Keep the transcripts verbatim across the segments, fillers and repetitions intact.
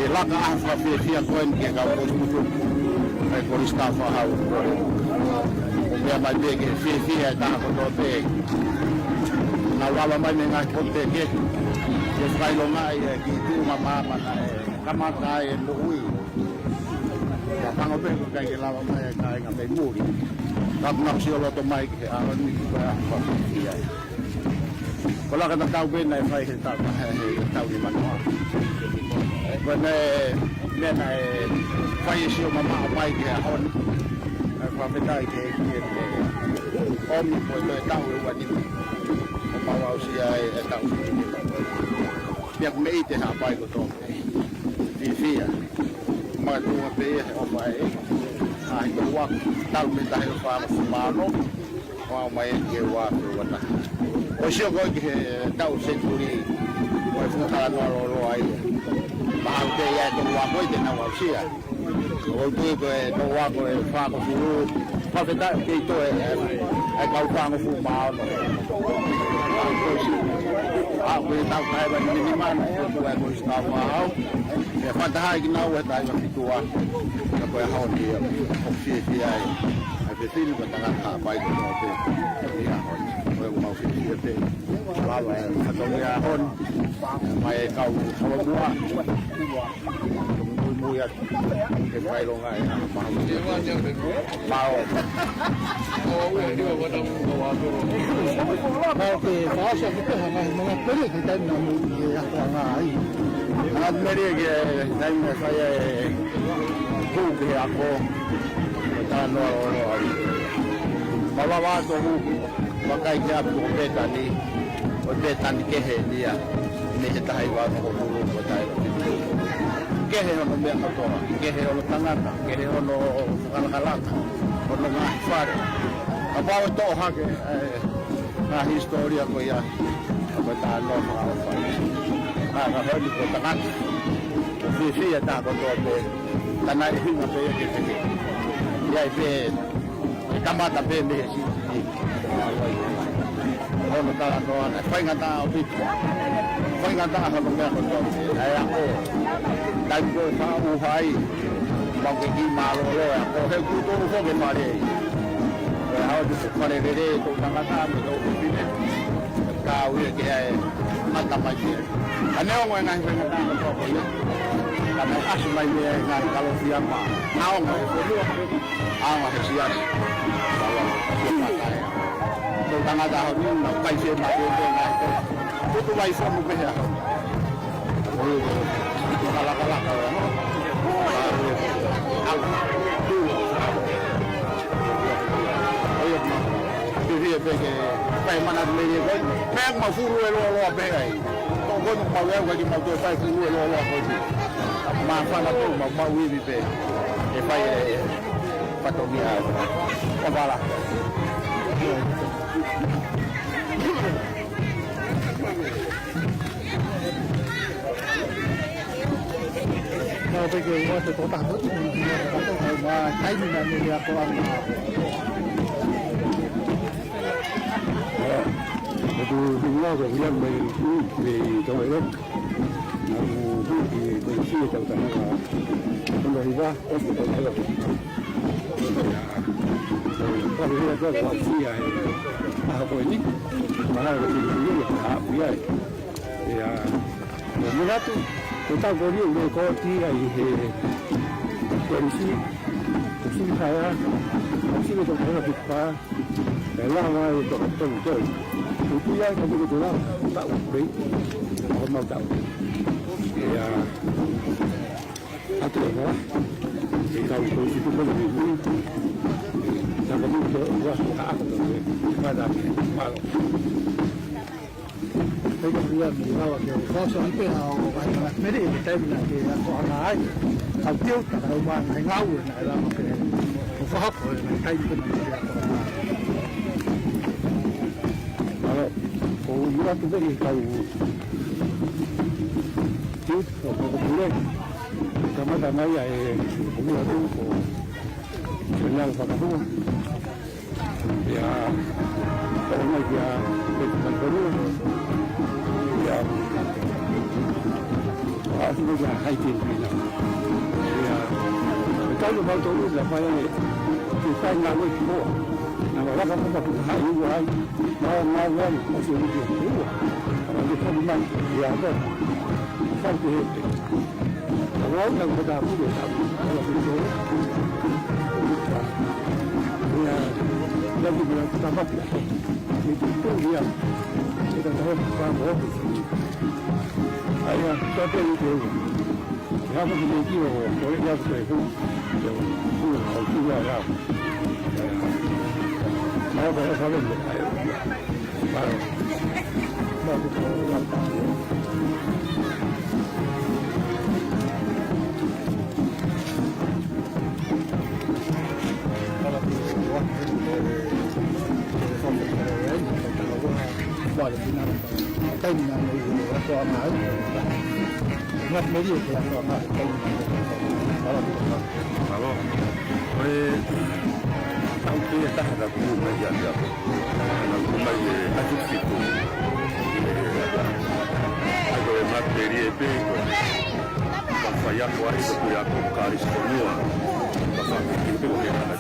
Ke laka ʻa e fakafiefia ko eni ki he kau kolisi tutupu, kae kolisi kau fakahau. ʻO meʻa mai pē ke fiefia e taha kotoa pē. Naʻa ku lava mai mei he ngaahi potu kehekehe ke fakaʻilongaʻi e kiʻi tuʻunga maama naʻe kamata ai e moʻui. Pea pango pē ko e ʻikai ke lava mai e kāinga mei muli. Ka ʻoku nau sio loto mai ki he ʻaho ni ko e ʻaho fiefia. Ko e laka tatau pē naʻe fai he taʻu, he taʻu nimanoa. Ko e meʻa naʻe fai e sio mamaʻo mai ki he ʻaho ni. ʻOku fakafetaʻi ki he ʻEiki ʻi he ʻomi ko e toe taʻu ʻe ua nima. ʻO mau aʻusia e, e taʻu fitu nima. Pea ʻoku meʻite Haʻapai kotoa pē. Fiefia. Makatuʻunga pē ia he ʻofa ʻa e ʻEiki. ʻA e ʻOtua, talu mei he taha hiva fā fā ono, ʻo aʻu mai ki he ua afe ua taha. ʻOku sio ko ē ki he taʻu senituli, ko e fuʻu talanoa lōloa ia. Mahalo pē ia e toʻu ako ia te nau aʻusia. ʻOku ou tui ko e toʻu ako ʻe fāngofulu, fakafetaʻi kei toe e, e kau fāngofulu mā ono. ʻA, ko e taʻu taha hiva nima nima, ko e taʻu ko e Star Fahau. ʻE fakataha ai kinaua he taʻu hiva fitu ua. Ka ko e ʻaho ni ia, ʻoku fiefia ai. ʻA e fefine mo e tangata Haʻapai kotoa pē. ʻI he ʻaho ni. Ko e mau fiefia pē. Lava e fatongia ʻaho ni. Mai e kau holomua. Muimui atu. Ke fai longa e ʻaho maha. Mao. Mau ke fakaʻosi atu pē ha ngaahi manga pele ki he taimi naʻa mou ʻi he akoʻanga ai. Ngaahi pele ki he taimi naʻe fai ai e kū ki he ako. Ko e talanoa lōloa ai. Mau lava atu ʻo hū. Vakai ki he ʻapi ko Pētani, ko Pētani kehe eni ia, mei he taha hiva ono ko e kū, ko e taha hiva fitu. Kehe hono meʻa kotoa, kehe hono tangata, kehe hono fakalakalaka, hono ngaahi fale. Kapau ʻe toʻo hake, ē, ngaahi hisitōlia ko ia, ko e talanoa fakaʻofa ia. Ka, ka honi ko e tangata, ʻoku fiefia taha kotoa pē, ka naʻe hinga pē ia ke teke. ʻI ai pē, kamata pē mei he sini. Hono talanoa naʻe faingataʻa ʻaupito. Faingataʻa hono meʻa kotoa. ʻA e ako. Taimi ko ē faʻu hai. Mau ke kiʻi mālōlō e ako. He kuo tō foki e fale. Ko e ʻaho ni ko e fale lelei, tō tangata mo tō fefine. Ka ui ke ai mata mai ke. Ka neongo e ngaahi faingataʻa kotoa ko ia. Ka naʻe ʻasi mai mei ai e ngaahi kalofiama. ʻAonga he fonua. ʻAonga he siasi. Tau tangata ʻaho ni, na kai se ma ke te na. Tutu mai fonu pē hea. Kalakalaka, no? Au. Tu. Oi, ma. Te fie pē ke fai mana mei he koe. Pea ma fulu e loa loa pē ai. Tō koe ma wea ka ki ma tō fai fulu e loa loa koe. Ma fana tō ma, ma wivi pē. E fai e. Fatongia ʻo vala. Nau peke ua te kota hatu, ma taimi na ne lea ko anga. Ko tu tu la ko ia me, me tau e. Nau huki ko si e tau taha. Ko la hiva, ko tau taha. Ko la hiva ko la sia e. ʻAho ko eni. Mahalo ko eni ko la sia e. ʻIa. Ko Miratu, ko tau ko eni me ko ti ai he. Ko eni si. Ko si haya. Ko si me tau taha ki pa. ʻE lava e toʻo, toʻo, toʻo. ʻOku ʻi ai ka te ke te lava, taʻu pē, ʻo mau taʻu. ʻIa, atu e hoa, e kau ko i tuku le mui. Tapa mui toʻo, ua, ha, ako toʻo, e, mada, malo. Pea ka ia mei lava ke u fakaʻosi pē ʻa e ʻo kai mana meri e taimi naʻa ke akoʻanga ai. Kau teu ta kau mana he ngāue naʻe lava ke u fakahoko he taimi pē naʻa ke akoʻanga ai. ʻAlo, ko u atu pē ki kau teu ʻo ko ko pule. Kamata mai ʻa e ko u atu ko Senau Fakahua. ʻIa, ʻo mai kia Peti Maikoni. ʻIa, ʻo asu mai kia Haitini Pina. ʻIa, ʻe tau le mau tau la fai ane, ke fai ngāue ki hoa. Naʻa ma laka mo ka puka hai ua ai. Mau ngāue ai, ʻo se uke ua. Ka ma le fai mai, ʻia, ko. Fai ke he. Ka Au na ko ta ku ta ku ta ku to. Ia, ia ku ta ta ma. Ni tu tu ia. Ia ta ta ma ko. Ia, ta te ni ko. Ia ku ni ki o ko ia ku ku. Ia ku ku ia. Ia. Ia ko ia. Mālō. Ko e taʻu pē ʻe taha ka kuo mai ia ia. Na kuo mai e atu fitu. Ai ko e matelie pē ko e ka fai ako ai ko e kui ako Kalisitonia. Ka fai pē ko e kana.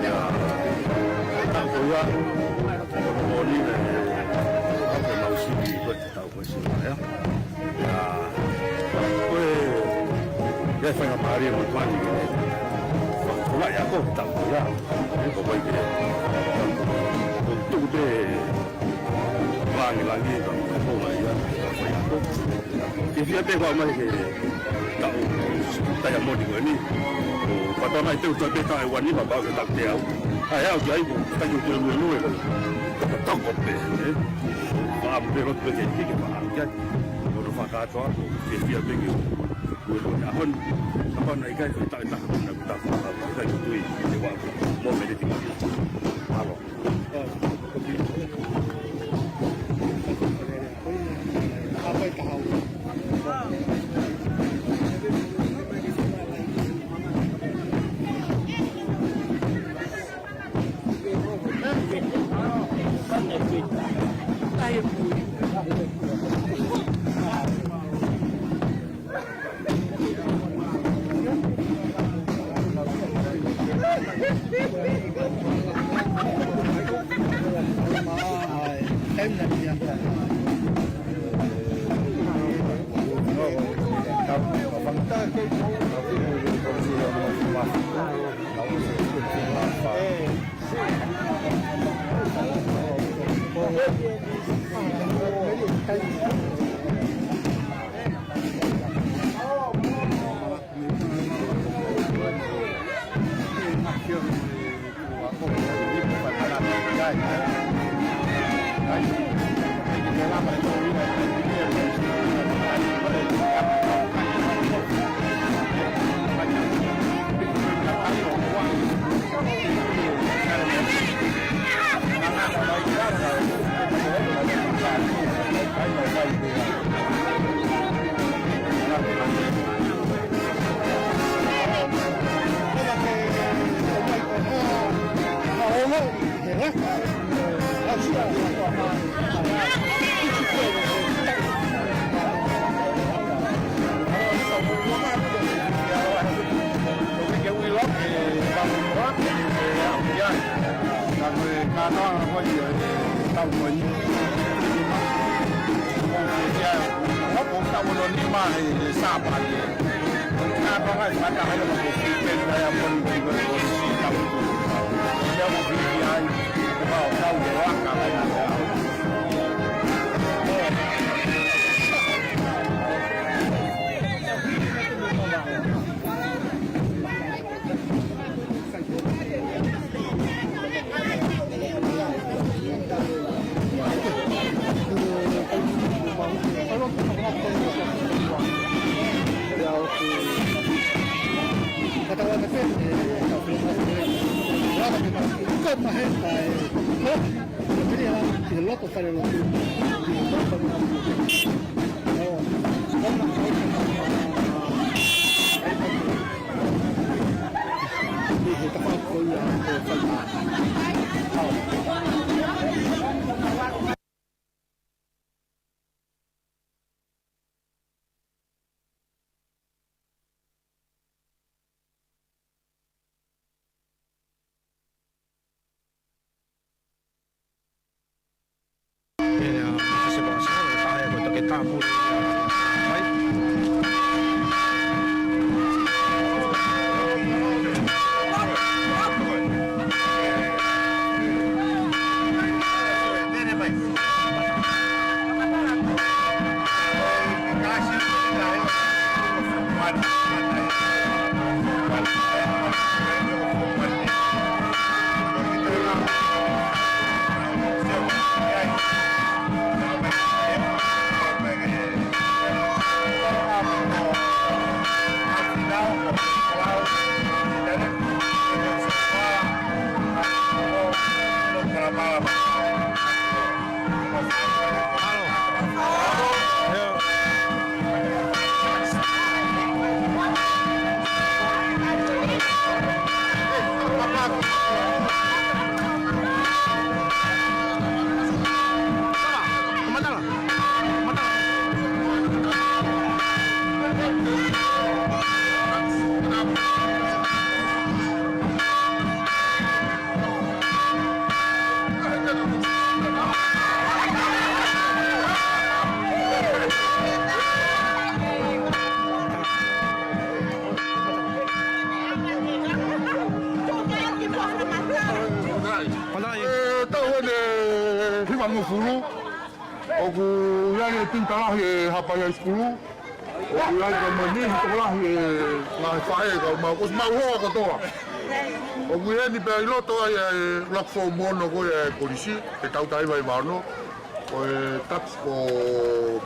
Ia. Taʻu ko ia. Ko ni e. Ko e mau sivi ko e taʻu ko e sivi ia. Ia, ko e, ia faingamālie mo tuani ke. Ko la ia ko tau ko ia. Ko pai ke. Ko tuku te langi langi ka ko la ia. Ko ia ko. Ke fia pē ko mai ke. Tau tai a moni ko ni. Ko pata mai te uta pē tai wani ma pau ke tau te au. Ai au ki ai ko tai ko lue lue ko. Ko toko pē. Ko am pē lo pē ke ke ma. Ko no fakatoa ko ke fia pē ke. Ko ko na hon. Apa na ikai ko ta ta na ta ta ta tui te wa mo me te ti. Alo. Apa i ka hau. Pea, se pa sa, ka e ko toke tapu. Mai. Pangofulu, ʻoku ʻi ai e tiuta lahi ʻe Haʻapai High School, ʻoku ʻi ai ka mani, tokolahi e ngaahi faʻē ka mau, ʻosi mau hoa kotoa. ʻOku ʻi heni pea ʻi loto ai e ʻuluaki foomu ono ko ia e kolisi, ʻe tau tai vai vano, ko e taps ko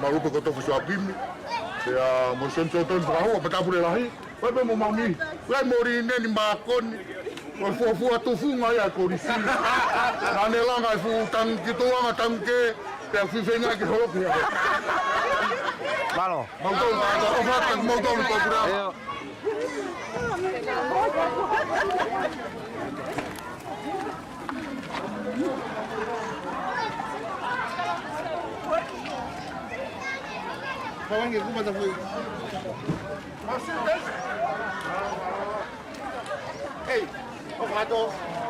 Malupe ko Tofu Suapimi, pea mo Sen Sotoni Fakahua, pea Tapule Lahi. Ko e pē mo mami, ko e mori neni mākoni, ko e fuofua tufunga ia e kolisi. Naʻa ne langa e fuʻu tangikē, tuanga tangikē, pea fifenga ke holoki ia. Mālō. Mautolu, mautolu, ʻofa atu mautolu, mautolu. ʻIo. Kawangi, kupa ta fui. Ei, ʻo fato,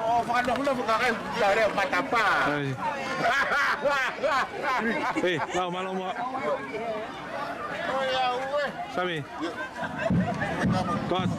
ʻo fato hula fuka kai, tare matapa. Ai. Ei, lau, mālō muʻa. Sami. Tuat.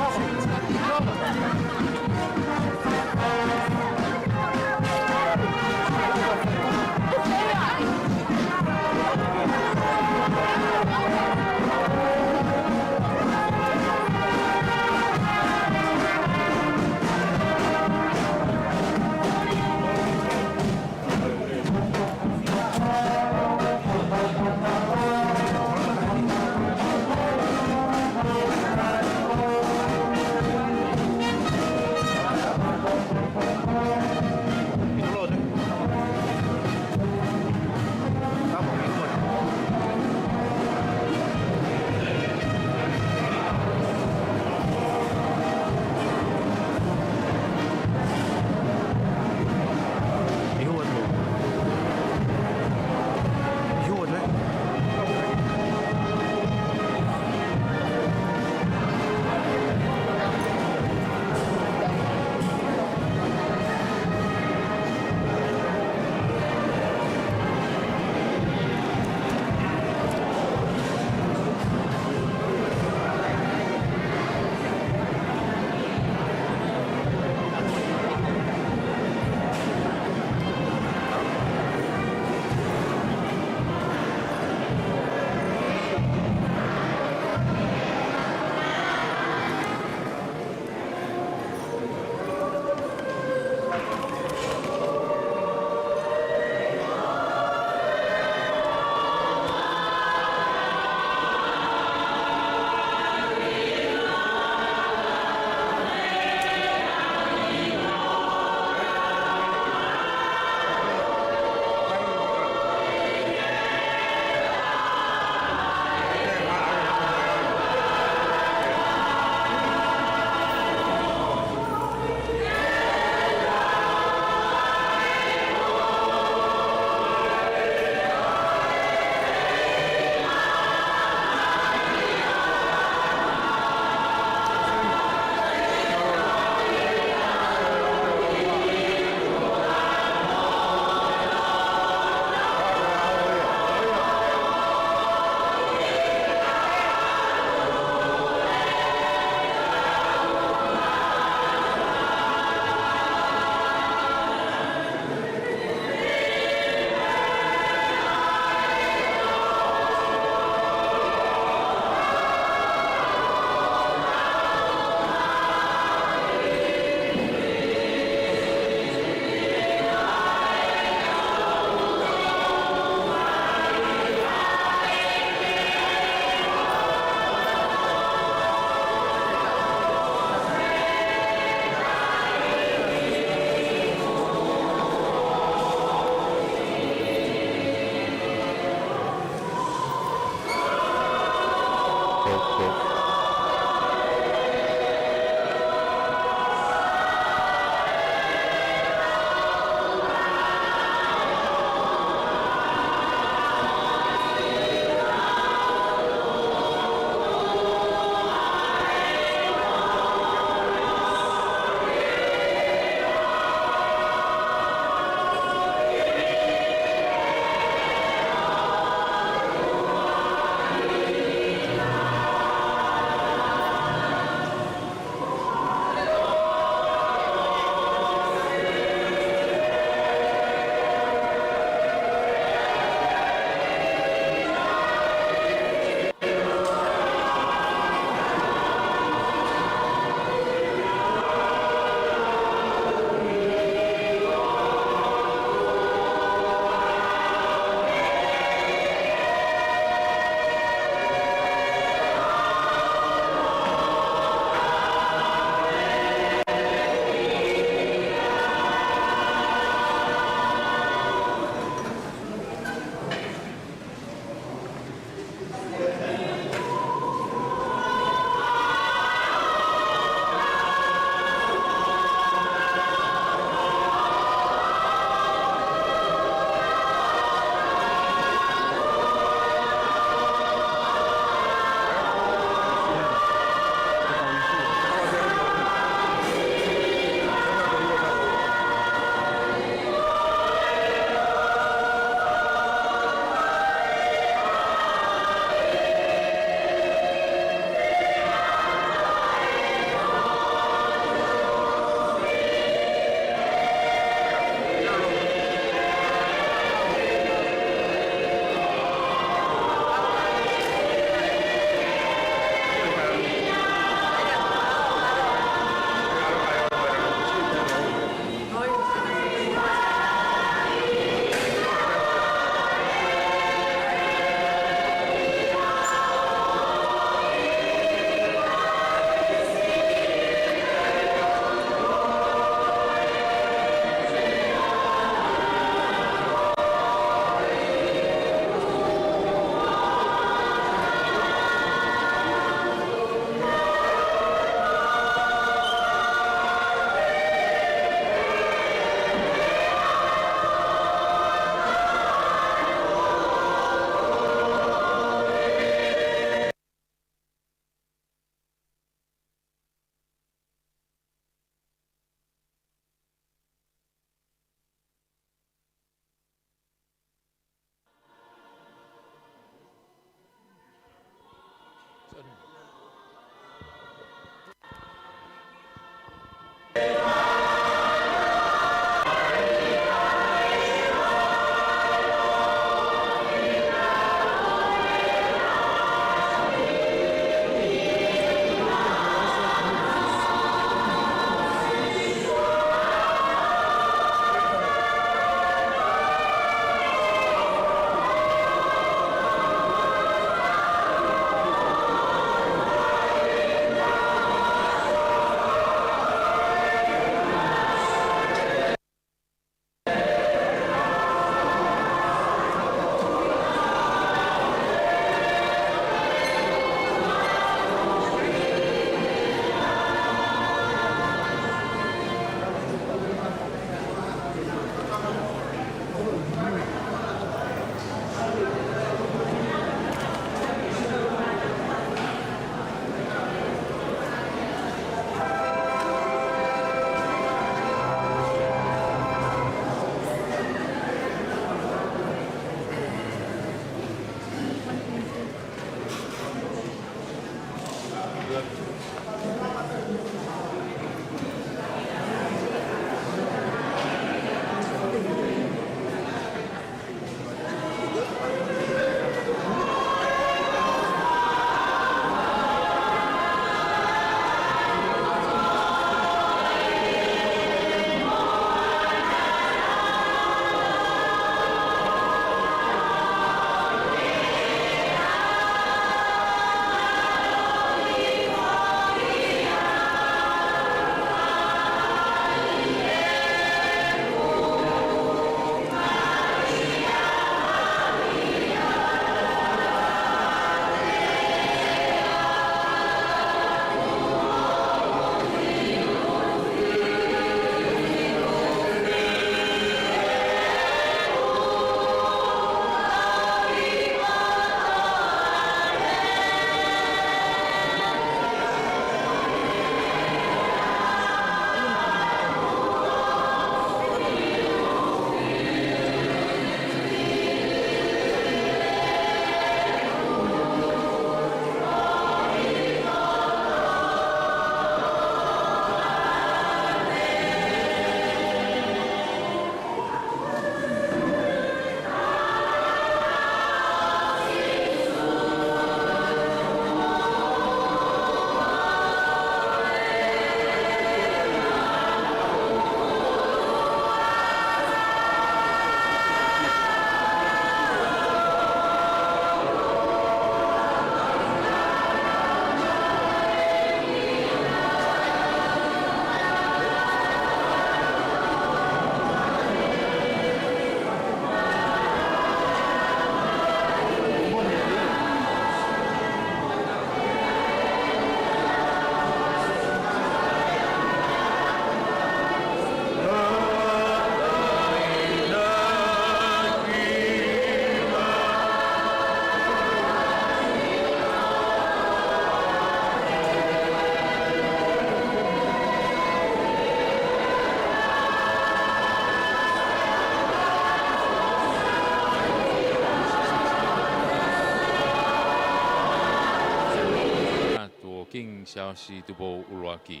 Siaosi Tupou ʻUluaki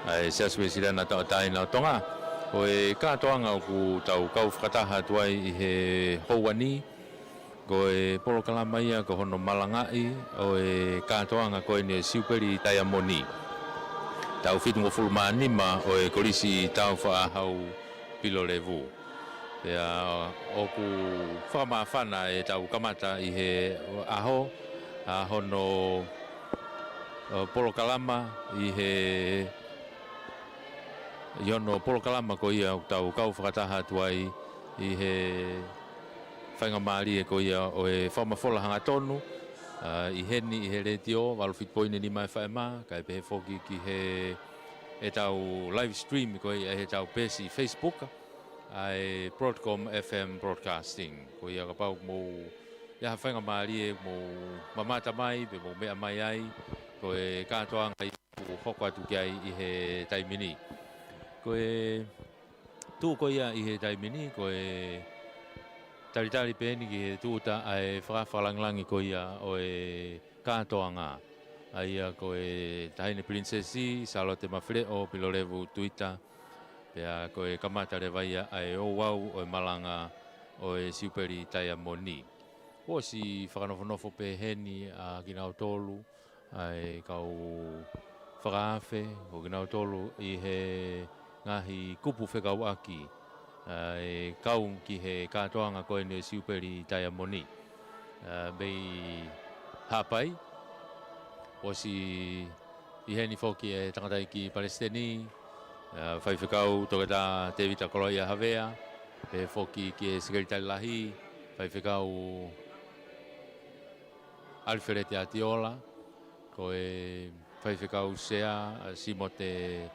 ʻa e Siasi Uēsiliana Tauʻatāina ʻo Tonga. Ko e kātoanga ʻoku tau kau fakataha atu ai ʻi he houa ni, ko e polokalama ia ko hono malangaʻi ʻo e kātoanga ko eni ʻo e Siupeli Taiamoni taʻu fitungofulu mā nima ʻo e Kolisi Tāufaʻāhau Pilolevu. Pea ʻoku fakamāfana ʻetau kamata ʻi he ʻaho ʻa hono, ʻo, polokalama ʻi he, ʻi hono polokalama ko ia ʻoku tau kau fakataha atu ai ʻi he faingamālie ko ia ʻo e fakamafola hangatonu, ʻa, ʻi heni ʻi he letiō, valu fitu poini nima F M, kae pehē foki ki he, ʻetau live stream ko ia ʻi heʻetau peesi Facebook, ʻa e Broadcom F M Broadcasting. Ko ia kapau ʻoku mou ʻi ai ha faingamālie ʻoku mou mamata mai, pe mou meʻa mai ai, ko e kātoanga ia ʻoku hoko atu ki ai ʻi he taimi ni. Ko e tuʻu ko ia ʻi he taimi ni, ko e talitali pē eni ki he tūʻuta ʻa e faka-, fakalangilangi ko ia ʻo e kātoanga. ʻA ia ko e Taʻahine Pilinisesi Sālote Mafileʻo Pilolevu Tuita, pea ko e kamata leva ia ʻa e ouau ʻo e malanga ʻo e Siupeli Taiamoni. Kuo ʻosi fakanofonofo pē heni ʻa kinautolu, ʻa e kau fakaafe, ko kinautolu ʻi he ngaahi kupu fekauʻaki, ʻa e kau ki he kātoanga ko eni ʻo e Siupeli Taiamoni. ʻA, mei Haʻapai, ʻosi ʻi heni foki e tangataʻeiki palesiteni, ʻa, Faifekau Toketā Tēvita Koloaʻia Havea, pehē foki ki he Sekelitali Lahi, Faifekau ʻAlifeleti ʻAtiola, ko e Faifekau Sea, ʻa, Simote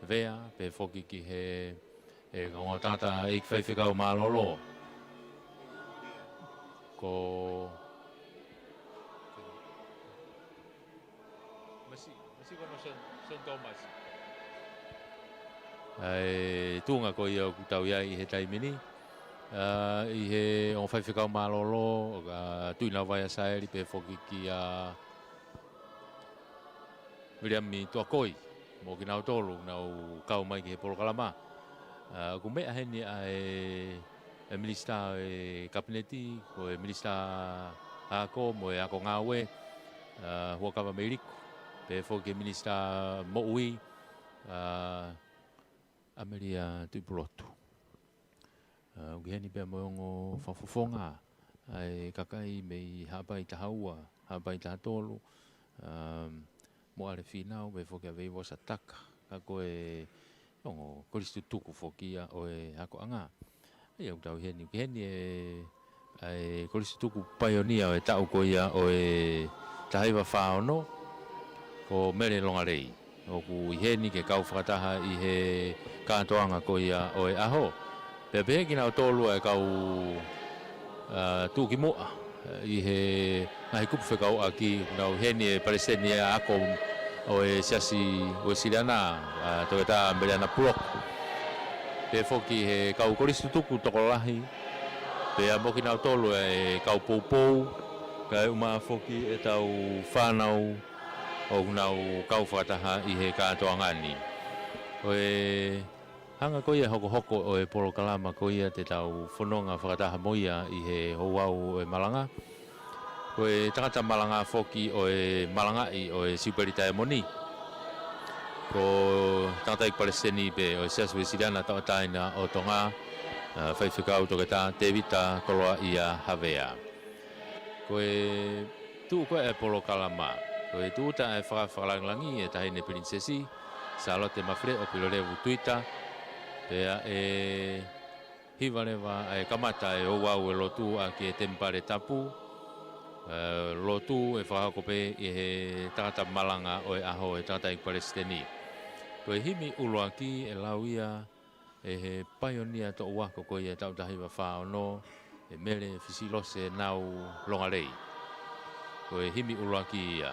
Vea, pehē foki ki he, e, ongo tangataʻeiki faifekau mālōlō. Ko Masi, Masi ko no Sen-, Sen Tomasi. ʻA e tuʻunga ko ia ʻoku tau ʻi ai ʻi he taimi ni. ʻA, ʻi he ongo faifekau mālōlō, ʻa, Tuʻinavai ʻa Saeli pehē foki kia Viliami Tuakoi, mo kinautolu, nau kau mai ki he polokalama. ʻA, ʻoku meʻa heni ʻa e, e minisitā e kapineti, ko e minisitā ako mo e ako ngāue, ʻa, Huʻakavameiliku, pehē foki ki he minisitā moʻui, ʻa, ʻAmelia Tuʻipulotu. ʻA, ʻoku ʻi heni pea mo e ongo fakafofonga, ʻa e kakai mei Haʻapai taha ua, Haʻapai taha tolu, ʻa, Moʻale Fīnau, pehē foki ʻa Veivosa Taka, ka ko e ongo kolisi tutuku foki ia ʻo e akoʻanga. ʻA ia ʻoku tau ʻi heni, ʻoku ʻi heni e, ʻa e kolisi tutuku paionia ʻo e taʻu ko ia ʻo e taha hiva fā ono, ko Mele Longalei. ʻOku ʻi heni ke kau fakataha ʻi he kātoanga ko ia ʻo e ʻaho. Pea pehē kinautolu ʻa e kau, ʻa, tuʻukimuʻa ʻi he ngaahi kupu fekauʻaki, nau ʻi heni e palesiteni e ako ʻo e Siasi Uēsiliana, ʻa, Toketā Meleana Puloka. Pehē foki he kau kolisi tutuku tokolahi, pea mo kinautolu e kau poupou, kae ʻumaʻā foki ʻetau fānau ʻoku nau kau fakataha ʻi he kātoanga ni. Ko e hanga ko ia hokohoko ʻo e polokalama ko ia te tau fononga fakataha mo ia ʻi he ouau ʻo e malanga. Ko e tangata malanga foki ʻo e malangaʻi ʻo e Siupeli Taiamoni, ko e tangataʻeiki palesiteni pē ʻo e Siasi Uēsiliana Tauʻatāina ʻo Tonga, ʻa, Faifekau Toketā Tēvita Koloaʻia Havea. Ko e tuʻu ko ē e polokalama, ko e tūʻuta e faka-, fakalangilangi e Taʻahine Pilinisesi Sālote Mafileʻo Pilolevu Tuita, pea ʻe hiva leva ʻa e kamata e ouau e lotu ʻaki e temipale tapu, ʻa, lotu ʻe fakahoko pē ʻe he tangata malanga ʻo e ʻaho, e tangataʻeiki palesiteni. Ko e himi ʻuluaki ʻe lau ia ʻe he paionia toʻu ako ko ia taʻu taha hiva fā ono, ʻe Mele Fisilose Nau Longalei. Ko e himi ʻuluaki ia.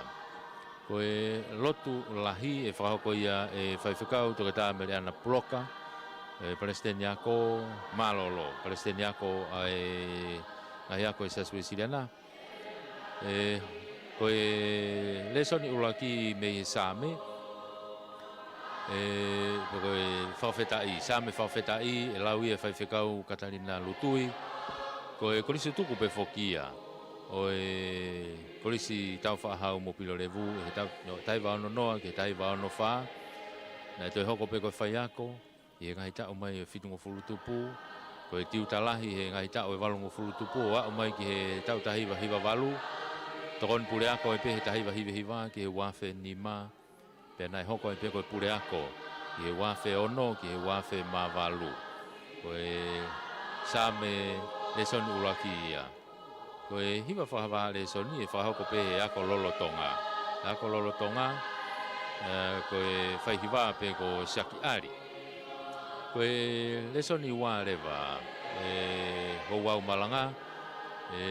Ko e lotu lahi ʻe fakahoko ia ʻe Faifekau Toketā Meleana Puloka, e palesiteni ako mālōlō, palesiteni ako ʻa e ngaahi ako e Siasi Uēsiliana. ʻE Ko e lēsoni ʻuluaki mei he Saame, ē, ko e fakafetaʻi, Saame fakafetaʻi, ʻe lau ia ʻe Faifekau Katalina Lutui. Ko e kolisi tutuku pē foki ia ʻo e Kolisi Taufaʻahau mo Pilolevu, ʻi he taʻu, no, taha hiva ono noa ki he taha hiva ono fā. Naʻe toe hoko pē ko e faiako ʻi he ngaahi taʻu mai ʻo e fitungofulu tupu, ko e tiuta lahi he ngaahi taʻu ʻo e valungofulu tupu, ʻo aʻu mai ki he taʻu taha hiva hiva valu. Tokoni puleako ai pē he taha hiva hiva hiva ki he ua afe nima, pea naʻe hoko ai pē ko e puleako ʻi he ua afe ono ki he ua afe mā valu. Ko e Saame lēsoni ʻuluaki ia. Ko e hiva fakavahaʻa lēsoni ʻe fakahoko pē he ako lolotonga. Ako lolotonga, ē, ko e faihiva pē ko Siaki ʻAli. Ko e lēsoni ua leva, ē, Ouau Malanga, ʻe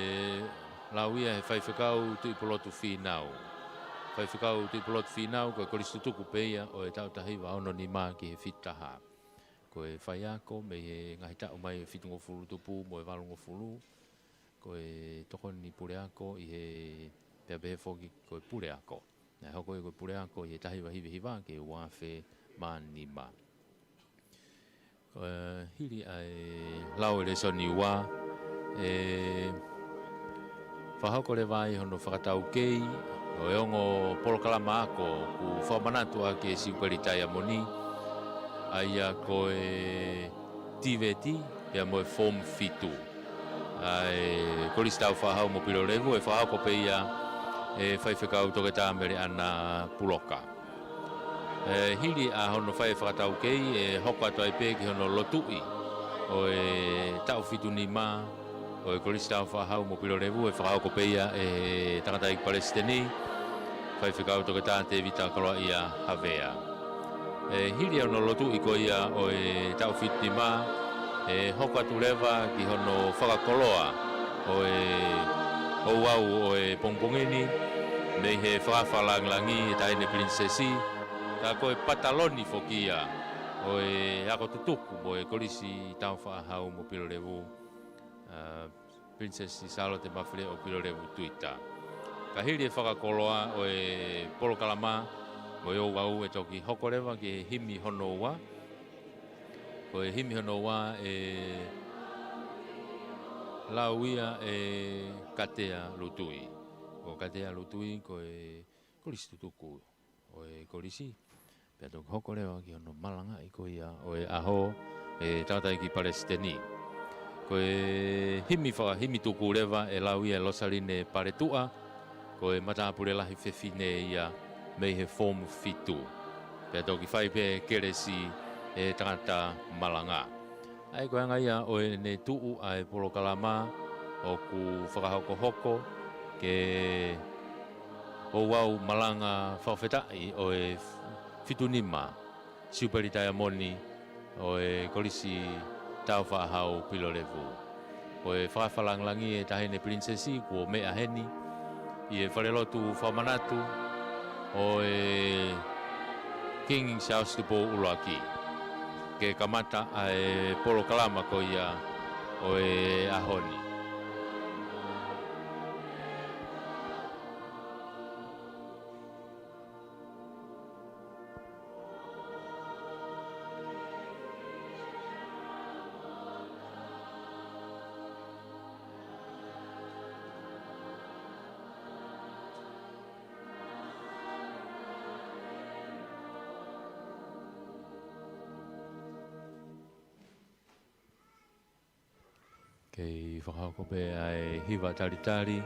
lau ia ʻe Faifekau Tuʻipulotu Fīnau. Faifekau Tuʻipulotu Fīnau, ko e kolisi tutuku pē ia ʻo e taʻu taha hiva ono nima ki he fitu taha. Ko e faiako mei he ngaahi taʻu mai ʻo e fitungofulu tupu mo e valungofulu, ko e tokoni puleako ʻi he, pea pehē foki ko e puleako. Naʻe hoko ia ko e puleako ʻi he taha hiva hiva hiva ki he ua afe mā nima. Ko e hili ʻa e lau ʻo e lēsoni ua, ʻe fakahoko leva ai hono fakataukei ʻo e ongo polokalama ako kuo fakamanatu ʻaki ʻe Siupeli Taiamoni, ʻa ia ko e TVET, pea mo e Form fitu ʻa e Kolisi Taufaʻahau mo Pilolevu, ʻe fakahoko pē ia ʻe Faifekau Toketā Meleʻana Puloka. ʻE hili ʻa hono fai e fakataukei, ʻe hoko atu ai pē ki hono lotuʻi ʻo e taʻu fitu nima ʻo e Kolisi Taufaʻahau mo Pilolevu, ʻe fakahoko pē ia ʻe he tangataʻeiki palesiteni, Faifekau Toketā Tēvita Koloaʻia Havea. ʻE hili hono lotuʻi ko ia ʻo e taʻu fitu nima, ʻe hoko atu leva ki hono fakakoloa ʻo e ouau ʻo e pongipongi ni, mei he fakaafe langilangi ʻe he Taʻahine Pilinisesi, ka ko e pataloni foki ia ʻo e ako tutuku mo e Kolisi Taufaʻahau mo Pilolevu, ā, Pilinisesi Sālote Mafileʻo Pilolevu Tuita. Ka hili e fakakoloa ʻo e polokalama mo e ouau, ʻe toki hoko leva ki he himi hono ua. Ko e himi hono ua ʻe lau ia ʻe Katea Lutui. Ko Katea Lutui ko e kolisi tutuku ʻo e kolisi. Pea toki hoko leva ki hono malangaʻi ko ia ʻo e ʻaho ʻe he tangataʻeiki palesiteni. Ko e himi faka-, himi tuku leva ʻe lau ia ʻe Losaline Paletuʻa, ko e matāpule lahi fefine ia mei he Form fitu. Pea toki fai pē kelesi ʻe he tangata malanga. ʻA ia ko e anga ia ʻo ʻene tuʻu ʻa e polokalama ʻoku fakahokohoko ke ouau malanga fakafetaʻi ʻo e fitu nima, Siupeli Taiamoni ʻo e Kolisi Taufaʻahau Pilolevu. Ko e fakaafe langilangi ʻe he Taʻahine Pilinisesi kuo meʻa heni ʻi he falelotu fakamanatu ʻo e King Charles Tupou ʻUluaki, ke kamata ʻa e polokalama ko ia ʻo e ʻaho ni. Kei fakahoko pē ʻa e hiva talitali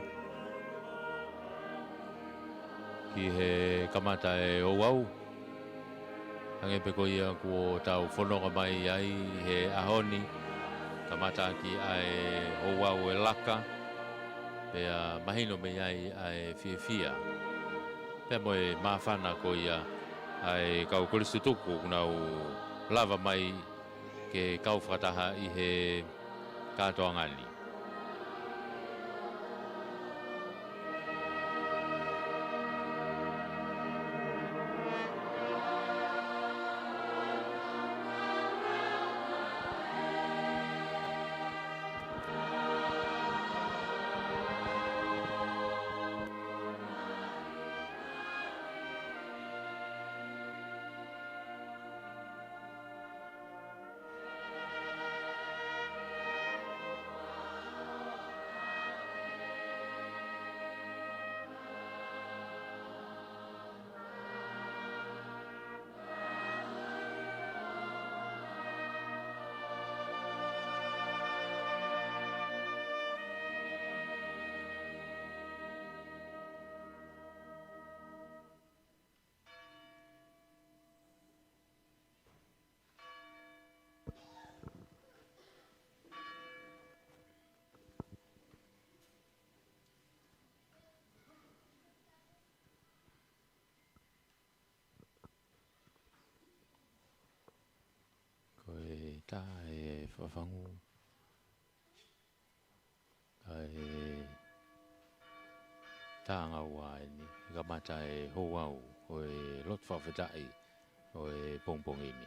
ki he kamata e ouau. Hangē pē ko ia kuo tau fononga mai ai he ʻaho ni, kamataʻaki ʻa e ouau e laka, pea mahino mei ai ʻa e fiefia pea mo e māfana ko ia ʻa e kau kolisi tutuku ʻoku nau lava mai ke kau fakataha ʻi he kātoanga ni. ʻa e fafangu. ʻA e taʻanga ua eni, kamata e houau ʻo e lotu fakafetaʻi ʻo e pongipongi ni.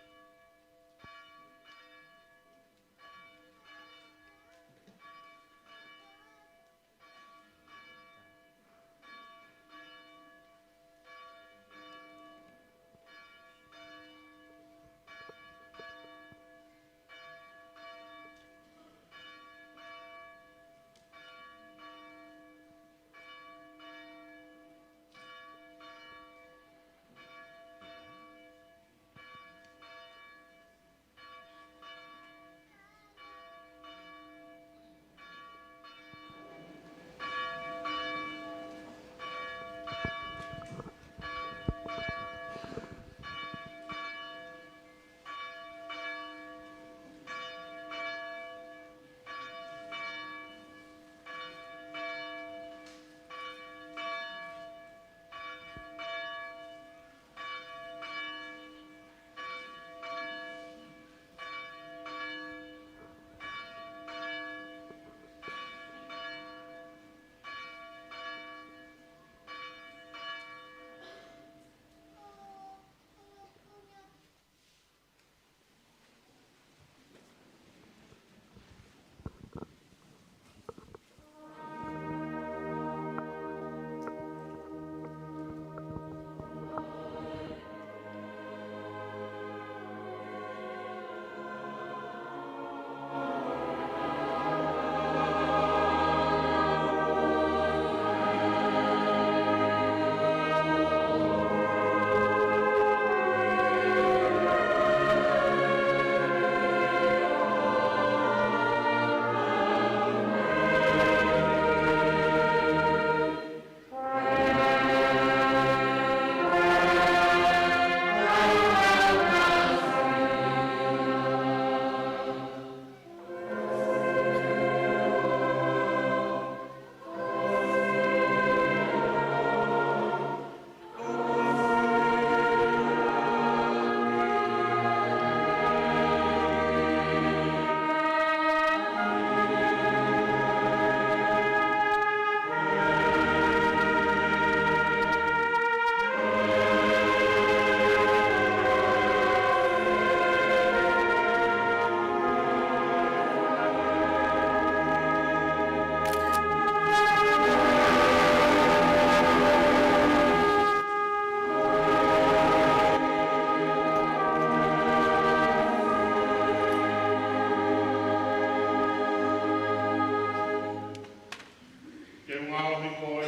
Te u ngaohi koe,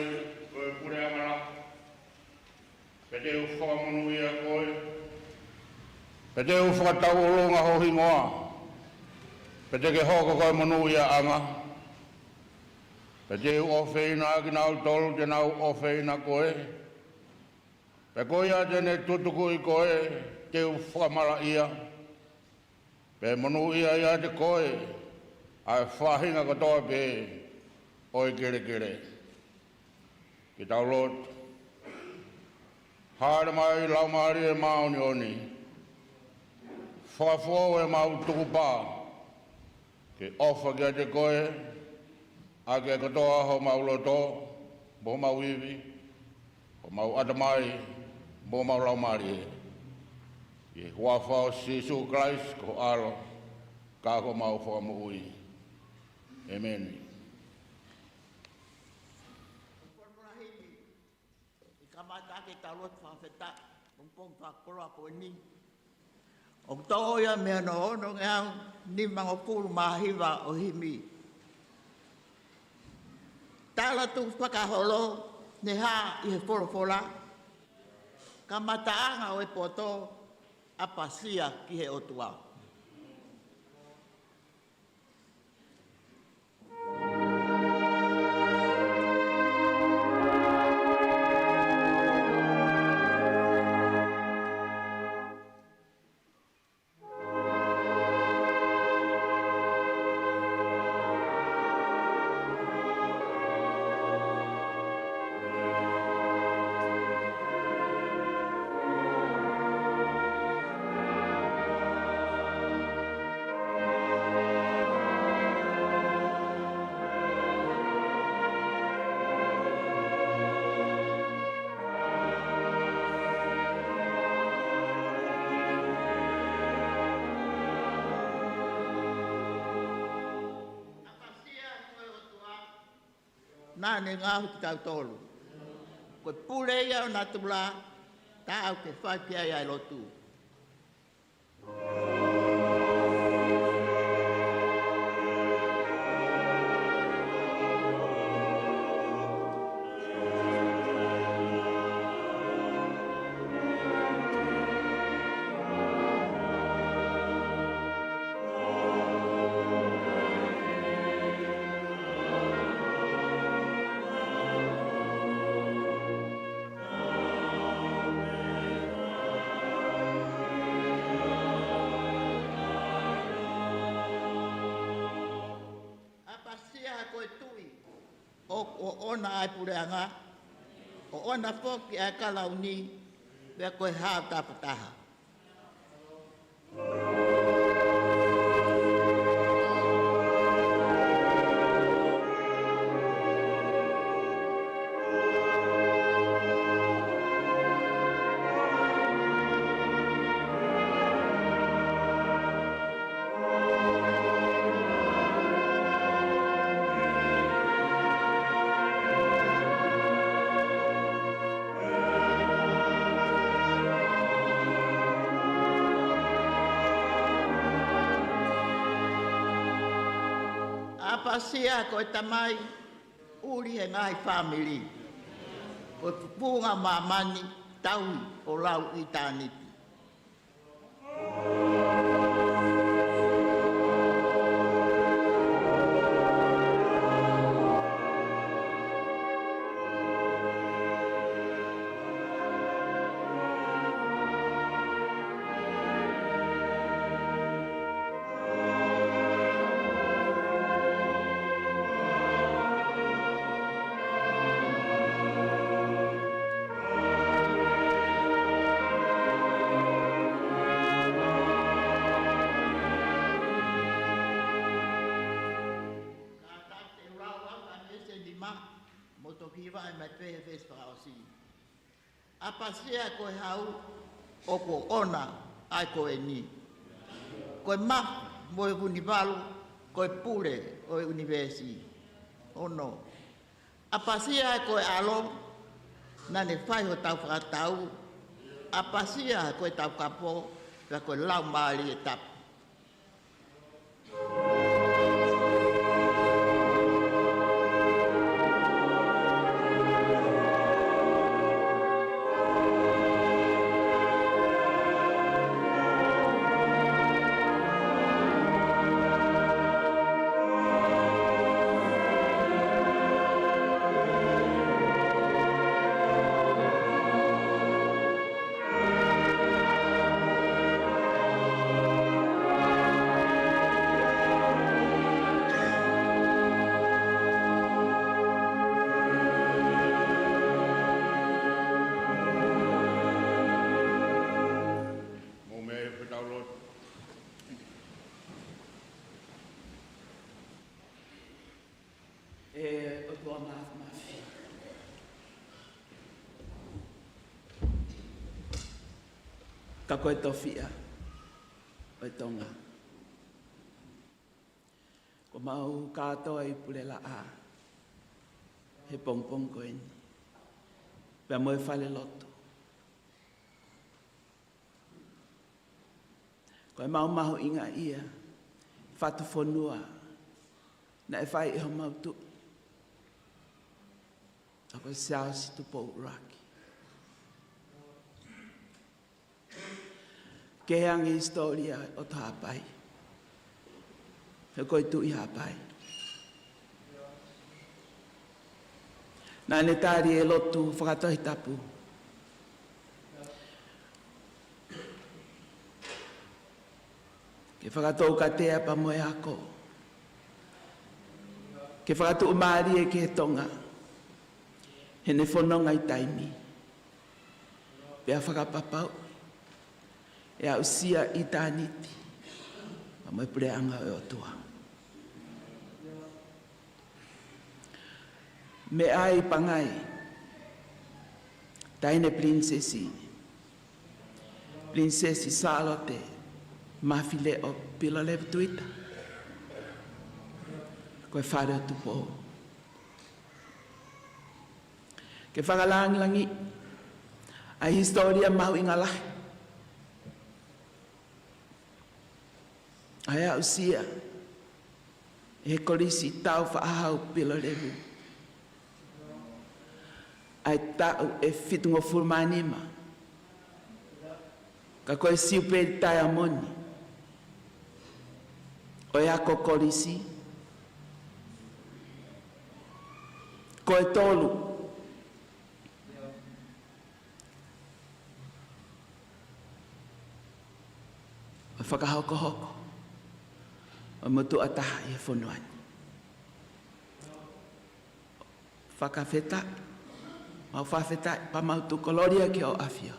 ko e puleʻanga lahi. Pea te u fakamonūʻia koe. Pea te u fakatauʻolunga ho hingoa. Pea te ke hoko ko e monūʻiaʻanga. Pea te u ʻofeina ʻa kinautolu te nau ʻofeina koe. Pea ko ia te ne tutukuʻi koe, te u fakamalaʻia. Pea monūʻia ʻiate koe ʻa e faʻahinga kotoa pē ʻo e kelekele. Ke tau lotu. Hāʻele mai Laumālie Māʻoniʻoni. Fakafoʻou ʻemau tukupā ke ʻofa kiate koe, ʻaki e kotoa homau loto, mo homau ivi, homau ʻatamai, mo homau laumālie. ʻI he huafa ʻo Sīsū Kalaisi ko ho ʻAlo, ka ko homau Fakamoʻui. ʻĒmeni. ʻI kamata ʻaki ʻetau lotu fakafetaʻi, pongipongi fakakoloa ko eni. ʻOku toʻo ia mei hono onongeau nimangofulu mā hiva ʻo e himi. Tala tukufakaholo, ne hā ʻi he folofola, kamataʻanga ʻo e poto, ʻapasia ki he ʻOtua. Naʻa ne ngaohi kitautolu. Ko e pule ia ʻo natula, taau ke fai ki ai ʻa e lotu. ʻApasia ko e tuʻi, ʻoku ʻoʻona ʻa e puleʻanga, ʻoʻona foki ʻa e kalauni, pea ko e hao tafataha. ʻApasia ko e tamai ʻuli he ngaahi fāmili, ko e tufunga māmani, tauhi ʻo lau ʻitāniti. Kātaki te u lau ʻa e veesi ʻe nima, mo toki hivaʻi mai pē he veesi fakaʻosi. ʻApasia ko e hau, ʻoku ʻoʻona ʻa e ko eni. Ko e mafu mo e vunivalu, ko e pule ʻo e ʻunivēsi. Ono. ʻApasia ko e ʻAlo, naʻa ne fai hotau fakatatau. ʻApasia ko e Taukapo, pea ko e Laumālie Tapu. Mou meʻa ke tau lotu. ʻE ʻOtua Māfimafi, ka ko e tofiʻa ʻo e Tonga, ko ʻemau kātoa ʻi Pulelaʻā he pongipongi ko eni, pea mo e falelotu. Ko ʻemau mahuʻingaʻia fatufonua naʻe fai ʻe homau tuʻi, ʻa ko Siaosi Tupou ʻUluaki. Kehe ange hisitōlia ʻo Haʻapai, he ko e Tuʻi Haʻapai. Naʻa ne tali e lotu fakatohitapu ke fakatoukatea pea mo e ako, ke fakatuʻumālie ki he Tonga heʻene fononga ʻi taimi, pea fakapapauʻi ʻe aʻusia ʻitāniti pea mo e puleʻanga ʻo e ʻOtua. Meʻa ʻi Pangai, Taʻahine Pilinisesi, Pilinisesi Sālote Mafileʻo Pilolevu Tuita, ko e Fale ʻo Tupou. Ke fakalāngilangiʻi ʻa e hisitōlia mahuʻinga lahi ʻa e aʻusia ʻe he Kolisi Tau Faʻahau Pilolevu ʻa e taʻu ʻe fitungofulu mā nima, ka ko e Siupeli Taiamoni ʻo e ako kolisi, ko e tolu ʻo e fakahokohoko ʻo e motuʻa taha ʻi he fonua ni. Fakafetaʻi, mau fakafetaʻi pea mau tuku kolōlia ki hoʻo ʻAfio.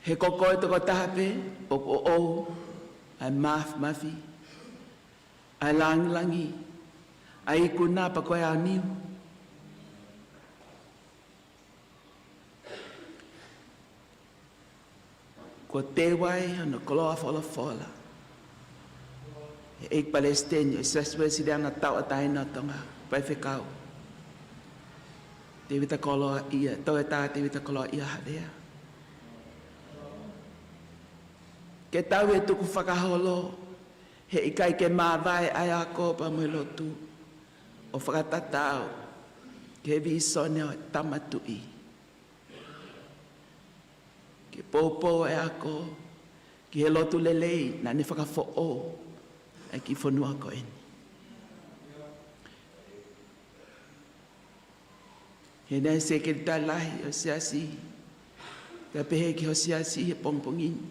He ko koe tokotaha pē ʻoku ʻoʻou ʻa e māfimafi, ʻa e lāngilangi, ʻa e ikuna pea ko e aoniu. Kuo teu ai hono koloa folofola ʻe he ʻEiki Palesiteni ʻo e Siasi Uēsiliana Tauʻatāina ʻo Tonga, Faifekau Tēvita Koloaʻia, Toketā Tēvita Koloaʻia Havea. Ke tau ʻi he tukufakaholo, he ʻikai ke māvae ʻa e ako pea mo e lotu ʻo fakatatau ki he vīsone ʻo e Tama Tuʻi. Ke poupou e ako ki he lotu lelei naʻa ne fakafoʻou ʻa e kiʻi fonua ko eni. He naʻe Sekelitali Lahi ʻo e Siasi, pea pehē ki ho siasi he pongipongi ni.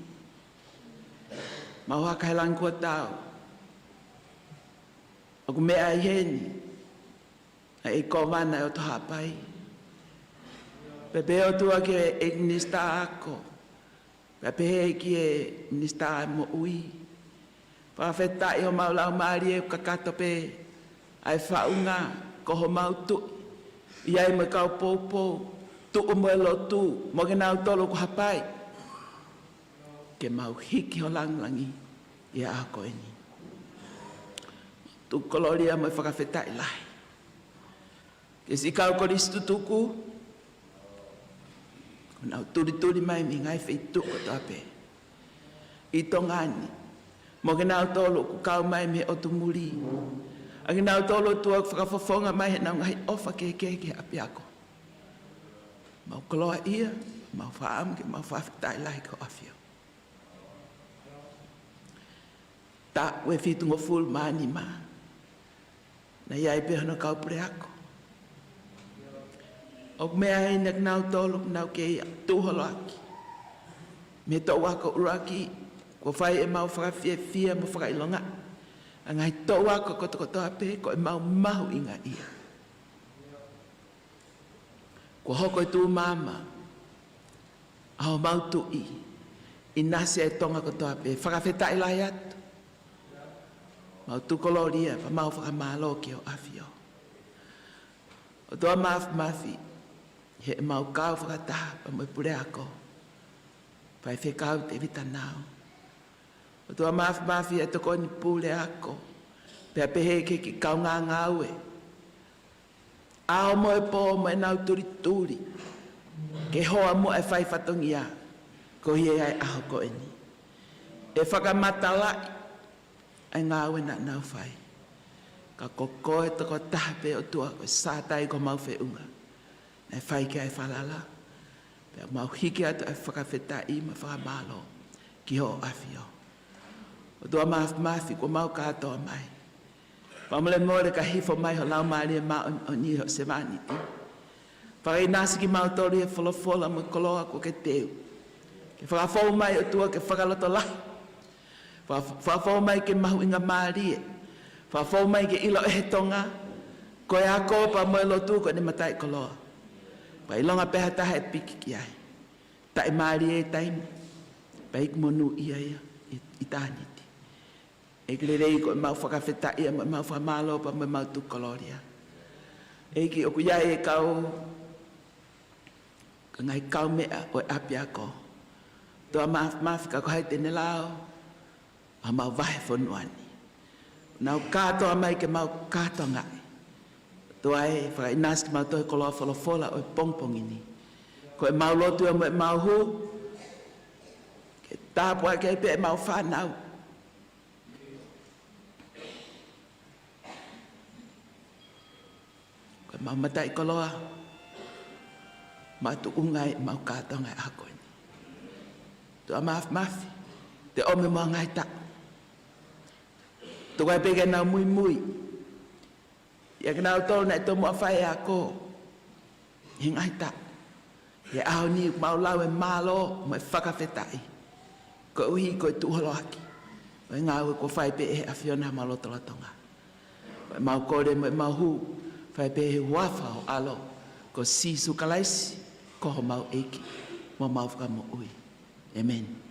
Mau haka he langi kuo tau. ʻOku meʻa ʻi heni ʻa e ʻEiki Kōvana ʻo e ʻOtu Haʻapai. Pea pehē ʻOtua ki he ʻEiki Minisitā Ako. Pea pehē ki he Minisitā Moʻui. Fakafetaʻi homau laumālie ʻoku kakato pē ʻa e faʻunga ko homau Tuʻi. ʻI ai mo e kau poupou, tuʻu mo e lotu, mo kinautolu ʻoku hapai. Ke mau hiki ho lāngilangi ʻi he ʻaho ko eni. Tuku kolōlia mo e fakafetaʻi lahi ki he siʻi kau kolisi tutuku, ʻoku nau tulituli mai mei he ngaahi feituʻu kotoa pē ʻi Tonga ni, mo kinautolu ʻoku kau mai mei he ʻotu muli, ʻa kinautolu ʻOtua ʻoku fakafofonga mai heʻenau ngaahi ʻofa kehekehe ki he ʻapiako. Mau koloaʻia, mau fakaʻamu ke mau fakafetaʻi lahi ki hoʻo ʻAfio. Taʻu ʻe fitungofulu mā nima, naʻe ʻi ai pē hono kau puleako. ʻOku meʻa heni ʻa kinautolu ʻoku nau kei tuʻu holo ʻaki mei he toʻu ako ʻuluaki, kuo fai ʻemau fakafiefia mo fakaʻilonga ʻa e ngaahi toʻu ako kotokotoa pē ko ʻemau mahuʻingaʻia. Kuo hoko e tuʻumaʻu ʻa homau Tuʻi ʻinasi ʻa e Tonga kotoa pē. Fakafetaʻi lahi atu. Mau tuku kolōlia pea mau fakamālō ki hoʻo ʻAfio. ʻOtua Māfimafi, heʻemau kau fakataha pea mo e puleako, Faifekau Tēvita Nau. ʻOtua Māfimafi, ʻa e tokoni puleako, pea pehē ki he kiʻi kaungāngāue ʻaho mo e pō mo ʻenau tulituli ke hoa muʻa e fai fatongia ko ia ʻi he ʻaho ko eni. ʻE fakamatalaʻi ʻa e ngāue naʻa nau fai. Ka ko koe tokotaha pē ʻOtua ko e sātai ko homau feʻunga naʻe fai ki ai e falala. Pea mau hiki atu ʻa e fakafetaʻi mo e fakamālō ki hoʻo ʻAfio. ʻOtua Māfimafi, kuo mau kātoa mai. Fakamolemole ka hifo mai ho Laumālie Māʻoniʻoni ʻi hoʻo sevāniti. Fakaʻinasi kimautolu ʻi he folofola mo e koloa kuo ke teu. Ke fakafou mai ʻOtua ke fakalotolahi. Fa-, fakafou mai ke mahuʻingamālie. Fakafou mai ke ʻilo ʻe he Tonga ko e ako pea mo e lotu ko ʻene mataʻikoloa. Pea ʻilonga pē ha taha ʻe piki ki ai, taʻemālie e taimi, pea ʻikai monūʻia ia ʻi, ʻitāniti. ʻEiki lelei, ko ʻemau fakafetaʻi mo ʻemau fakamālō pea mo ʻemau tuku kolōlia. ʻEiki, ʻoku ʻi ai e kau, ka ngaahi kaumeʻa ʻo e ʻapiako. ʻOtua Māfimafi, ka ko hai te ne lao ʻa homau vahefonua ni. Nau kātoa mai ke mau kātoangaʻi. ʻOtua ē, fakaʻinasi kimautolu he koloa folofola ʻo e pongipongi ni. Ko ʻemau lotu ia mo ʻemau hū, ke tāpuakiʻi pē ʻemau fānau. Ko ʻemau mataʻikoloa, makatuʻunga ʻi heʻemau kātoanga he ʻaho ko eni. ʻOtua Māfimafi, te ʻomi mo e ngaahi taʻu. Tuku ai pē ke nau muimui. ʻIa kinautolu naʻe tomuʻa fai e ako ʻi he ngaahi taʻu. He ʻaho ni ʻoku mau lau e mālō mo e fakafetaʻi. Koeʻuhi ko e tuʻuholoaki ʻo e ngāue kuo fai pē ʻe he ʻAfiona ʻi homau lotolotonga. Ko ʻemau kole mo ʻemau hū, fai pē he huafa ho ʻAlo, ko Sīsū Kalaisi, ko homau ʻEiki mo homau Fakamoʻui. ʻĒmeni.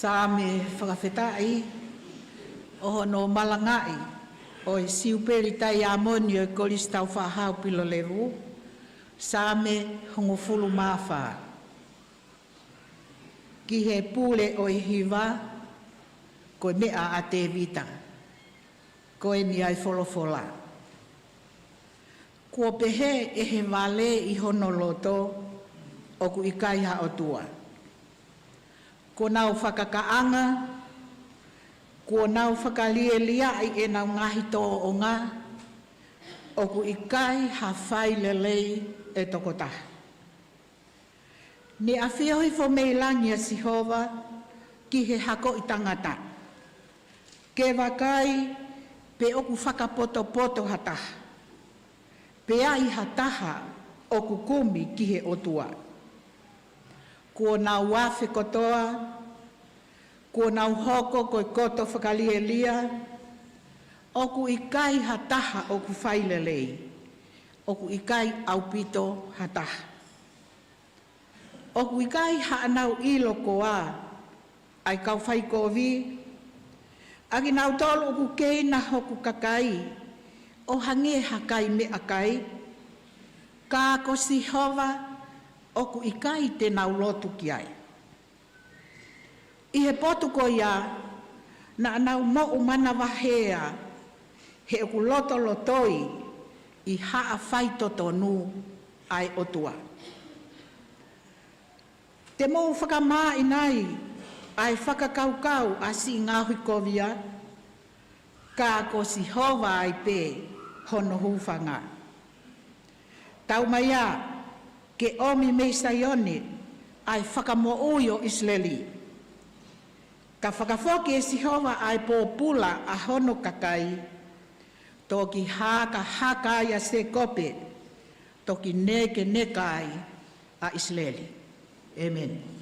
Saame fakafetaʻi ʻo hono malangaʻi ʻo e Siupeli Taiamoni ʻo e Kolisi Taufaʻāhau Pilolevu, Saame hongofulu mā fā. Ki he pule ʻo e hiva, ko e meʻa ʻa Tēvita. Ko eni ʻa e folofola. Kuo pehē ʻe he vale ʻi hono loto, ʻoku ʻikai ha ʻOtua. Kuo nau fakakaʻanga, kuo nau fakalieliaʻi ʻenau ngaahi tōʻonga, ʻoku ʻikai ha fai lelei ʻe toko taha. Naʻe ʻafio hifo mei langi ʻa Sihova ki he hako ʻi tangata, ke vakai pe ʻoku fakapotopoto ha taha, pe ʻi ai ha taha ʻoku kumi ki he ʻOtua. Kuo nau afe kotoa, kuo nau hoko ko e koto fakalielia, ʻoku ʻikai ha taha ʻoku fai lelei, ʻoku ʻikai ʻaupito ha taha. ʻOku ʻikai haʻanau ʻilo koā, ʻa e kau faikovi, ʻa kinautolu ʻoku keina hoku kakai, ʻo hangē ha kai meʻakai, ka ko Sihova ʻoku ʻikai te nau lotu ki ai. ʻI he potu ko ia, naʻa nau moʻu manavahē, he ʻoku lotolotoi ʻi haʻa faitotonu ʻa e ʻOtua. Te mou fakamāʻinaʻi ʻa e fakakaukau ʻa siʻi ngaohikovia, ka ko Sihova ai pē hono hūfanga. Taumaiā ke ʻomi mei Saione ʻa e fakamoʻui ʻo ʻIsileli. Ka fakafoki ʻe Sihova ʻa e pōpula ʻa hono kakai, toki hakahaka ai ʻa Sēkope, toki nekeneka ai ʻa ʻIsileli. ʻĒmeni.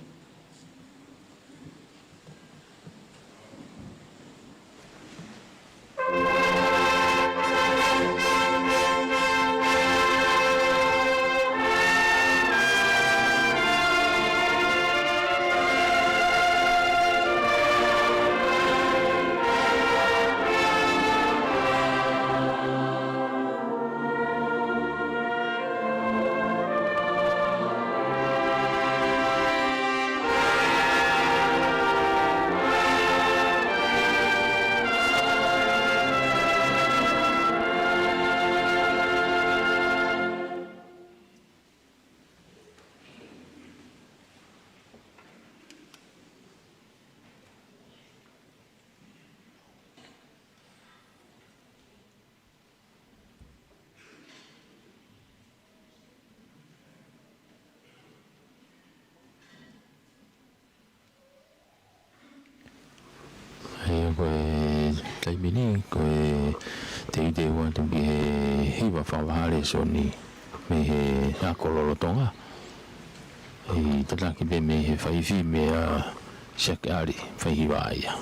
ʻIo, ko e taimi ni, ko e teuteu atu ki he hiva fakavaha lēsoni mei he ako lolotonga. ʻI tataki pē mei he faifi meia Siakeali, faihiva ia.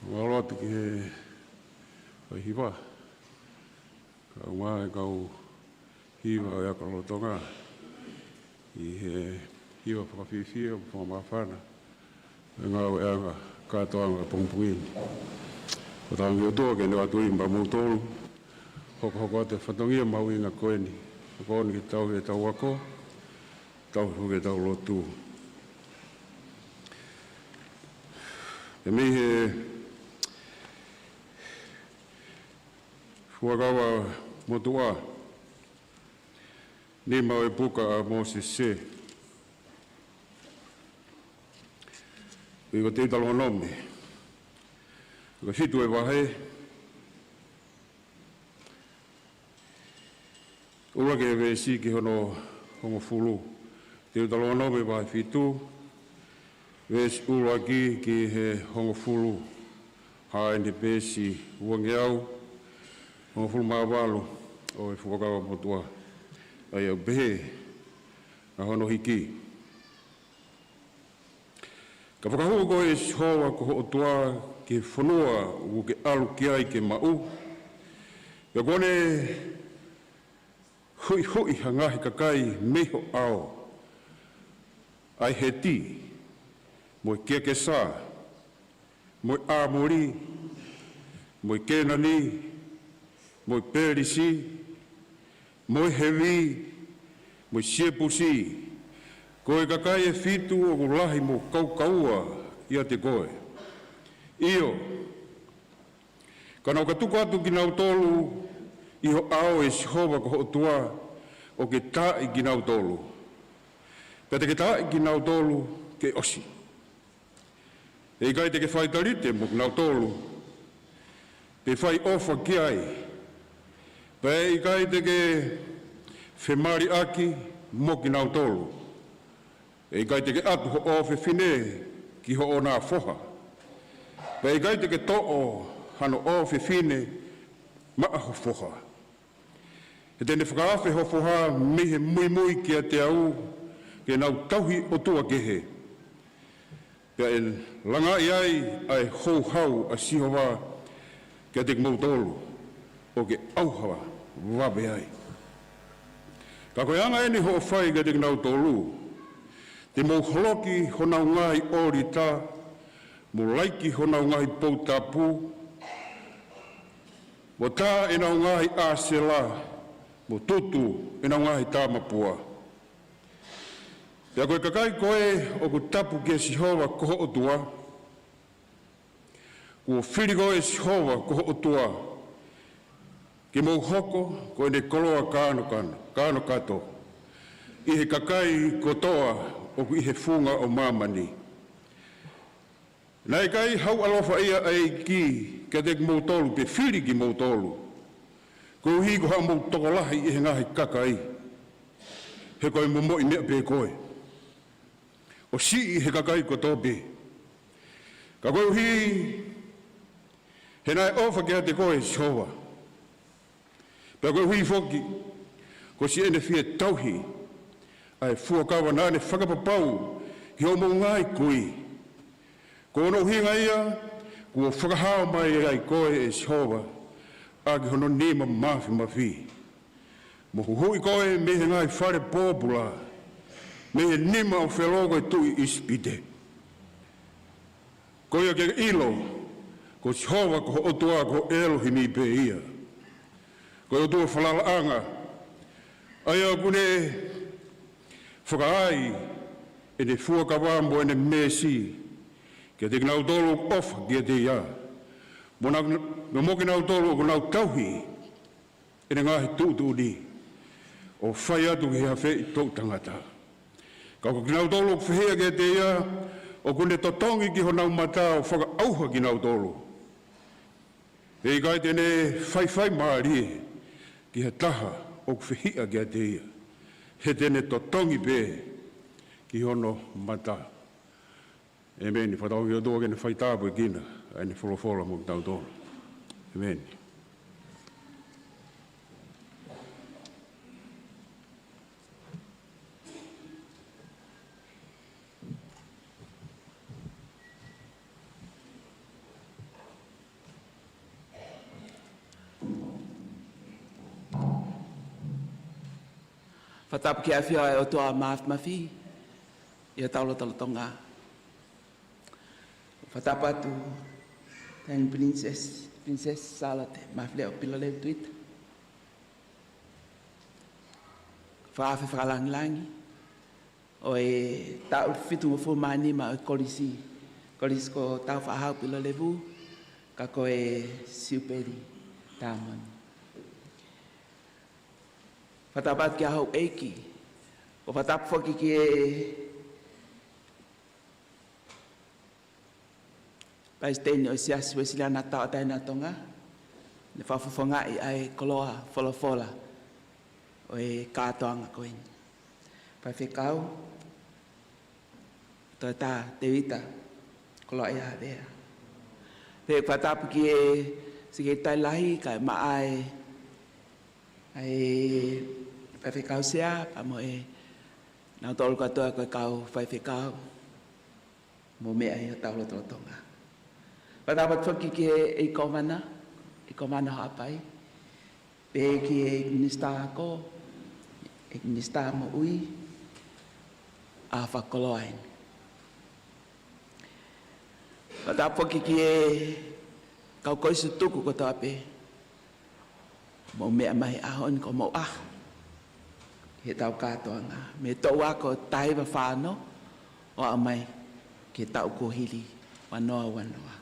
Mālō atu ki he fai hiva. Kae ʻumaʻā e kau hiva ʻo e aka lolotonga ʻi he hiva fakafiefia mo fakamāfana ʻa e ngāueʻanga kātoanga ʻo e pongipongi ni. Ko e tangata ʻOtua ke ne ʻatu ʻi maʻamoutolu, hokohoko atu e fatongia mahuʻinga ko eni, ko eni ke tauhi ʻetau ako, tauhi foki ʻetau lotu. Pea mei he Fuakava Motuʻa, nima ʻo e puka ʻa Mōsese, ʻi he Teutalōnome, ko e fitu e vahe, ʻuluaki e veesi ki hono hongofulu. Teutalōnome vahe fitu, veesi ʻuluaki ki he hongofulu. Hā eni he peesi uangeau hongofulu mā valu ʻo e Fuakava Motuʻa. ʻA ia ʻoku pehē ʻa hono hiki. Ka fakahū koe ʻe Sihova ko ho ʻOtua ki he fonua ʻoku ke ʻalu ki ai ke maʻu, pea kuo ne huʻihuʻi ha ngaahi kakai mei ho ʻao, ʻa e Heti, mo e Kiakesā, mo e ʻAmoli, mo e Kēnani, mo e Pelisi, mo e Hevi, mo e Siepusi, ko e kakai ʻe fitu ʻoku lahi mo kaukaua ʻiate koe. ʻIo, ka naʻa ku tuku atu kinautolu ʻi ho ʻao, ʻe Sihova ko ho ʻOtua, ʻo ke taaʻi kinautolu. Pea te ke taaʻi kinautolu ke ʻosi. ʻE ʻikai te ke fai talite mo kinautolu, pe fai ʻofa ki ai, pea ʻe ʻikai te ke femaliʻaki mo kinautolu. ʻE ʻikai te ke ʻatu hoʻo ʻofefine ki hoʻo nā foha, pea ʻe ʻikai te ke toʻo hano ʻofefine maʻa ho foha. He te ne fakaafe ho foha mei he muimui kiate au ke nau tauhi ʻotua kehe, pea ʻe langaʻi ai ʻa e houhau ʻa Sihova kiate kimoutolu, ʻo ke ʻauha vave ai. Ka ko e anga eni hoʻo fai kiate kinautolu, te mou holoki honau ngaahi ʻōlita, mo laiki honau ngaahi poutapu, mo tā ʻenau ngaahi ʻĀsela, mo tutu ʻenau ngaahi tāmapua. Pea ko e kakai ko ē ʻoku tapu kia Sihova ko ho ʻOtua, kuo fili koe ʻe Sihova ko ho ʻOtua ke mou hoko ko ʻene koloa kānokano, kānokato ʻi he kakai kotoa ʻoku ʻi he funga ʻo māmani. Naʻe ʻikai hau ʻaloʻofa ia ʻa e ʻEiki kiate kimoutolu, pe fili kimoutolu, koeʻuhi ko haʻamou tokolahi ʻi he ngaahi kakai, he ko e momoʻi meʻa pē koe, ʻo siʻi he kakai kotoa pē. Ka koeʻuhi he naʻe ʻofa kiate koe ʻe Sihova, pea koeʻuhi foki ko siʻene fie tauhi ʻa e fuakava naʻa ne fakapapau ki hoʻomou ngaahi kui, ko hono ʻuhinga ia kuo fakahā mai ai koe ʻe Sihova ʻaki hono nima mafimafi, mo huhuʻi koe mei he ngaahi fale pōpula, mei he nima ʻo Felo ko e tuʻi ʻIsipite. Ko ia ke ʻilo ko Sihova ko ho ʻOtua ko e ʻElohimi pē ia, ko e ʻOtua falalaʻanga, ʻa ia ʻoku ne fakaai ʻene fuakava mo ʻene meesi kiate kinautolu ʻoku ʻofa kiate ia, mo na, mo kinautolu ʻoku nau tauhi ʻene ngaahi tuʻutuʻuni, ʻo fai atu ki he afeʻi toʻutangata. Ka ko kinautolu ʻoku fehiʻa kiate ia, ʻoku ne totongi ki honau mata ʻo fakaʻauha kinautolu. ʻE ʻikai te ne faifai mālie ki ha taha ʻoku fehiʻa kiate ia, he te ne totongi pē ki hono mata. ʻEmeni. Fakatauange ki he ʻOtua ke ne fai tāpuekina ʻa ʻene folofola mo kitautolu. ʻEmeni. Fakatapu ki he ʻafio ʻa e ʻOtua Māfimafi ʻi hotau lotolotonga. Fakatapu atu ki he Princess, Princess Sālote Mafileʻo Pilolevu Tuita. Fakaafe fakalāngilangi ʻo e taʻu fitungofulu mā nima ʻo e kolisi, kolisi ko Tāufaʻāhau Pilolevu, ka ko e Siupeli Tāmoni. Fakatapu atu ki he houʻeiki, ʻo fakatapu foki ki he Palesiteni ʻo e Siasi Uēsiliana Tauʻatāina ʻo Tonga, ne fakafofongaʻi ʻa e koloa folofola ʻo e kātoanga ko eni. Faifekau Toeta Tevita Koloaʻia Havea. Pea fakatapu ki he Sekelitali Lahi kae ʻumaʻā ʻa e Faifekau Sea, pea mo e nautolu kātoa ko e kau faifekau mou meʻa ʻi hotau lotolotonga. Fakatapu atu foki ki he ʻEiki Kōvana, ʻEiki Kōvana Haʻapai, pea ki he ʻEiki Minisitā Ako, ʻEiki Minisitā Moʻui, ʻa fakakoloa eni. Fakatapu foki ki he kau kolisi tutuku kotoa pē, mou meʻa mai he ʻaho ni, ko hoʻomou ʻaho ki heʻetau kātoanga mei he toʻu ako taha hiva fā ono ʻo aʻu mai ki he taʻu kuo hili, ua noa ua noa.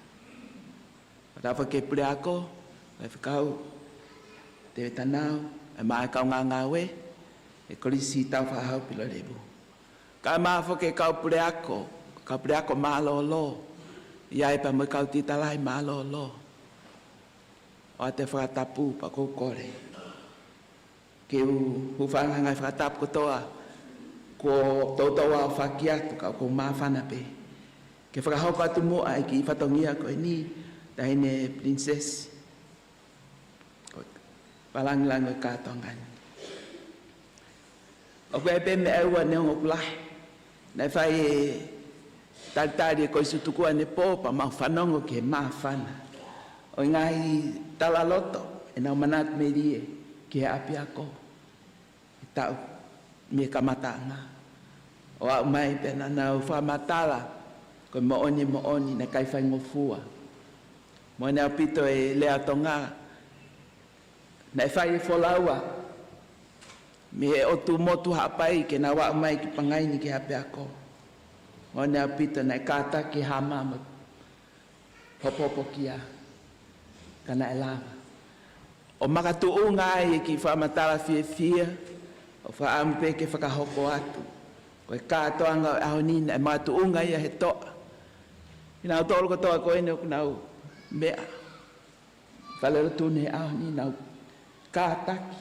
Fakatapu ki he Puleako, Faifekau Tevita Nau, ʻumaʻā e kau ngāngāue ʻo e Kolisi Tāufaʻāhau Pilolevu. Kae ʻumaʻā foki e kau puleako, kau puleako mālōlō, ʻi ai pea mo e kau tita lahi mālōlō. ʻOatu e fakatapu pea ʻoku ou kole ke u hūfanga he ngaahi fakatapu kotoa kuo toutou aofaki atu, ka ʻoku ou māfana pē ke fakahoko atu muʻa e kiʻi fatongia ko eni, Taʻahine Pilinisesi, ko e fakalāngilangi ʻo e kātoanga ni. ʻOku ʻi ai pē meʻa ʻe ua neongo ʻoku lahi. Naʻe fai e talitali e kolisi tutuku ʻanepō pea mau fanongo ki he māfana ʻo e ngaahi talaloto ʻenau manatu melie ki he ʻapiako he taʻu mei he kamataʻanga ʻo aʻu mai, pea naʻa nau fakamatala ko e moʻoni, moʻoni naʻe ʻikai faingofua. Moʻoni ʻaupito e lea Tonga, naʻe fai e folaua mei he ʻotu motu Haʻapai ke nau aʻu mai ki Pangai ni ki he ʻapiako. Moʻoni ʻaupito naʻe kātaki e hama mo e hopohopokia, ka naʻe lava ʻo makatuʻunga ai e kiʻi fakamatala fiefia, ʻo fakaʻamu pē ke fakahoko atu. Ko e kātoanga ʻo e ʻaho ni naʻe makatuʻunga ia he toʻa. Kinautolu kotoa ko eni ʻoku nau meʻa falelotu ni he ʻaho ni, nau kātaki,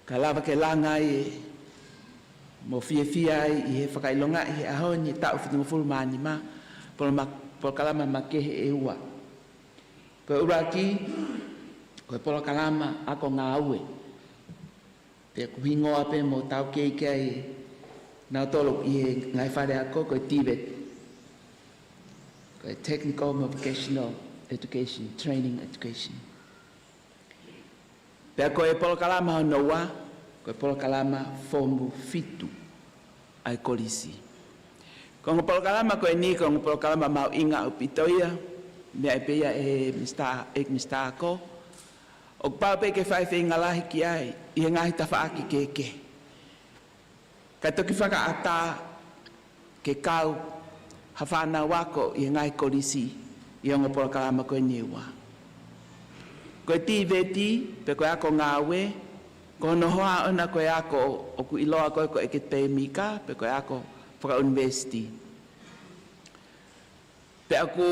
ka lava ke langa ai e, mo fiefia ai ʻi he fakaʻilongaʻi he ʻaho ni e taʻu fitungofulu mā nima polo-, polokalama makehe ʻe ua. Ko e ʻuluaki, ko e polokalama ako ngāue. Pea ʻoku hingoa pē mo taukei ki ai ʻe nautolu ʻi he ngaahi fale ako, ko e TVET. Ko e Technical Vocational Education, Training Education. Pea ko e polokalama hono ua, ko e polokalama foomu fitu ʻa e kolisi. Ko e ongo polokalama ko eni, ko e ongo polokalama mahuʻinga ʻaupito ia, meʻa pē ia ʻe he Minisitā, ʻEiki Minisitā Ako, ʻoku pau pē ke fai feinga lahi ki ai ʻi he ngaahi tafaʻaki kehekehe. Kae toki fakaʻatā ke kau ha fānau ako ʻi he ngaahi kolisi ʻi he ongo polokalama ko eni ʻe ua. Ko e TVET, pe ko e ako ngāue, ko hono hoa ʻona ko e ako ʻoku ʻiloa ko ē ko e ʻekatēmika, pe ko e ako fakaʻunivēsiti. Pea ʻoku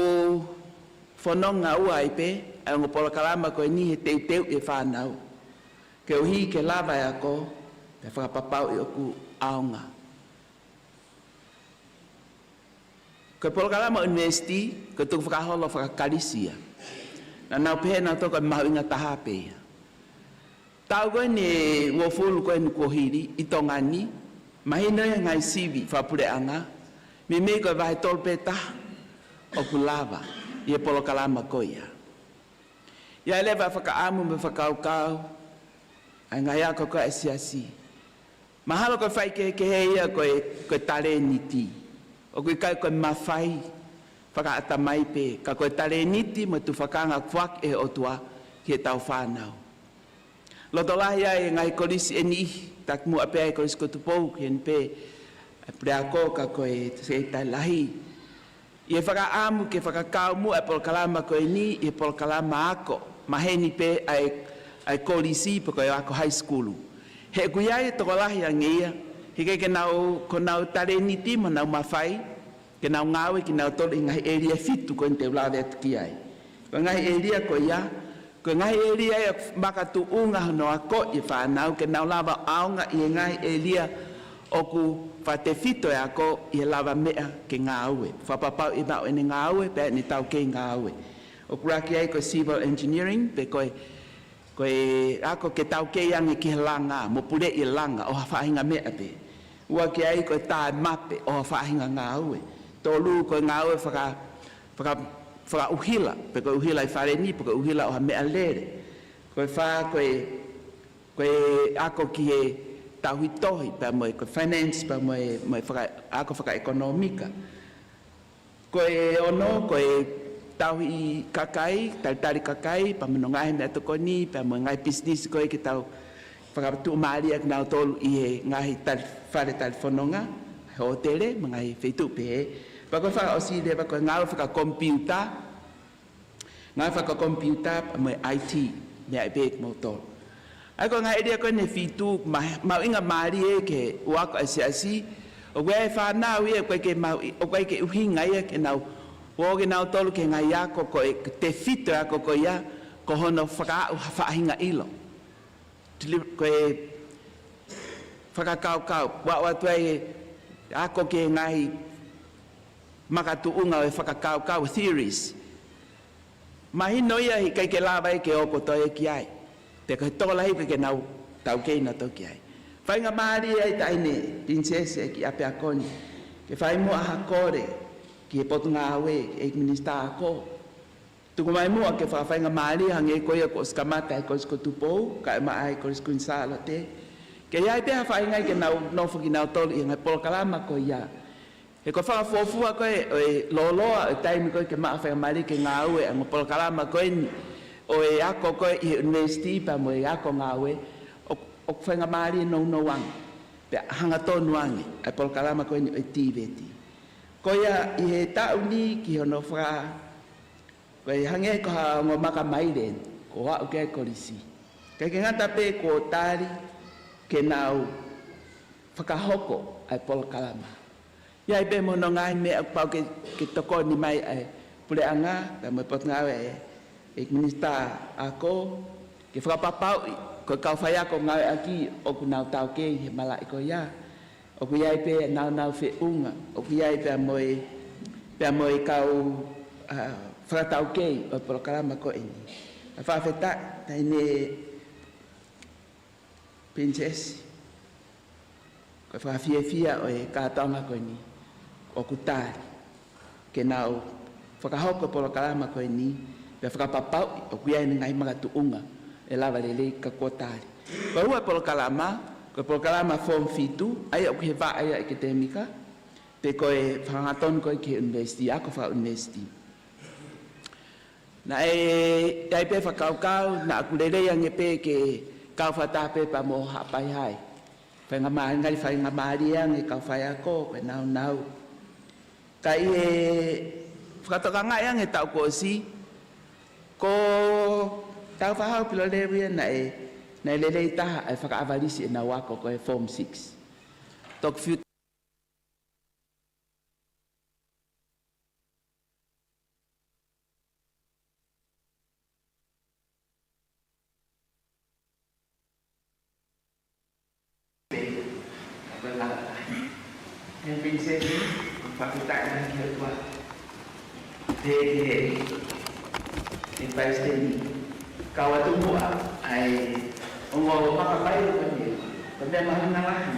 fononga ua ai pē ʻa e ongo polokalama ko eni he teuteuʻi e fānau, koeʻuhi ke lava e ako, pea fakapapauʻi ʻoku ʻaonga. Ko e polokalama ʻunivēsiti, ko e tukufakaholo fakakalisi ia. Naʻa nau pehē nautolu ko e mahuʻinga taha pē ia. Taʻu ko eni ʻe uofulu ko eni kuo hili ʻi Tonga ni, mahino ia he ngaahi sivi fakapuleʻanga, meimei ko e vahe tolu pē taha ʻoku lava ʻi he polokalama ko ia. ʻI ai leva e fakaʻamu mo e fakakaukau ʻa e ngaahi ako ko ē ʻa e siasi, Mahalo ko e faikehekehe ia ko e, ko e talēniti. ʻOku ʻikai ko e mafai fakaʻatamai pē, ka ko e talēniti mo e tufakanga kuo foaki ʻe he ʻOtua ki heʻetau fānau. Loto lahi ai e ngaahi kolisi ʻe niʻihi, takimuʻa pē ʻa e Kolisi ko Tupou, ki heni pē ʻa e Puleako ka ko e Sekelitali Lahi. ʻI he fakaʻamu ke fakakau muʻa e polokalama ko eni ʻi he polokalama ako maheni pē ʻa e, ʻa e kolisi pe ko e ako high school. He ʻoku ʻi ai e tokolahi ange ia, he ʻikai ke nau, ko honau talēniti mo honau mafai ke nau ngāue kinautolu ʻi he ngaahi ʻēlia ʻe fitu ko eni te u lave atu ki ai. Ko e ngaahi ʻēlia ko ia, ko e ngaahi ʻēlia ia ʻoku makatuʻunga hono akoʻi e fānau ke nau lava ʻaonga ʻi he ngaahi ʻēlia ʻoku fakatefito e ako ʻi he lavameʻa ke ngāue. Fakapapauʻi ʻe maʻu ʻene ngāue, pea ʻene taukei ngāue. ʻOku ʻuluaki ai ko e civil engineering, pe ko e, ko e ako ke taukei ange ki he langa, mo puleʻi e langa, ʻo ha faʻahinga meʻa pē. Ua ki ai ko e tā e mape, ʻo ha faʻahinga ngāue. Tolu ko e ngāue faka, faka, fakaʻuhila, pe ko e ʻuhila ʻi fale ni, pe ko e ʻuhila ʻo ha meʻalele. Ko e fā, ko e, ko e ako ki he tauhi tohi, pea mo e, ko e finance, pea mo e, mo e faka, ako fakaʻekonōmika. Ko e ono, ko e tauhi kakai, talitali kakai, pea mo hono ngaahi meʻatokoni, pea mo e ngaahi pisinisi ko ē ke tau fakatuʻumālie kinautolu ʻi he ngaahi tali, fale talifononga, hōtele, mo e ngaahi feituʻu pehē. Pea ko e fakaʻosi leva ko e ngāue fakakomipiuta, ngāue fakakomipiuta, pea mo e I T, meʻa ʻe pē kimoutolu. ʻA ia ko e ngaahi ʻēlia ko eni ʻe fitu, ma, mahuʻinga mālie ke ʻoua ko e siasi, ʻoku ʻi ai e fānau ia, ʻoku ʻikai ke mahuʻi, ʻoku ʻikai ke ʻuhinga ia ke nau, ō kinautolu ki he ngaahi ako ko ē, tefito e ako ko ia, ko hono fakaaʻu ha faʻahinga ʻilo. Tili, ko e fakakaukau, ʻoua ʻoua atu ai e ako ki he ngaahi makatuʻunga ʻo e fakakaukau, theories. Mahino ia he ʻikai ke lava ia ke ō kotoa ia ki ai. Pea ko e tokolahi ʻikai ke nau taukei nautolu ki ai. Faingamālie ai taʻahine Pilinisesi ʻEiki ʻApiako ni ke fai muʻa ha kole ki he Potungāue, ki he ʻEiki Minisitā Ako. Tuku mai muʻa ke fakafaingamālie hangē ko ia kuo ʻosi kamata ʻi he Kolisi ko Tupou, kae ʻumaʻā ʻa e Kolisi Kuini Sālote. Ke ʻi ai pē ha faʻahinga ia ke nau nofo kinautolu ʻi he ngaahi polokalama ko ia. He ko e fakafuofua ko ē ʻo e lōloa ʻo e taimi ko ē ke maʻu faingamālie ke ngāue ʻa e ongo polokalama ko eni ʻo e ako ko ē ʻi he ʻunivēsiti pea mo e ako ngāue, ʻo, ʻoku faingamālie nounou ange, pea hangatonu ange ʻa e polokalama ko eni ʻo e TVET. Ko ia ʻi he taʻu ni ki hono faka, ko e hangē ko ha ongo maka maile eni, kuo aʻu ki ai e kolisi. ʻIkai ke ngata pē kuo tali ke nau fakahoko ʻa e polokalama. ʻI ai pē mo hono ngaahi meʻa ʻoku pau ke, ke tokoni mai ʻa e puleʻanga, pea mo e Potungāue ʻa e, ʻEiki Minisitā Ako, ke fakapapauʻi ko e kau faiako ngāueʻaki ʻoku nau taukei he malaʻe ko ia. ʻOku ʻi ai pē ʻenau nau feʻunga, ʻoku ʻi ai pea mo e, pea mo e kau, ʻa, fakataukei ʻo e polokalama ko eni. ʻA, fakafetaʻi, taʻahine Pilinisesi. Ko e fakafiefia ʻo e kātoanga ko eni ʻoku tali ke nau fakahoko e polokalama ko eni, pea fakapapauʻi ʻoku ʻi ai ʻene ngaahi makatuʻunga ʻe lava lelei ka kuo tali. Ko e ua e polokalama, ko e polokalama Form fitu, ʻa ia ʻoku ʻi he vaʻa ia ʻekatēmika, pe ko e fakahangatonu ko ē ki he ʻunivēsiti, ako fakaʻunivēsiti. Naʻe ʻi ai pē fakakaukau, naʻa ku lelei ange pē ke kau fakataha pē pea mo Haʻapai Hai. Faingamālie, ngali faingamālie ange kau faiako, ko e naunau. Ka ʻi he fakatokangaʻi ange taʻu kuo ʻosi, ko Tāufaʻāhau Pilolevu ia naʻe, naʻe lelei taha ʻa e fakaʻavalisi ʻenau ako ko e Form six. Toki fiu Pilinisesi, fakafetaʻi lahi ki he ʻOtua. Pea ki he, ki he Palesiteni, kau atu muʻa ʻa e ongo maka maile ko eni, ko e meʻa mahuʻinga lahi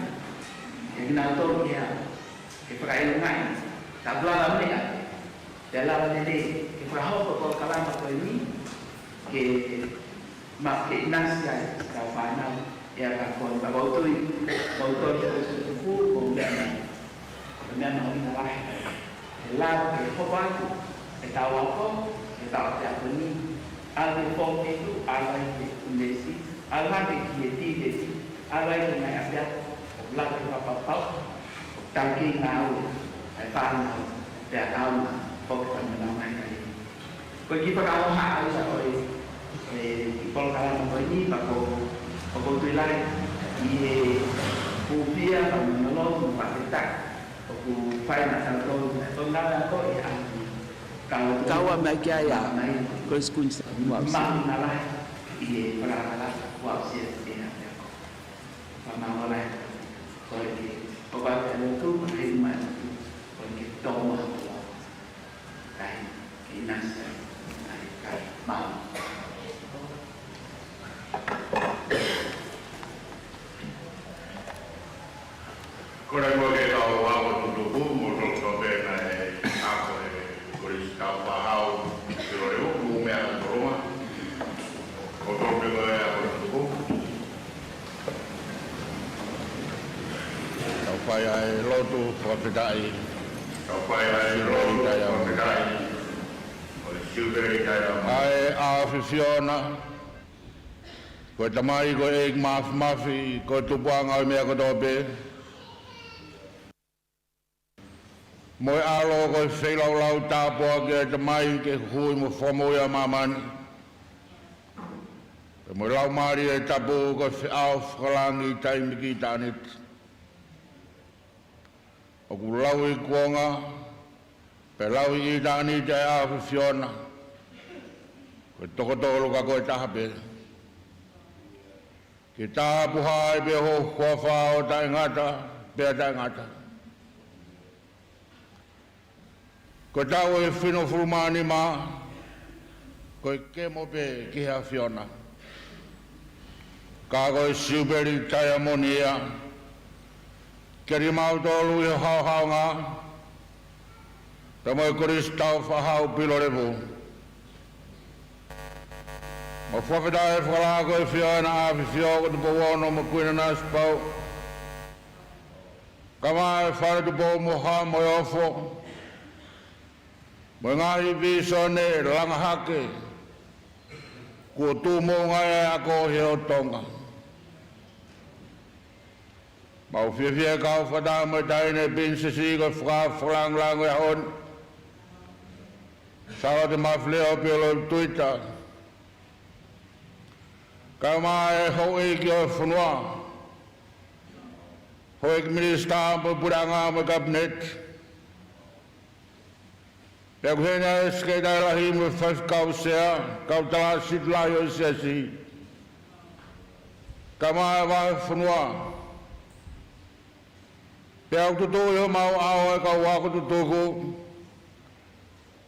ia kinautolu ia ke fakaʻilongaʻi, ka ʻoku lava meʻa, pea lava lelei ke fakahoko e polokalama ko eni, ke ma, ke ʻinasi ai kau fānau, ʻIa ka ko e ka ʻoku ou tui, ʻoku ou tui ko e tuku, ko e meʻa mai. Ko e meʻa mahuʻinga lahi. ʻE lava ke hoko atu ʻetau ako, ʻetau ako ni, ʻalu ki he fōmetu, ʻalu ai ki he ʻunivēsiti, ʻalu hake ki he TVET, ʻalu ai ki he ngaahi ʻapiako, ʻo lava ke fakapapauʻi ʻoku tau kei ngāue ʻa e fānau, pea tau na, ʻoku tau na mai kai. Ko e kiʻi fakaʻohoʻa ʻa ia ko e, ko e kiʻi polokalama ko eni, pea ko, ʻoku ou tui lahi ʻi he kūpia, pea mo e lotu, mo e fakafetaʻi ʻoku fai maʻatautolu, ʻa e tau ngāue ako ʻi he ʻaho ni. Kau, kau ʻa mai ki ai ʻa mai, ko e sikuini sa, mo au. Mahuʻinga lahi ʻi he fakaʻapaʻapa kuo aʻusia ʻe he ʻapiako. Fakamālō lahi, ko e ke, ʻoku ou ʻai atu, ʻoku ou ʻai mai atu, ʻoku ou ʻai ke tō maha. Kai, ke nasa, kai, kai, mau. Ko e lau ke tau ako tutuku, mo tau tau pē naʻe ako ʻe Kolisi Taufaʻāhau Pilolevu, mou meʻa ʻo tolonga. Ko tau pē ko e ako tutuku. Tau fai ʻa e lotu fakafetaʻi. Tau fai ʻa e lotu fakafetaʻi. ʻO e Siupeli Taiamonia. ʻA e ʻAfio ʻAfiona, ko e Tamai, ko e ʻEiki Māfimafi, ko e Tupuʻanga ʻo e meʻa kotoa pē. Mo e ʻAlo, ko e feilaulau tāpuaki ʻa e Tamai ke huhuʻi mo fakamoʻui ʻa māmani. Pea mo e Laumālie Tapu, ko e feʻao fakalangi taimi ki ʻitāniti. ʻOku lau ʻi kuonga, pea lau ʻi ʻitāniti ʻa e ʻAfio ʻAfiona. Ko e toko tolu ka ko e taha pē. Ke tāpuhā ai pē ho huafa ʻo taʻengata, pea taʻengata. Ko e taʻu ʻe finangofulu mā nima, ko e kemo pē ki he ʻAfiona. Ka ko e Siupeli Taiamonia, ke ʻi ai maʻatautolu ʻi he haohaonga, pea mo e Kolisi Taufaʻāhau Pilolevu. Mo e fakafetaʻi fakalakalaka ki he ʻAfio ʻAfiona ʻAfifio ko Tupou Ono mo Kuini Nanasipauʻu. Kae ʻumaʻā e Fale Tupou mo Hā mo e Ofo. Mo e ngaahi vīsone langa hake. Kuo tuʻu moʻunga ʻa e ako ʻi he ʻo Tonga. Mau fiefia kau fakataha mo e taʻahine Pilinisesi ko e faka-, fakalāngilangi ʻo e ʻaho ni. Sālote Mafileʻo Pilolevu Tuita. Kae ʻumaʻā e houʻeiki ʻo e fonua. Houʻeiki Minisitā mo e Puleʻanga mo e Kapineti. Pea ʻoku ʻi heni ʻa e Sekelitali Lahi mo e Faifekau Sea, kau tala siti lahi ʻo e Siasi. Kae ʻumaʻā e Vahefonua. Pea ʻoku tutuʻu ʻi homau ʻao e kau ako tutuku.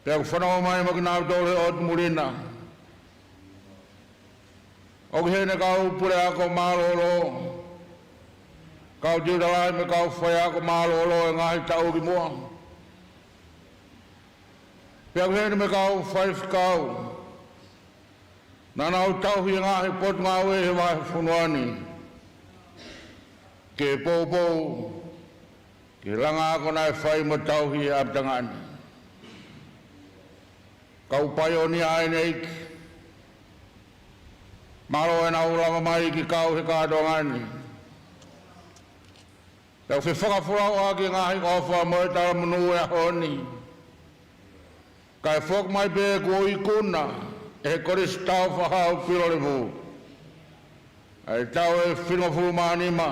Pea ʻoku fanongo mai mo kinautolu he ʻotu muli na. ʻOku ʻi heni kau puleako mālōlō, kau tiuta lahi mo e kau faiako mālōlō ʻi he ngaahi taʻu kimuʻa. Pea ʻoku ʻi heni mo e kau faifekau naʻa nau tauhi e ngaahi potungāue he Vahefonua ni. Ke poupou ki he langa ako naʻe fai mo tauhi he ʻapitanga ni. Kau paionia ʻa e ʻEiki. Mālō ʻenau lava mai ke kau he kātoanga ni. Pea ʻoku fefakafolau ʻaki e ngaahi ʻofa mo e talamonū he ʻaho ni. Kae foki mai pē kuo ikuna ʻe he Kolisi Taufaʻāhau Pilolevu ʻa e taʻu ʻe finangofulu mā nima.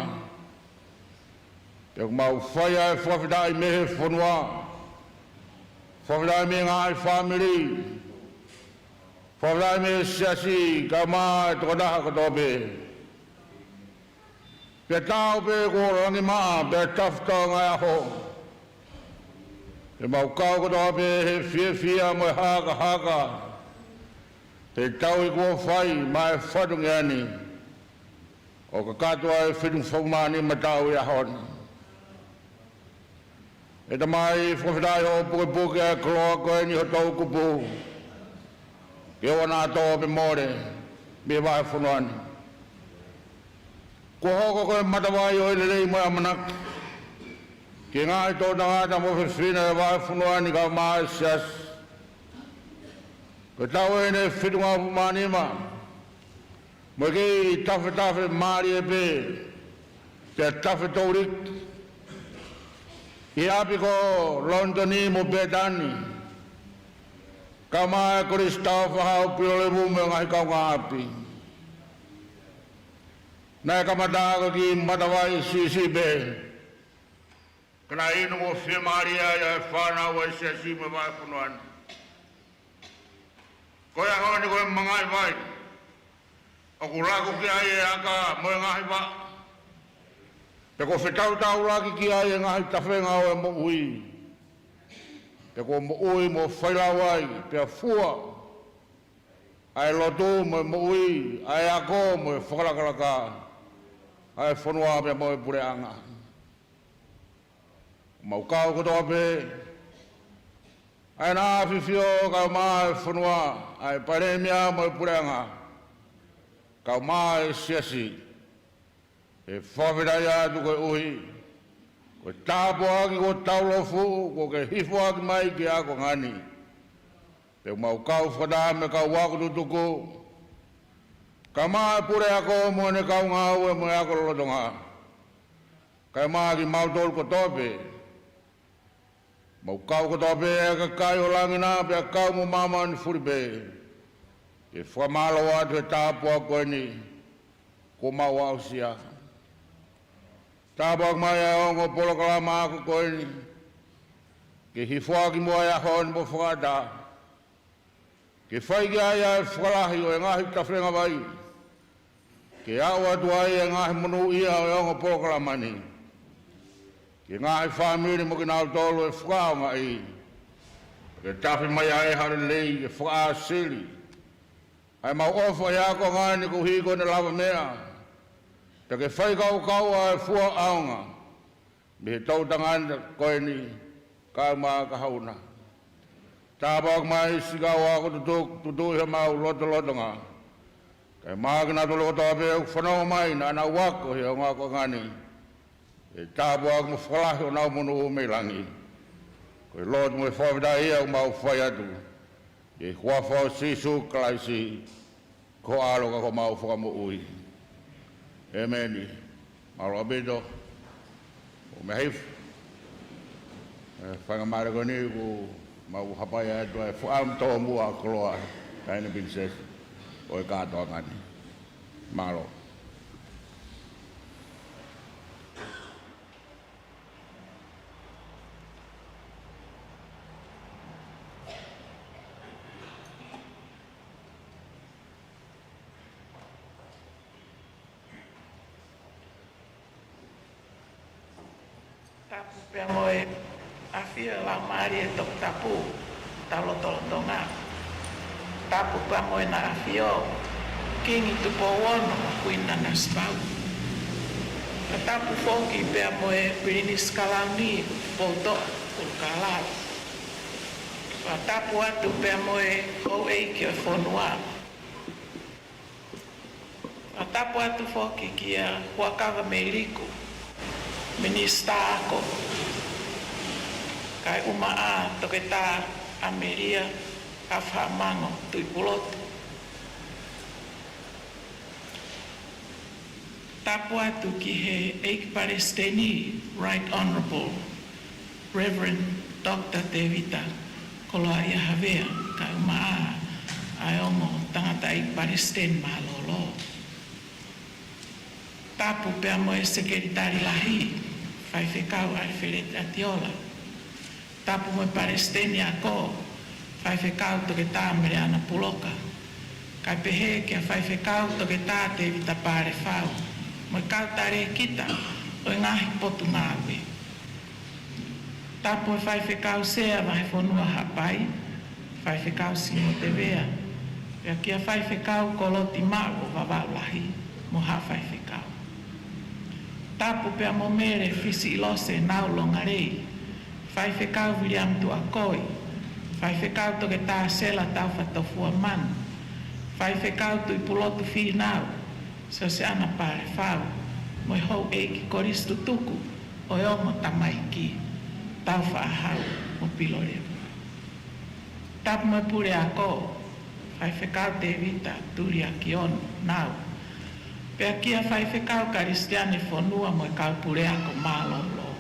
Pea ʻoku mau fai ʻa e fakafetaʻi mei he fonua. Fakafetaʻi mei he ngaahi fāmili. Fakafetaʻi mei he Siasi kae ʻumaʻā e tokotaha kotoa pē. Pea taau pē kuo langi maʻa, pea tafu Tonga e ʻaho. Pea mau kau kotoa pē he fiefia mo e hakahaka. He tauhi kuo fai maʻa e fatongia ni. ʻO kakato ʻa e fitungofulu mā nima taʻu ʻi he ʻaho ni. ʻE Tamai, fakafetaʻi hoʻo pukepuke ʻa e koloa ko eni ho toʻukupu. Ke ʻoua naʻa tō pe mole mei he Vahefonua ni. Kuo hoko ko e matavai ʻo e lelei mo e ʻamanaki ki he ngaahi toʻutangata mo e fefine ʻo e vahefonua ni kae ʻumaʻā e siasi. Ko e taʻu eni ʻe fitungofulu mā nima, mo e kei tafetafe mālie pē, pea tafe touliki ʻi he ʻapi ko Lonitoni mo Pētani, kae ʻumaʻā e Kolisi Taufaʻahau Pilolevu mo e ngaahi kaungāʻapi. Naʻe kamata ko e kiʻi matavai siʻisiʻi pē, ka naʻe inu mo fiemālie ai ʻa e fānau ʻa e siasi mo e vahefonua ni. Ko e ʻaho ni ko e mangaʻi vai ʻoku lako ki ai e aka mo e ngaahi vaʻa, pea kuo fetautaulaki ki ai e ngaahi tafenga ʻo e moʻui, pea kuo moʻui mo failau ai pea fua ʻa e lotu mo e moʻui, ʻa e ako mo e fakalakalaka ʻa e fonua pea mo e puleʻanga. Mau kau kotoa pē, ʻa e ʻAfifio kae ʻumaʻā e fonua, ʻa e Palēmia mo e puleʻanga, kae ʻumaʻā e siasi, ʻe fakafetaʻi atu koeʻuhi ko e tāpuaki kuo taulōfuʻu kuo ke hifoaki mai ki he ʻakonga ni. Pea mau kau fakataha mo e kau ako tutuku, kae ʻumaʻā e puleako mo ʻene kau ngāue mo e ako lolotonga, kae ʻumaʻā kimautolu kotoa pē. Mau kau kotoa pē ʻa e kakai ʻo langi na pea kau mo māmani fuli pē, ke fakamālō atu he tāpuaki ko eni kuo mau aʻusia. Tāpuaki mai ʻa e ongo polokalama ako ko eni, ke hifoaki muʻa he ʻaho ni mo fakaʻatā, ke fai ki ai ʻa e fakalahi ʻo e ngaahi tafenga vai, ke aʻu atu ai e ngaahi monūʻia ʻo e ongo polokalama ni ki he ngaahi fāmili mo kinautolu ʻe fakaʻaongaʻi, ke tafe mai ai ha lelei ke fakaʻāsili ʻa e mau ʻofa ʻi he ʻakonga ni koeʻuhi ko ʻene lavameʻa, pea ke fai kaukaua ʻa e fua ʻaonga mei he toʻutangata ko eni kae ʻumaʻā Kahaʻu na. Tāpuaki mai siʻi kau ako tutuku, tutuʻi homau lotolotonga, kae ʻumaʻā kinautolu kotoa pē ʻoku fanongo mai naʻa nau ako he ongo akonga ni. ʻE tāpuaki mo fakalahi honau monū mei langi. Ko e lotu mo e fakafetaʻi ʻoku mau fai atu ʻi he huafa ʻo Sīsū Kalaisi, ko ho ʻAlo ka ko homau Fakamoʻui. ʻEmeni. Mālō ʻaupito. ʻO meʻa hifo e faingamālie ko eni, ʻoku mau hapai atu ʻa e fakaʻamu tōmuʻa koloa, Taʻahine Pilinisesi ʻo e kātoanga ni. Mālō. Tapu pea mo e ʻAfio Laumālie Toputapu, tau lotolotonga. Tapu pea mo e ʻAfio, Kingi Tupou Ono, Kuini Nanasipauʻu. Ka tapu foki pea mo e Pilinisi Kalauni, Tupoutoʻa Pulukālala. Ka tapu atu pea mo e houʻeiki ʻo e fonua. Ka tapu atu foki kia Huʻakavameiliku, Minisitā Ako, kae ʻumaʻā Toketā ʻAmelia Hafahaʻamango Tuʻipulotu. Tapu atu ki he ʻEiki Palesiteni, Right Honourable Reverend Doctor Tevita Koloaʻia Havea, kae ʻumaʻā ʻa e ongo tangataʻeiki palesiteni mālōlō. Tapu pea mo e Sekelitali Lahi, Faifekau ʻAlifeleti ʻAtiola. Tapu mo e Palesiteni Ako, Faifekau Toketā Meleana Puloka. Kae pehē kia Faifekau Toketā Tevita Palefau, mo e kau talēkita ʻo e ngaahi potungāue. Tapu e Faifekau Sea Vahefonua Haʻapai, Faifekau Simo Tevea, pea kia Faifekau Koloti Maʻu ʻo Vavaʻu Lahi, mo ha faifekau. Tapu pea mo Mele Fisiʻilose Nau Longalei, Faifekau Viliami Tuʻakoi, Faifekau Toketā Sela Taufatofua Manu, Faifekau Tuʻipulotu Fīnau, Siosiana Palefau, mo e Houʻeiki Kolisi Tutuku ʻo e Ongo Tamaiki, Tāufaʻāhau mo Pilolevu. Tapu mo e Puleako, Faifekau Tēvita Tuliakiono Nau, pea kia Faifekau Kalisitiane Fonua mo e kau puleako mālōlō.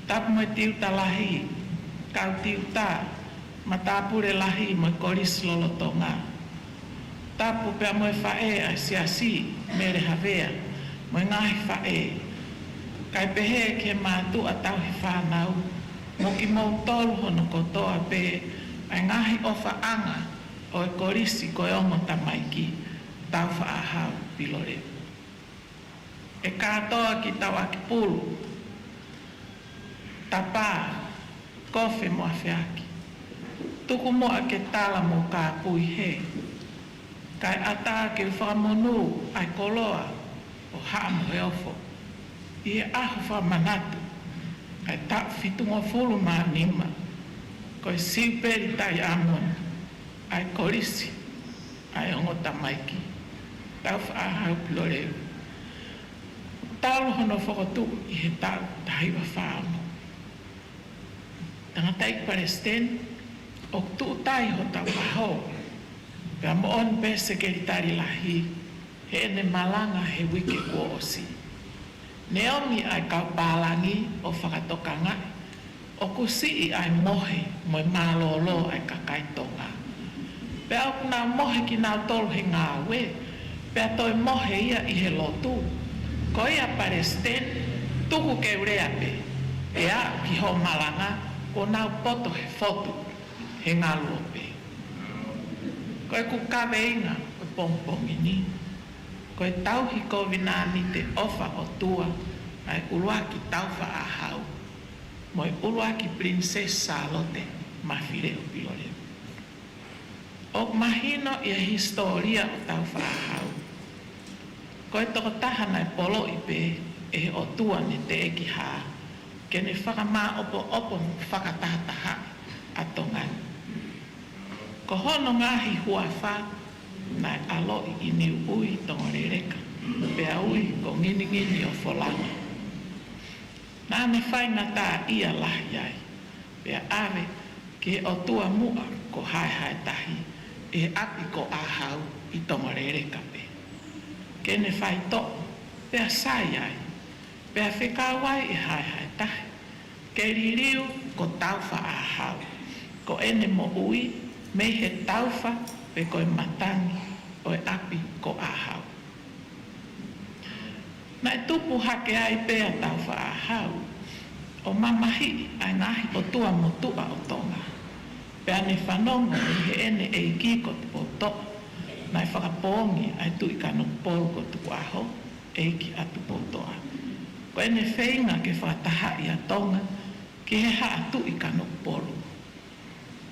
Tapu mo e Tiuta Lahi, kau tiuta, matāpule lahi mo e kolisi lolotonga. Tapu pea mo e faʻē ʻa e Siasi, Mele Havea, mo e ngaahi faʻē. Kae pehē ki he mātuʻa tauhi fānau, mo kimoutolu hono kotoa pē, ʻa e ngaahi ʻofaʻanga ʻo e kolisi ko e Ongo Tamaiki, Tāufaʻāhau Pilolevu. ʻE kātoa ki Tauʻakipulu, Tapa, Kofe mo Afeaki. Tuku muʻa ke tala mo kāpui hē. Kae ʻatā ke u fakamonū ʻa e koloa ʻo Haʻa Moheofo ʻi he ʻaho fakamanatu ʻa e taʻu fitungofulu mā nima, ko e Siupeli Taiamoni ʻa e kolisi ʻa e Ongo Tamaiki, Tāufaʻāhau Pilolevu. Talu hono fokotuʻu ʻi he taʻu taha hiva fā ono. Tangataʻeiki Palesiteni, ʻoku tuʻu tai hotau ʻaho, pea moʻoni pē Sekelitali Lahi, heʻene malanga he uike kuo ʻosi. Neongo ʻa e kau pālangi ʻo fakatokangaʻi ʻoku siʻi ʻa e mohe mo e mālōlō ʻa e kakai Tonga. Pea ʻoku nau mohe kinautolu he ngāue, pea toe mohe ia ʻi he lotu. Ko ia Palesiteni, tuku ke u lea pē, ʻe aʻu ki hoʻo malanga, kuo nau poto he fotu, he ngaluope. Ko ʻeku kaveinga ʻo e pongipongi ni, ko e tauhi kovinānite ʻofa ʻOtua ʻa e ʻUluaki Tāufaʻāhau mo e ʻUluaki Pilinisesi Sālote Mafileʻo Pilolevu. ʻOku mahino ʻi he hisitōlia ʻo Tāufaʻāhau, ko e tokotaha naʻe poloʻi pē ʻe he ʻOtua ne teʻeki hā, ke ne fakamāʻopoʻopo mo fakatahatahaʻi ʻa Tonga ni. Ko hono ngaahi huafa naʻe ʻaloʻi ʻi Niuʻui, Tongoleleka, pea ui ko Nginingini ʻo Folanga. Naʻa ne faingataʻaʻia lahi ai, pea ʻave ki he ʻotua muʻa ko Haehaetahi ʻi he ʻapi ko ʻĀhau ʻi Tongoleleka pē, ke ne faitoʻo, pea sai ai, pea fekau ai ʻe Haehaetahi ke liliu ko Tāufaʻāhau, ko ʻene moʻui mei he taufa pe ko e matangi ʻo e ʻapi ko ʻĀhau. Naʻe tupu hake ai pē ʻa Tāufaʻāhau ʻo mamahiʻi ʻa e ngaahi ʻotua motuʻa ʻo Tonga, pea ne fanongo mei heʻene ʻeiki ko Tupoutoʻa, naʻe fakapoongi ʻa e Tuʻi Kanokupolu ko Tukuʻaho, ʻEiki ʻa Tupoutoʻa, ko ʻene feinga ke fakatahaʻi ʻa Tonga ki he Haʻa Tuʻi Kanokupolu.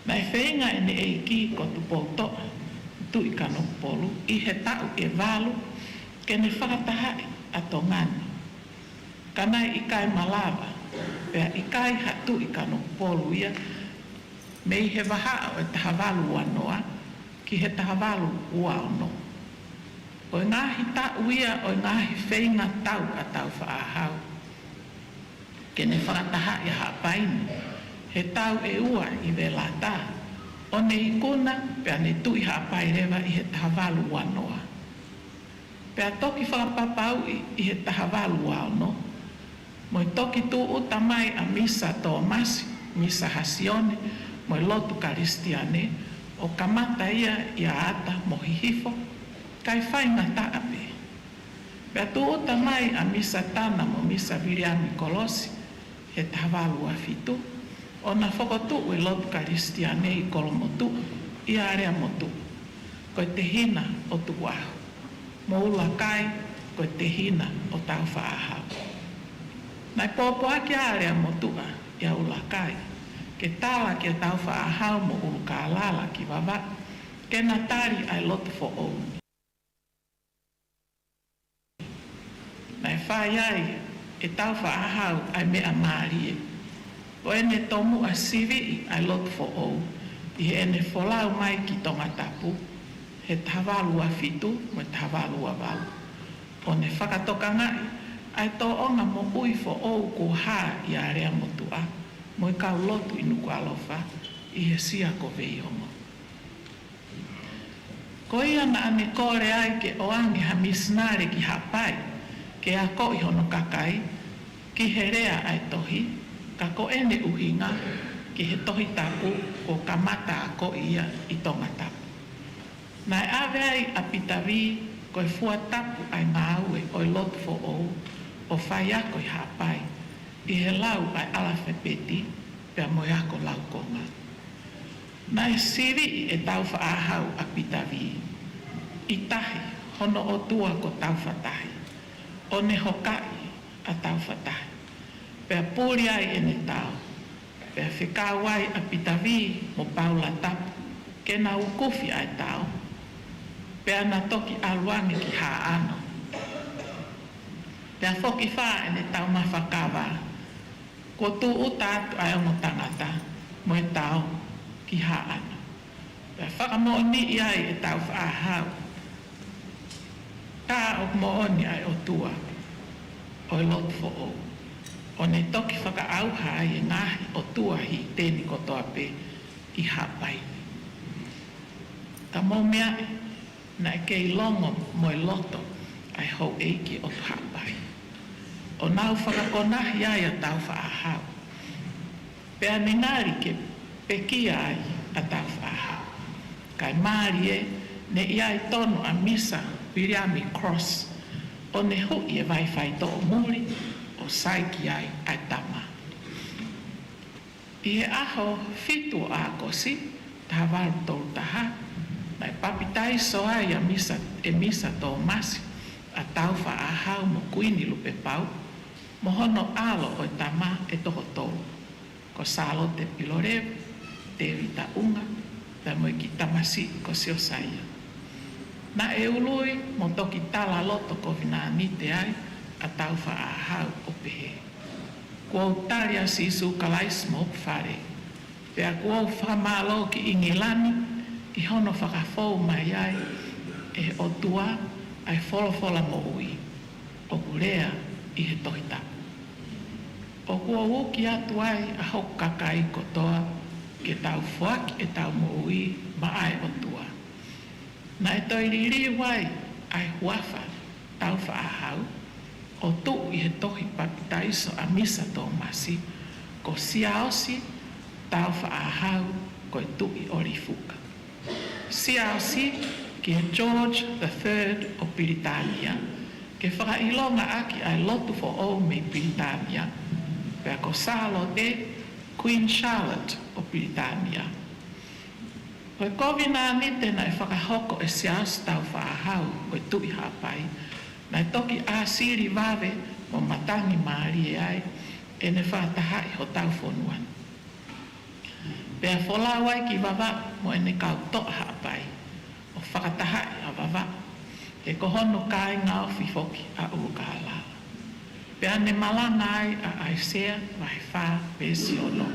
Naʻe feinga ʻene ʻeiki ko Tupoutoʻa, Tuʻi Kanokupolu, ʻi he taʻu ʻe valu ke ne fakatahaʻi ʻa Tonga ni. Ka naʻe ʻikai malava, pea ʻikai ha Tuʻi Kanokupolu ia mei he vahaʻa ʻo e taha valu ua noa ki he taha valu ua ono. Ko e ngaahi taʻu ia ʻo e ngaahi feinga tau ʻa Tāufaʻāhau ke ne fakatahaʻi ʻa Haʻapai ni he taʻu ʻe ua ʻi Velata, ʻo ne ikuna pea ne tuʻi Haʻapai leva ʻi he taha valu ua noa. Pea toki fakapapauʻi ʻi he taha valu ua ono, mo e toki tūʻuta mai ʻa Misa Tōmasi, Misa Hasione, mo e lotu Kalisitiane, ʻo kamata ia ʻia ʻAta mo Hihifo, kae faingataʻa pē. Pea tūʻuta mai ʻa Misa Tana mo Misa Viliami Kolosi he taha valu ua fitu, ʻo na fokotuʻu e lotu Kalisitiane ʻi Kolomotuʻa ʻia Aleamotuʻa, ko e tehina ʻo Tukuʻaho, mo ʻUlakai, ko e tehina ʻo Tāufaʻāhau. Naʻe pōpoaki ʻa Aleamotuʻa ʻia ʻUlakai ke tala kia Tāufaʻāhau mo ʻUlukālala ki Vavaʻu ke na tali ʻa e lotu foʻou ni. Naʻe fai ai ʻe Tāufaʻāhau ʻa e meʻa mālie, ko ʻene tomuʻa siviʻi ʻa e lotu foʻou ʻi heʻene folau mai ki Tongatapu he taha valu ua fitu mo e taha valu ua valu. ʻo ne fakatokangaʻi ʻa e tōʻonga moʻui foʻou kuo hā ʻia Aleamotuʻa mo e kau lotu ʻi Nukuʻalofa ʻi he Sia ko Veiongo. Ko ia naʻa ne kole ai ke ʻoange ha misinale ki Haʻapai ke akoʻi hono kakai ki he lea ʻa e tohi, ka ko ʻene ʻuhinga ki he Tohi Tapu kuo kamata akoʻi ia ʻi Tongatapu. Naʻe ʻave ai ʻa Pita Vī ko e fua tapu ʻa e ngāue ʻo e lotu foʻou ʻo faiako ʻi Haʻapai ʻi he lau ʻa e ʻalafapeti pea mo e ako laukonga. Naʻe siviʻi ʻe Tāufaʻāhau ʻa Pita Vī ʻi tahi hono ʻotua ko Tāufatahi, ʻo ne hokaʻi ʻa Tāufatahi, pea puli ai ʻene tao. Pea fekau ai ʻa Pita Vī mo Paula Tapu ke na ukufi ʻa e tao, pea na toki ʻalu ange ki Haʻano. Pea fokifā ʻene taumafa kava, kuo tūʻuta atu ʻa e ongo tangata mo e tao ki Haʻano. Pea fakamoʻoniʻi ai ʻe Tāufaʻāhau, tā ʻoku moʻoni ʻa e ʻOtua ʻo e lotu foʻou, ʻo ne toki fakaʻauha ai e ngaahi ʻotua hiteni kotoa pē ʻi Haʻapai ni. Ka mou meaʻi, naʻe kei longo mo e loto ʻa e houʻeiki ʻo Haʻapai, ʻo nau fakakonahi ai ʻa Tāufaʻāhau. Pea ne ngali ke pekia ai ʻa Tāufaʻāhau. Kae mālie, ne ʻi ai tonu ʻa Misa Viliami Cross, ʻo ne huʻi e vai faitoʻo muli ʻo sai ki ai ʻa e tama. ʻI he ʻaho fitu ʻo ʻAokosi, taha valu tolu taha, naʻe papitaiso ai ʻa Misa, ʻe Misa Tōmasi ʻa Tāufaʻāhau mo Kuini Lupepau, mo hono ʻalo ʻo e tama ʻe toko tolu, ko Sālote Pilolevu, Tēvita ʻUnga, pea mo e kiʻi tamasiʻi ko Siosaia. Naʻe ului mo toki tala loto kovinānite ai ʻa Tāufaʻāhau ʻo pehē, kuo u tali ʻa Sīsū Kalaisi mo hoku fale, pea kuo u fakamālō ki ʻIngilani ʻi hono fakafou mai ai ʻe he ʻOtua ʻa e folofola moʻui ʻoku lea ʻi he Tohi Tapu. ʻOku ou uki atu ai ʻa hoku kakai kotoa ke tau foaki ʻetau moʻui maʻa e ʻOtua. Naʻe toe liliu ai ʻa e huafa Tāufaʻāhau, ʻo tuʻu ʻi he tohi papitaiso ʻa Misa Tōmasi, ko Siaosi Tāufaʻāhau ko e Tuʻi ʻo Lifuka. Siaosi ki he George the Third ʻo Pilitānia, ke fakaʻilongaʻaki ʻa e lotu foʻou mei Pilitānia, pea ko Sālote, Queen Charlotte ʻo Pilitānia. Ko e kovinānite naʻe fakahoko ʻe Siaosi Tāufaʻāhau ko e Tuʻi Haʻapai, naʻe toki ʻāsili vave mo matangi mālie ai ʻene fakatahaʻi hotau fonua ni. Pea folau ai ki Vavaʻu mo ʻene kau toʻa Haʻapai, ʻo fakatahaʻi ʻa Vavaʻu, he ko hono kāinga ofi foki ʻa ʻUlukālala. Pea ne malanga ai ʻa ʻAisea vahe fā veesi ono,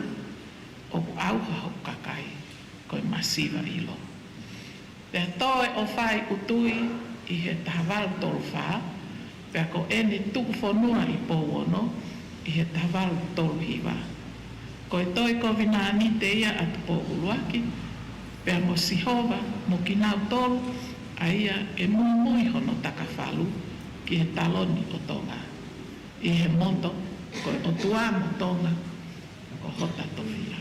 ʻoku ʻauha hoku kakai ko e masiva ʻilo. Pea toe ʻo fai ʻUtui ʻi he taha valu tolu fā, pea ko ʻene tuku fonua ʻi Pouono ʻi he taha valu tolu hiva. Ko e toe kovinānite ia ʻa Tupou ʻUluaki, pea mo Sihova mo kinautolu ʻa ia ʻe muimui hono takafalu ki he taloni ʻo Tonga, ʻi he moto, ko e ʻOtua mo Tonga ko hota tofiʻa.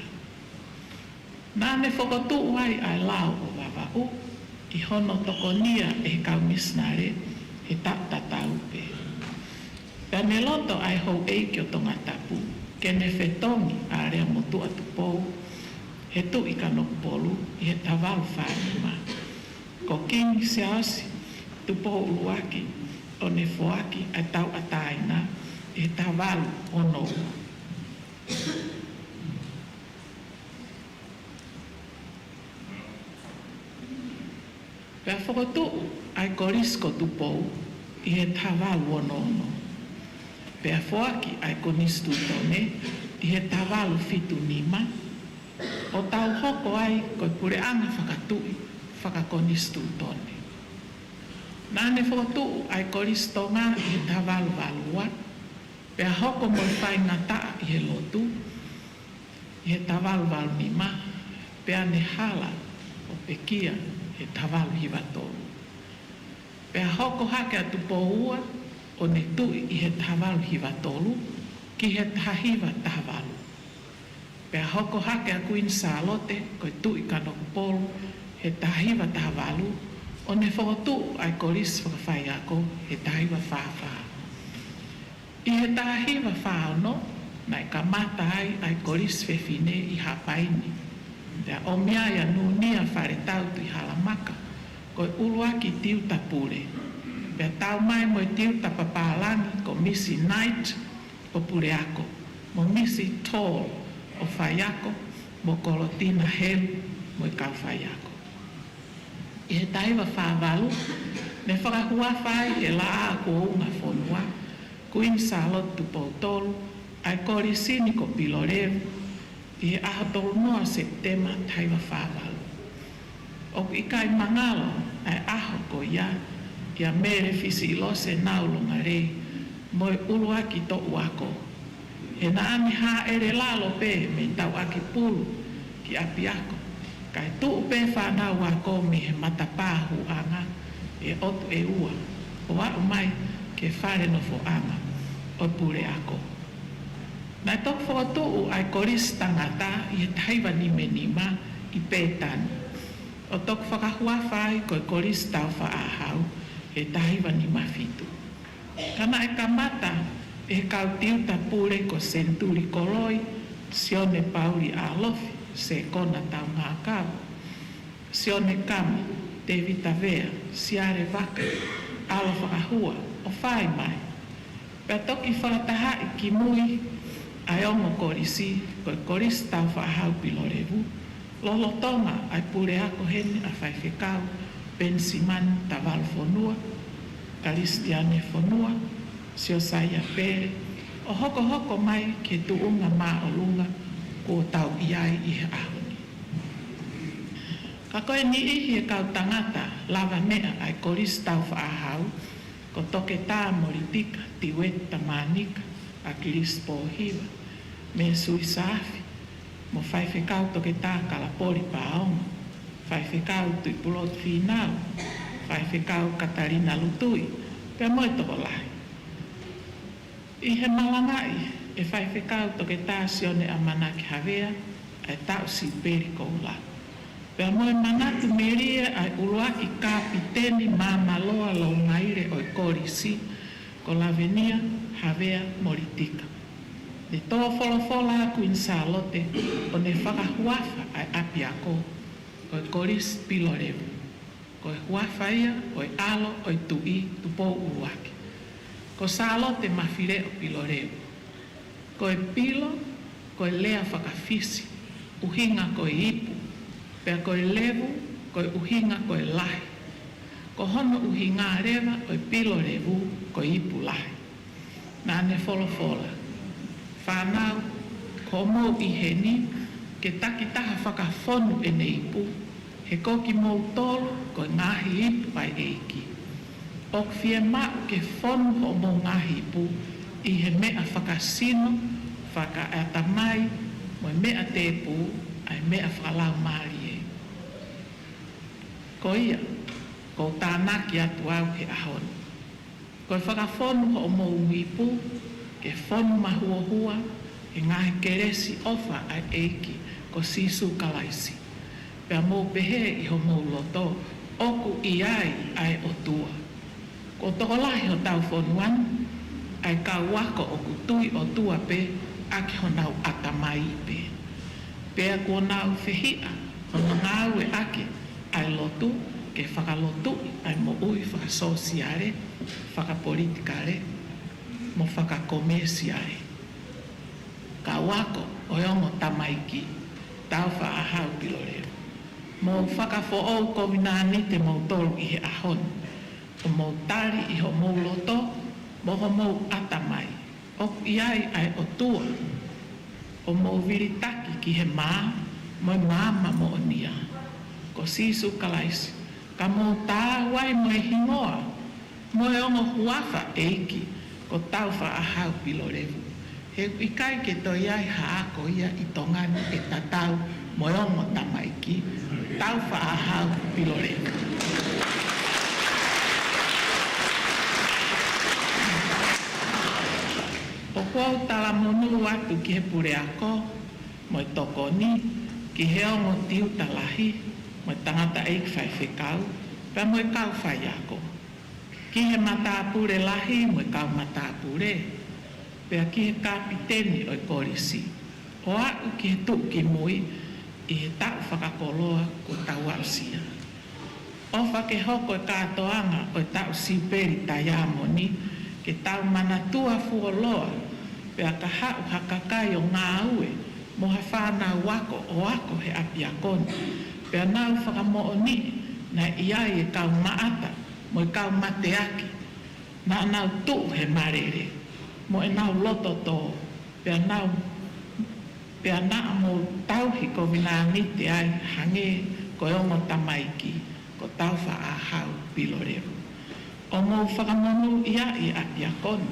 Naʻa ne fokotuʻu ai ʻa e lao ʻo Vavaʻu ʻi hono tokonia ʻe he kau misinale he taʻu tatau pē. Pea ne loto ʻa e houʻeiki ʻo Tongatapu ke ne fetongi ʻa Aleamotuʻa Tupou, he Tuʻi Kanokupolu ʻi he taha valu fā nima. Ko Kingi Siaosi Tupou ʻUluaki ʻo ne foaki ʻa e tauʻatāina ʻi he taha valu ono ua. Pea fokotuʻu ʻa e Kolisi ko Tupou ʻi he taha valu ono ono. Pea foaki ʻa e Konisitūtone ʻi he taha valu fitu nima, ʻo tau hoko ai ko e puleʻanga fakatuʻi fakakonisitūtone. Naʻa ne fokotuʻu ʻa e Kolisi Tonga ʻi he taha valu valu ua, pea hoko mo e faingataʻa ʻi he lotu ʻi he taha valu valu nima, pea ne hala ʻo pekia he taha valu hiva tolu. Pea hoko hake ʻa Tupou Ua ʻo ne tuʻi ʻi he taha valu hiva tolu ki he taha hiva taha valu. Pea hoko hake ʻa Kuini Sālote ko e Tuʻi Kanokupolu he taha hiva taha valu, ʻo ne fokotuʻu ʻa e Kolisi Fakafaiako he taha hiva fā fā. ʻI he taha hiva fā ono, naʻe kamata ai ʻa e Kolisi Fefine ʻi Haʻapai ni. Pea ʻomi ai ʻa Nunia Faletau Tuʻihalamaka ko e ʻuluaki tiuta pule. Pea tau mai mo e tiuta papālangi ko Misi Knight ʻo puleako, mo Misi Tall ʻo faiako, mo Kolotina Helu mo e kau faiako. ʻI he taha hiva fā valu, ne fakahuafa ai ʻe he Laʻā kuo Ungafonua, Kuini Sālote Tupou Tolu, ʻa e Kolisi ni ko Pilolevu, ʻi he ʻaho tolu noa Sepitema taha hiva fā valu. ʻOku ʻikai mangalo ʻa e ʻaho ko ia kia Mele Fisiʻilose Naulongalei mo e ʻuluaki toʻuako. He naʻa ne hāʻele lalo pē mei Tauʻakipulu ki ʻapiako, kae tuʻu pē fānau ako mei he matapā hūʻanga ʻe ʻOtu ʻe ua ʻo aʻu mai ki he fale nofoʻanga ʻo e puleako. Naʻe toki fokotuʻu ʻa e Kolisi Tangata ʻi he taha hiva nima nima ʻi Pētani, ʻo toki fakahuafa ai ko e Kolisi Taufaʻāhau he taha hiva nima fitu. Ka naʻe kamata ʻe he kau tiuta pule ko Senituli Koloi, Sione Pauli ʻAlofi, Sekona Taungakau, Sione Kami, Tēvita Vea, Siale Vaka, ʻAlo Fakahua, ʻo fai mai. Pea toki fakatahaʻi kimui ʻa e ongo kolisi, ko e Kolisi Taufaʻāhau Pilolevu, lolotonga ʻa e puleako heni ʻa Faifekau Penisimani Tavalu Fonua, Kalisitiane Fonua, Siosaia Pele, ʻo hokohoko mai ki he tuʻunga māʻolunga kuo tau ʻi ai ʻi he ʻaho ni. Ka ko e niʻihi e kau tangata lavameʻa ʻa e Kolisi Taufaʻāhau, ko Toketā Molitika Tiueti Tamānika ʻAkilisi Pōhiva mei Suisa Afi, mo Faifekau Toketā Kalapoli Paonga, Faifekau Tuʻipulotu Fīnau, Faifekau Katalina Lutui, pea mo e tokolahi. ʻI he malangaʻi ʻe Faifekau Toketā Sione ʻAmanaki Havea ʻa e taʻu siupeli koula, pea mo e manatu melie ʻa e ʻuluaki kapiteni māmāloa loungaile ʻo e kolisi, ko Lavenia Havea Molitika, ne tō folofola ʻa Kuini Sālote ʻo ne fakahuafa ʻa e ʻapiako ko e Kolisi Pilolevu. Ko e huafa ia ʻo e ʻalo ʻo e Tuʻi Tupou ʻUluaki, ko Sālote Mafileʻo Pilolevu. Ko e pilo, ko e lea faka-Fisi, ʻuhinga ko e ipu, pea ko e levu, ko e ʻuhinga ko e lahi. Ko hono ʻuhinga leva ʻo e Pilolevu ko e ipu lahi. Naʻa ne folofola: Fānau, kuo mou ʻi heni ke takitaha fakafonu ʻene ipu, he ko kimoutolu ko e ngaahi ipu ʻa e ʻEiki. ʻOku fiemaʻu ke fonu hoʻomou ngaahi ipu ʻi he meʻa fakasino, fakaʻatamai, mo e meʻa tēpū, ʻa e meʻa fakalaumālie. Ko ia, ʻoku ou tānaki atu au he ʻaho ni. Ko e fakafonu hoʻomou ipu, ke fonu mahuohua he ngaahi kelesi ʻofa ʻa e ʻEiki ko Sīsū Kalaisi. Pea mou pehē ʻi homou loto, ʻoku ʻi ai ʻa e ʻOtua. Kuo tokolahi hotau fonua ni ʻa e kau ako ʻoku tui ʻOtua pē ʻaki honau ʻatamai pē. Pea kuo nau fehiʻa hono ngāueʻaki ʻa e lotu ke fakalotuʻi ʻa e moʻui fakasōsiale, fakapolitikale, mo fakakomēsiale. Kau ako ʻo e ongo tamaiki, Taufaʻāhau Pilolevu, mou fakafoʻou kovinānite moutolu ʻi he ʻaho ni, ʻo mou tali ʻi homou loto mo homou ʻatamai, ʻoku ʻi ai ʻa e ʻOtua, ʻo mou vilitaki ki he mā mo e maama moʻonia, ko Sīsū Kalaisi, ka mou taau ai mo e hingoa Mo e ongo huafa ʻeiki ko Taufaʻāhau Pilolevu. He ʻikai ke toe ʻi ai ha ako ia ʻi Tonga ni ʻe tatau mo e ongo tamaiki, Taufaʻāhau Pilolevu. ʻOku ou talamonū atu ki he puleako, mo e tokoni, ki he ongo tiuta lahi, mo e tangataʻeiki faifekau, pea mo e kau faiako. Ki he matāpule lahi mo e kau matāpule, pea ki he kapiteni ʻo e kolisi, ʻo aʻu ki he tuʻukimui ʻi he taʻu fakakoloa kuo tau aʻusia. ʻOfa ke hoko e kātoanga ʻo e taʻu siupeli taiamoni ke tau manatua fuoloa, pea ka haʻu ha kakai ʻo ngāue mo ha fānau ako ʻo ako he ʻapiako ni, pea nau fakamoʻoniʻi naʻe ʻi ai e kau maʻata mo e kau mateaki, naʻa nau tuʻu he malele mo ʻenau loto tō, pea nau, pea naʻa mou tauhi kovinānite ai hangē ko e ongo tamaiki ko Taufaʻāhau Pilolevu. ʻO mou fakamonūʻia ʻi ʻapiako ni,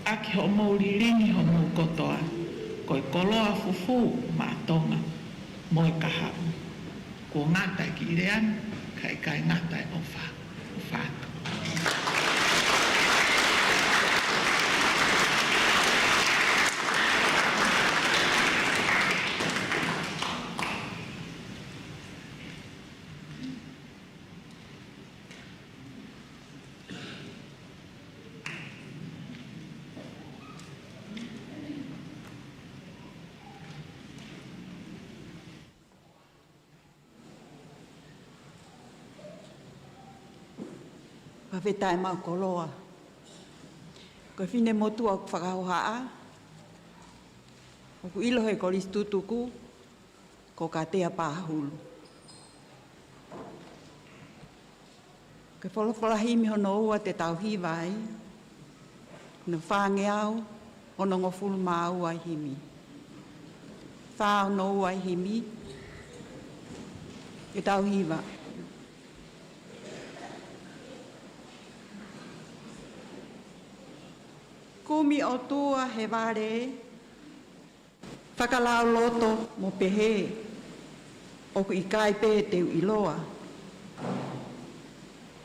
ʻaki hoʻomou lilingi homou kotoa, ko e koloa fufū maʻa Tonga mo e kahaʻu. Kuo ngata e kiʻi lea ni, ka ʻikai ngata e ʻofa. ʻOfa atu. Fakafetaʻi mo e koloa. Ko e finemotuʻa ʻoku fakahohaʻa, ʻoku ʻilo he kolisi tutuku, ko Katea Pahulu. Ko e folofola himi hono ua te tau hiva ai, hono fāngeau onongofulu mā ua e himi. Fā ono ua e himi, ke tau hiva. Kumi ʻOtua he vale, fakalauloto mo pehē, ʻoku ʻikai pē te u ʻiloa.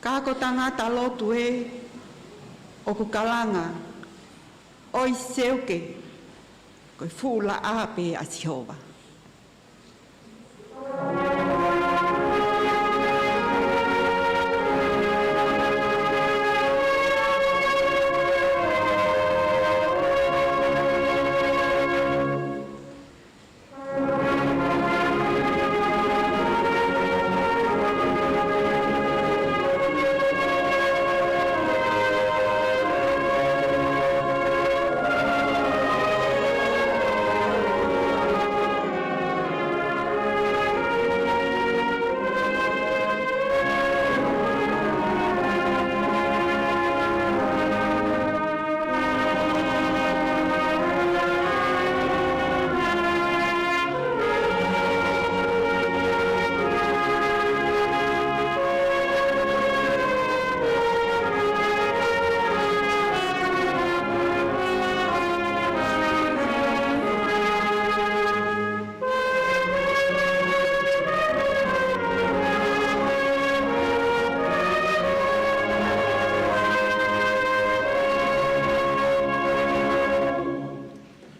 Ka ko tangata lotu ē, ʻoku kalanga, ʻoi seuke, ko e fuʻu laʻā pē ʻa Sihova.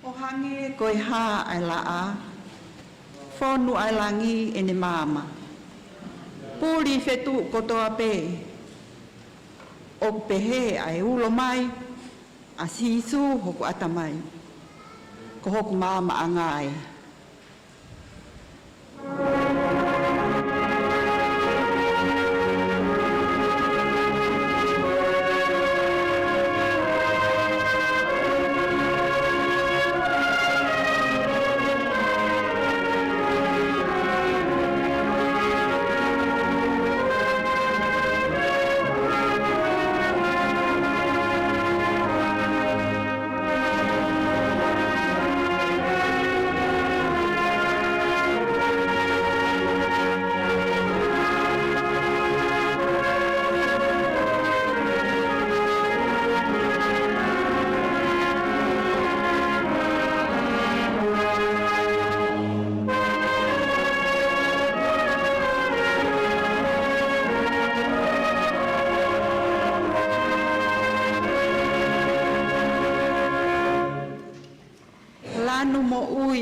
ʻO hangē ko e hā ʻa e laʻā, fonu ʻa e langi ʻene maama. Puli fetuʻu kotoa pē, ʻoku pehē ʻa e ulo mai ʻa Sīsū hoku ʻatamai, ko hoku maamaʻanga ē.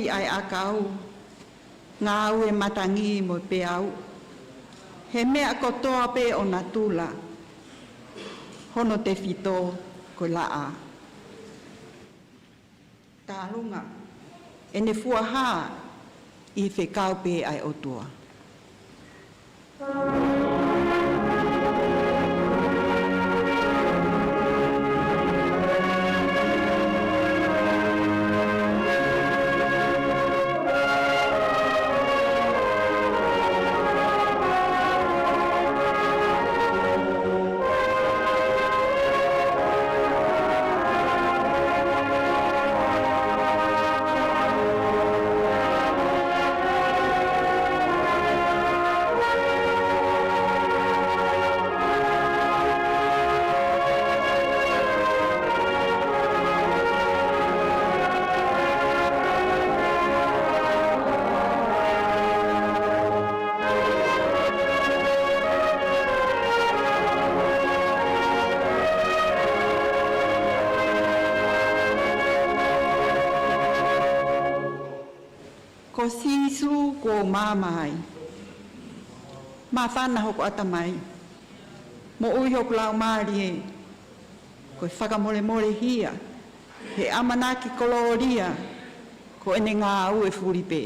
ʻa e ʻakau, ngāue matangi mo e peau, he meʻa kotoa pē ʻo natula, hono tefito ko e laʻā. Tālunga ʻene fuaha ʻi he fekau pē ʻa e ʻOtua. Ko Sīsū kuo u maama ai, māfana hoku ʻatamai, moʻui hoku laumālie, ko e fakamolemolehia he ʻamanaki kolōlia ko ʻene ngāue fuli pē.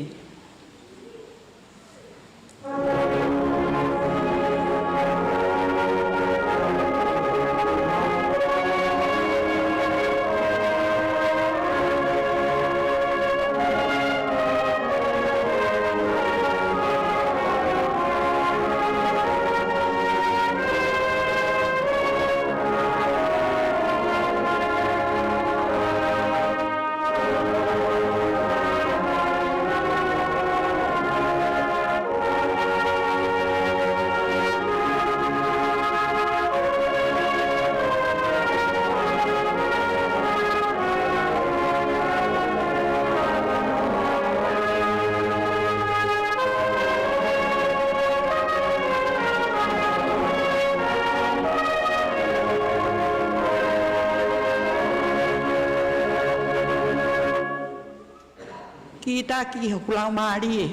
Kītaki hoku laumālie,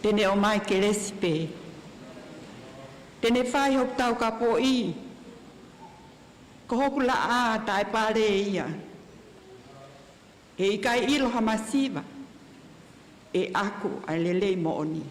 te ne ʻomai kelesi pē. Te ne fai hoku taukapoʻi, ko hoku laʻā taʻepale ia. ʻE ʻikai ʻilo ha masiva, ʻe ʻaku ʻa e lelei moʻoni.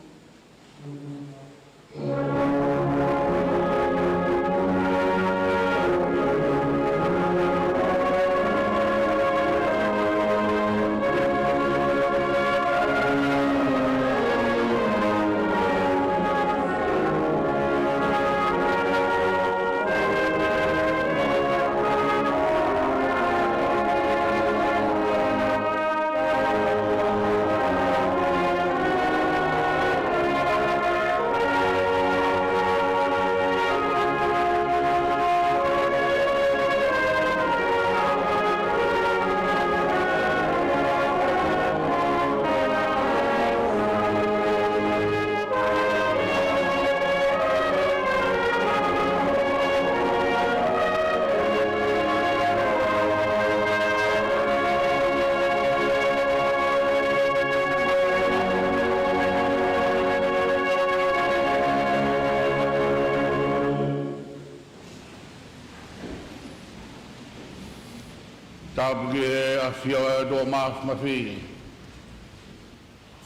Tapu ki he ʻAfio ʻo e ʻOtua Mafimafi,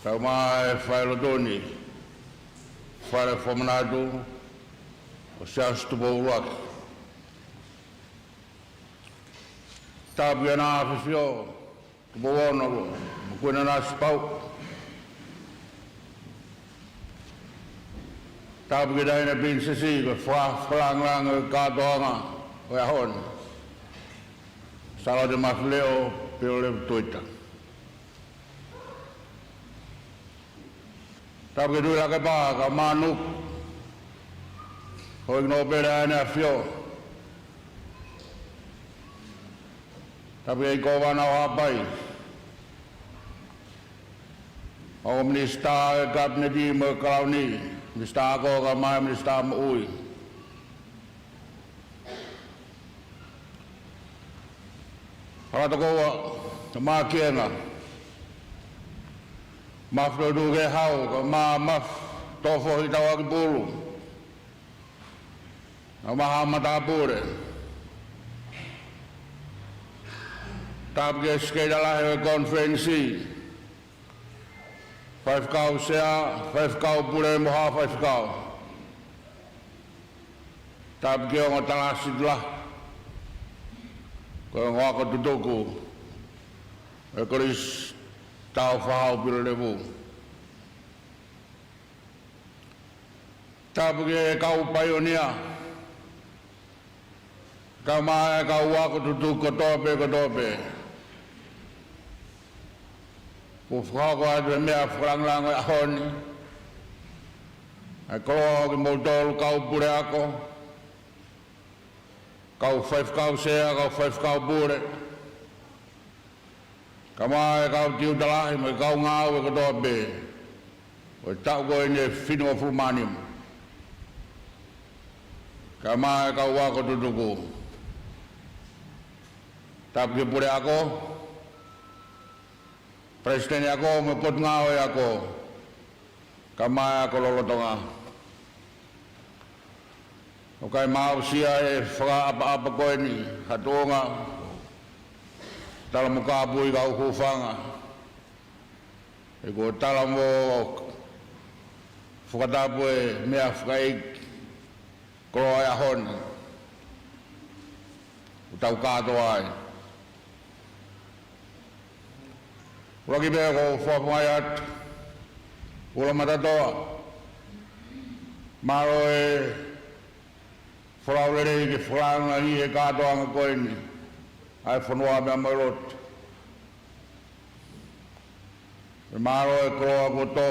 kae ʻumaʻā e failotoni, fale fakamanatu ʻo Siaosi Tupou ʻUluaki. Tapu ki he ʻAfifio Tupou Ono mo Kuini Nanasipauʻu. Tapu ki he Taʻahine Pilinisesi, ko e fa-, fakalāngilangi ʻo e kātoanga ʻo e ʻaho ni, Sālote Mafileʻo Pilolevu Tuita. Tapu ki he Tuʻi Lakepa, kae ʻumaʻā Nuku, Houʻeiki Nōpele ʻa ʻEne ʻAfio. Tapu ki he Kōvana ʻo Haʻapai, ongo Minisitā ʻo e Kapineti mo e Kalauni, Minisitā Ako kae ʻumaʻā e Minisitā Moʻui. Fakatokoua, Tamai Kienga, Mafi Toʻotuʻu Kehau, kae ʻumaʻā Mafi Tofohi Tauakipulu, kae ʻumaʻā haʻa matāpule. Tapu ki he Sekelitali Lahi ʻo e Konifelenisi, Faifekau Sea, Faifekau Pule mo haʻa faifekau. Tapu ki he ongo talāsiti lahi, ko e ongo ako tutuku ʻo e Kolisi Tāufaʻāhau Pilolevu. Tapu ki he kau paionia, kae ʻumaʻā e kau ako tutuku kotoa pē, kotoa pē. Kuo fakahoko atu e meʻa fakalāngilangi ʻo e ʻaho ni. ʻA e koloa ʻo kimoutolu kau puleako, kau faifekau sea, kau faifekau pule, kae ʻumaʻā e kau tiuta lahi mo e kau ngāue kotoa pē ʻo e taʻu ko eni ʻe fitungofulu mā nima, kae ʻumaʻā e kau ako tutuku. Tapu ki he puleako, palesiteni ako mo e potungāue ako, kae ʻumaʻā e ako lolotonga. ʻOku ʻikai maʻu sia e fakaʻapaʻapa ko eni ha tuʻunga tala mo kāpui kau hūfanga. He kuo tala mo fakatapu e meʻa fakaʻeiki koloa ʻo e ʻaho ni, ʻoku tau kātoa ai. ʻUluaki pē ʻoku ou fakafofongaʻi atu, Ula Matatoa, mālō e folau lelei ke fakalāngilangiʻi e kātoanga ko eni ʻa e fonua pea mo e lotu. Pea mālō e koloa kuo tō.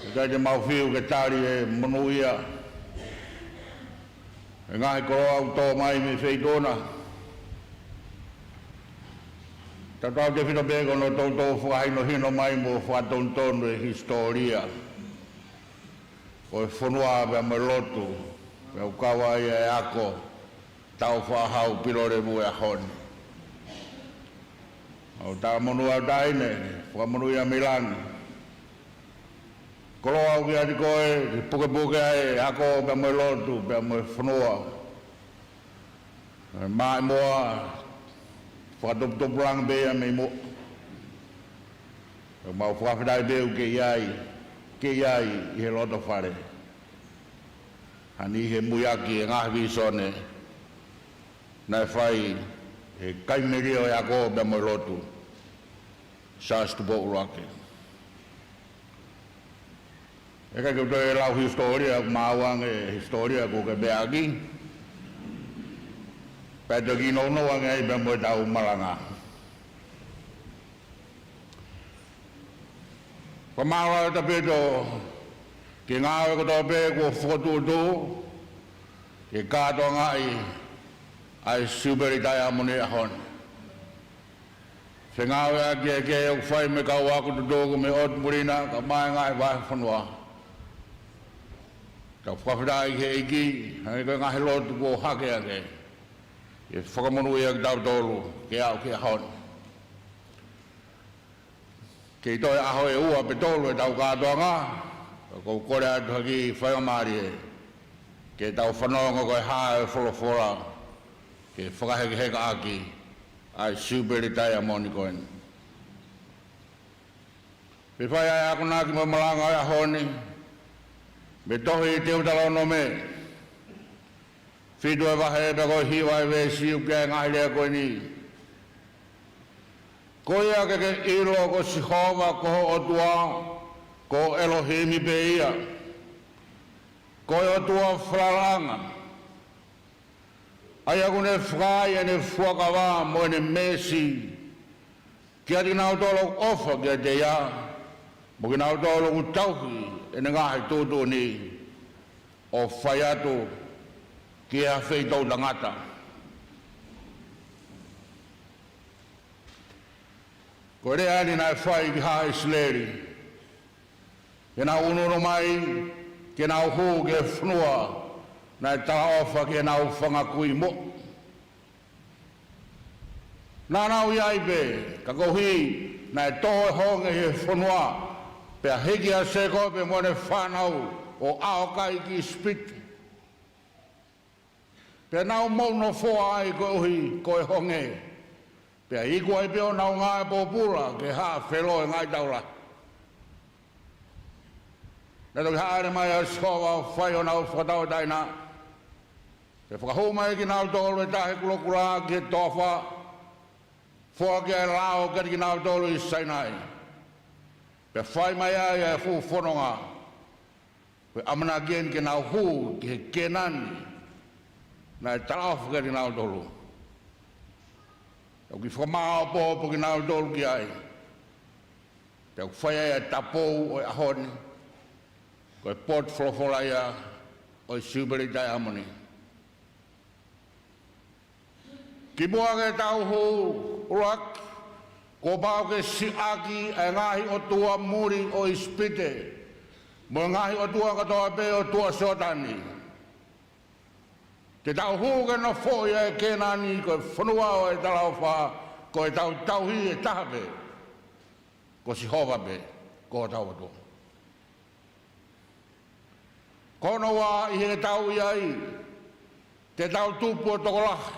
ʻIkai te mau fiu ke tali e monūʻia e ngaahi koloa ʻoku tō mai mei he feituʻu na. Tatau tefito pē ko hono toutou fakahinohino mai mo fakatonutonu e hisitōlia ʻo e fonua pea mo e lotu, pea ʻoku kau ai e ako Tāufaʻāhau Pilolevu he ʻaho ni. ʻOku talamonū ʻa e taʻahine, fakamonūʻia mei langi. Koloa ʻoku ʻiate koe, ke pukepuke ai e ako pea mo e lotu, pea mo e fonua. Maʻimoa, fakatuputupu langi pē ia mei muʻa. Pea mau fakafetaʻi pē ʻoku ke ʻi ai, ke ʻi ai ʻi he loto fale. Hangē ʻi he muiaki e ngaahi vīsone naʻe fai ʻe he kai melie ʻo e ako pea mo e lotu, Siaosi Tupou ʻUluaki. ʻE ʻikai ke u toe lau hisitōlia, ʻoku maau ange e hisitōlia kuo ke meʻa ʻaki. Pea toki nounou ange ai pea mo ʻetau malanga. Fakamālō ʻaupito ki he ngāue kotoa pē kuo fokotuʻutuʻu ke kātoangaʻi ʻa e Siupeli Taiamoni ʻo e ʻaho ni. Fengāueʻaki e kehe ʻoku fai mei he kau ako tutuku mei ʻotu muli na kae ʻumaʻā e ngaahi vahefonua. Tau fakafetaʻi ki he ʻEiki, hangē ko e ngaahi lotu kuo hake ake, ke fakamonūʻia kitautolu ke aʻu ki he ʻaho ni. Kei toe ʻaho ʻe ua pe tolu ʻetau kātoanga, ka ʻoku ou kole atu ha kiʻi faingamālie ke tau fanongo ko e hā e folofola ke fakahekehekaʻaki ʻa e Siupeli Taiamoni ko eni. Pea fai ʻa e akonaki mo e malanga ʻo e ʻaho ni mei he tohi Teutalōnome, fitu e vahe pea ko e hiva e veesi, ʻoku ʻi ai e ngaahi lea ko eni. Ko ia ke ke ʻilo ko Sihova ko ho ʻOtua, ko ʻElohimi pē ia, ko e ʻOtua falalaʻanga, ʻa ia ʻoku ne fakaai ʻene fuakava mo ʻene meesi kiate kinautolu ʻoku ʻofa kiate ia, mo kinautolu ʻoku tauhi ʻene ngaahi tuʻutuʻuni, ʻo fai atu ki he feituʻu tangata. Ko e lea eni naʻe fai ki haʻa ʻIsileli, ke nau ʻunuʻunu mai, ke nau hū ki he fonua naʻe talaʻofa ki heʻenau fanga kui moʻui. Naʻa nau ʻi ai pē, ka koeʻuhi naʻe tō e honge ʻi he fonua, pea hiki ʻa Sēkope mo ʻene fānau ʻo ʻaokai ki ʻIsipite. Pea nau mou nofoʻia ai koeʻuhi ko e honge, pea iku ai pē honau ngāue pōpula ki he haʻa Felo ʻo e ngaahi tau lahi. Naʻe toki hāʻele mai ʻa Sihova ʻo fai honau fakatauʻatāina, pea fakahū mai kinautolu ʻe taha ʻi he kulokula ki he toafa, foaki ʻa e lao kiate kinautolu ʻi Sainai. Pea fai mai ai ʻa e fuʻu fononga, ko e ʻamanaki eni ke nau hū ki he Kēnani naʻe talaʻofa kiate kinautolu. Pea ʻoku kiʻi fakamāʻopoʻopo kinautolu ki ai, pea ʻoku fai ai ʻa e tapou ʻo e ʻaho ni, ko e potu folofola ia ʻo e Siupeli Taiamoni. Kimuʻa ke tau hū, ʻuluaki, kuo pau ke siʻaki ʻa e ngaahi ʻotua muli ʻo ʻIsipite, mo e ngaahi ʻotua kotoa pē ʻo tuʻa Sioatani. Te tau hū ke nofoʻi ʻa e Kēnani, ko e fonua ʻo e talaʻofa, ko ʻetau tauhi ʻe taha pē, ko Sihova pē ko hotau ʻOtua. Ko hono ua, ʻi heʻetau ʻi ai, te tau tupu ʻo tokolahi,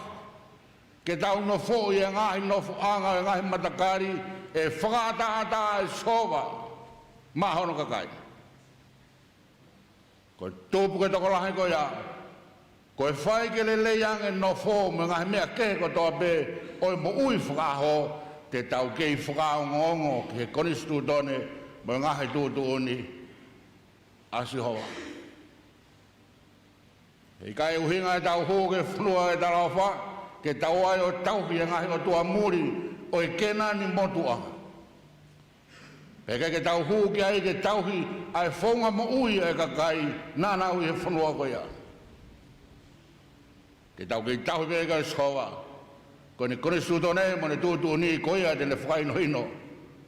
ke tau nofoʻi ʻa e ngaahi nofoʻanga ʻo e ngaahi matakali ʻe fakaʻataʻatā ʻe Sihova maʻa hono kakai. Ko e tupu ke tokolahi ko ia, ko e fai ke lelei ange e nofo mo e ngaahi meʻa kehe kotoa pē ʻo e moʻui fakaʻaho, te tau kei fakaongoongo ki he konisitūtone mo e ngaahi tuʻutuʻuni ʻa Sihova. He ʻikai ʻuhinga ʻetau hū ki he fonua ʻo e talaʻofa ke tau ō ai ʻo tauhi e ngaahi ʻotua muli ʻo e Kēnani motuʻa. Pea ʻikai ke tau hū ki ai ke tauhi ʻa e founga moʻui ʻa e kakai naʻa nau ʻi he fonua ko ia. Te tau kei tauhi pē ʻe Sihova, ko ʻene konisitūtone mo ʻene tuʻutuʻuni ko ia te ne fakahinohino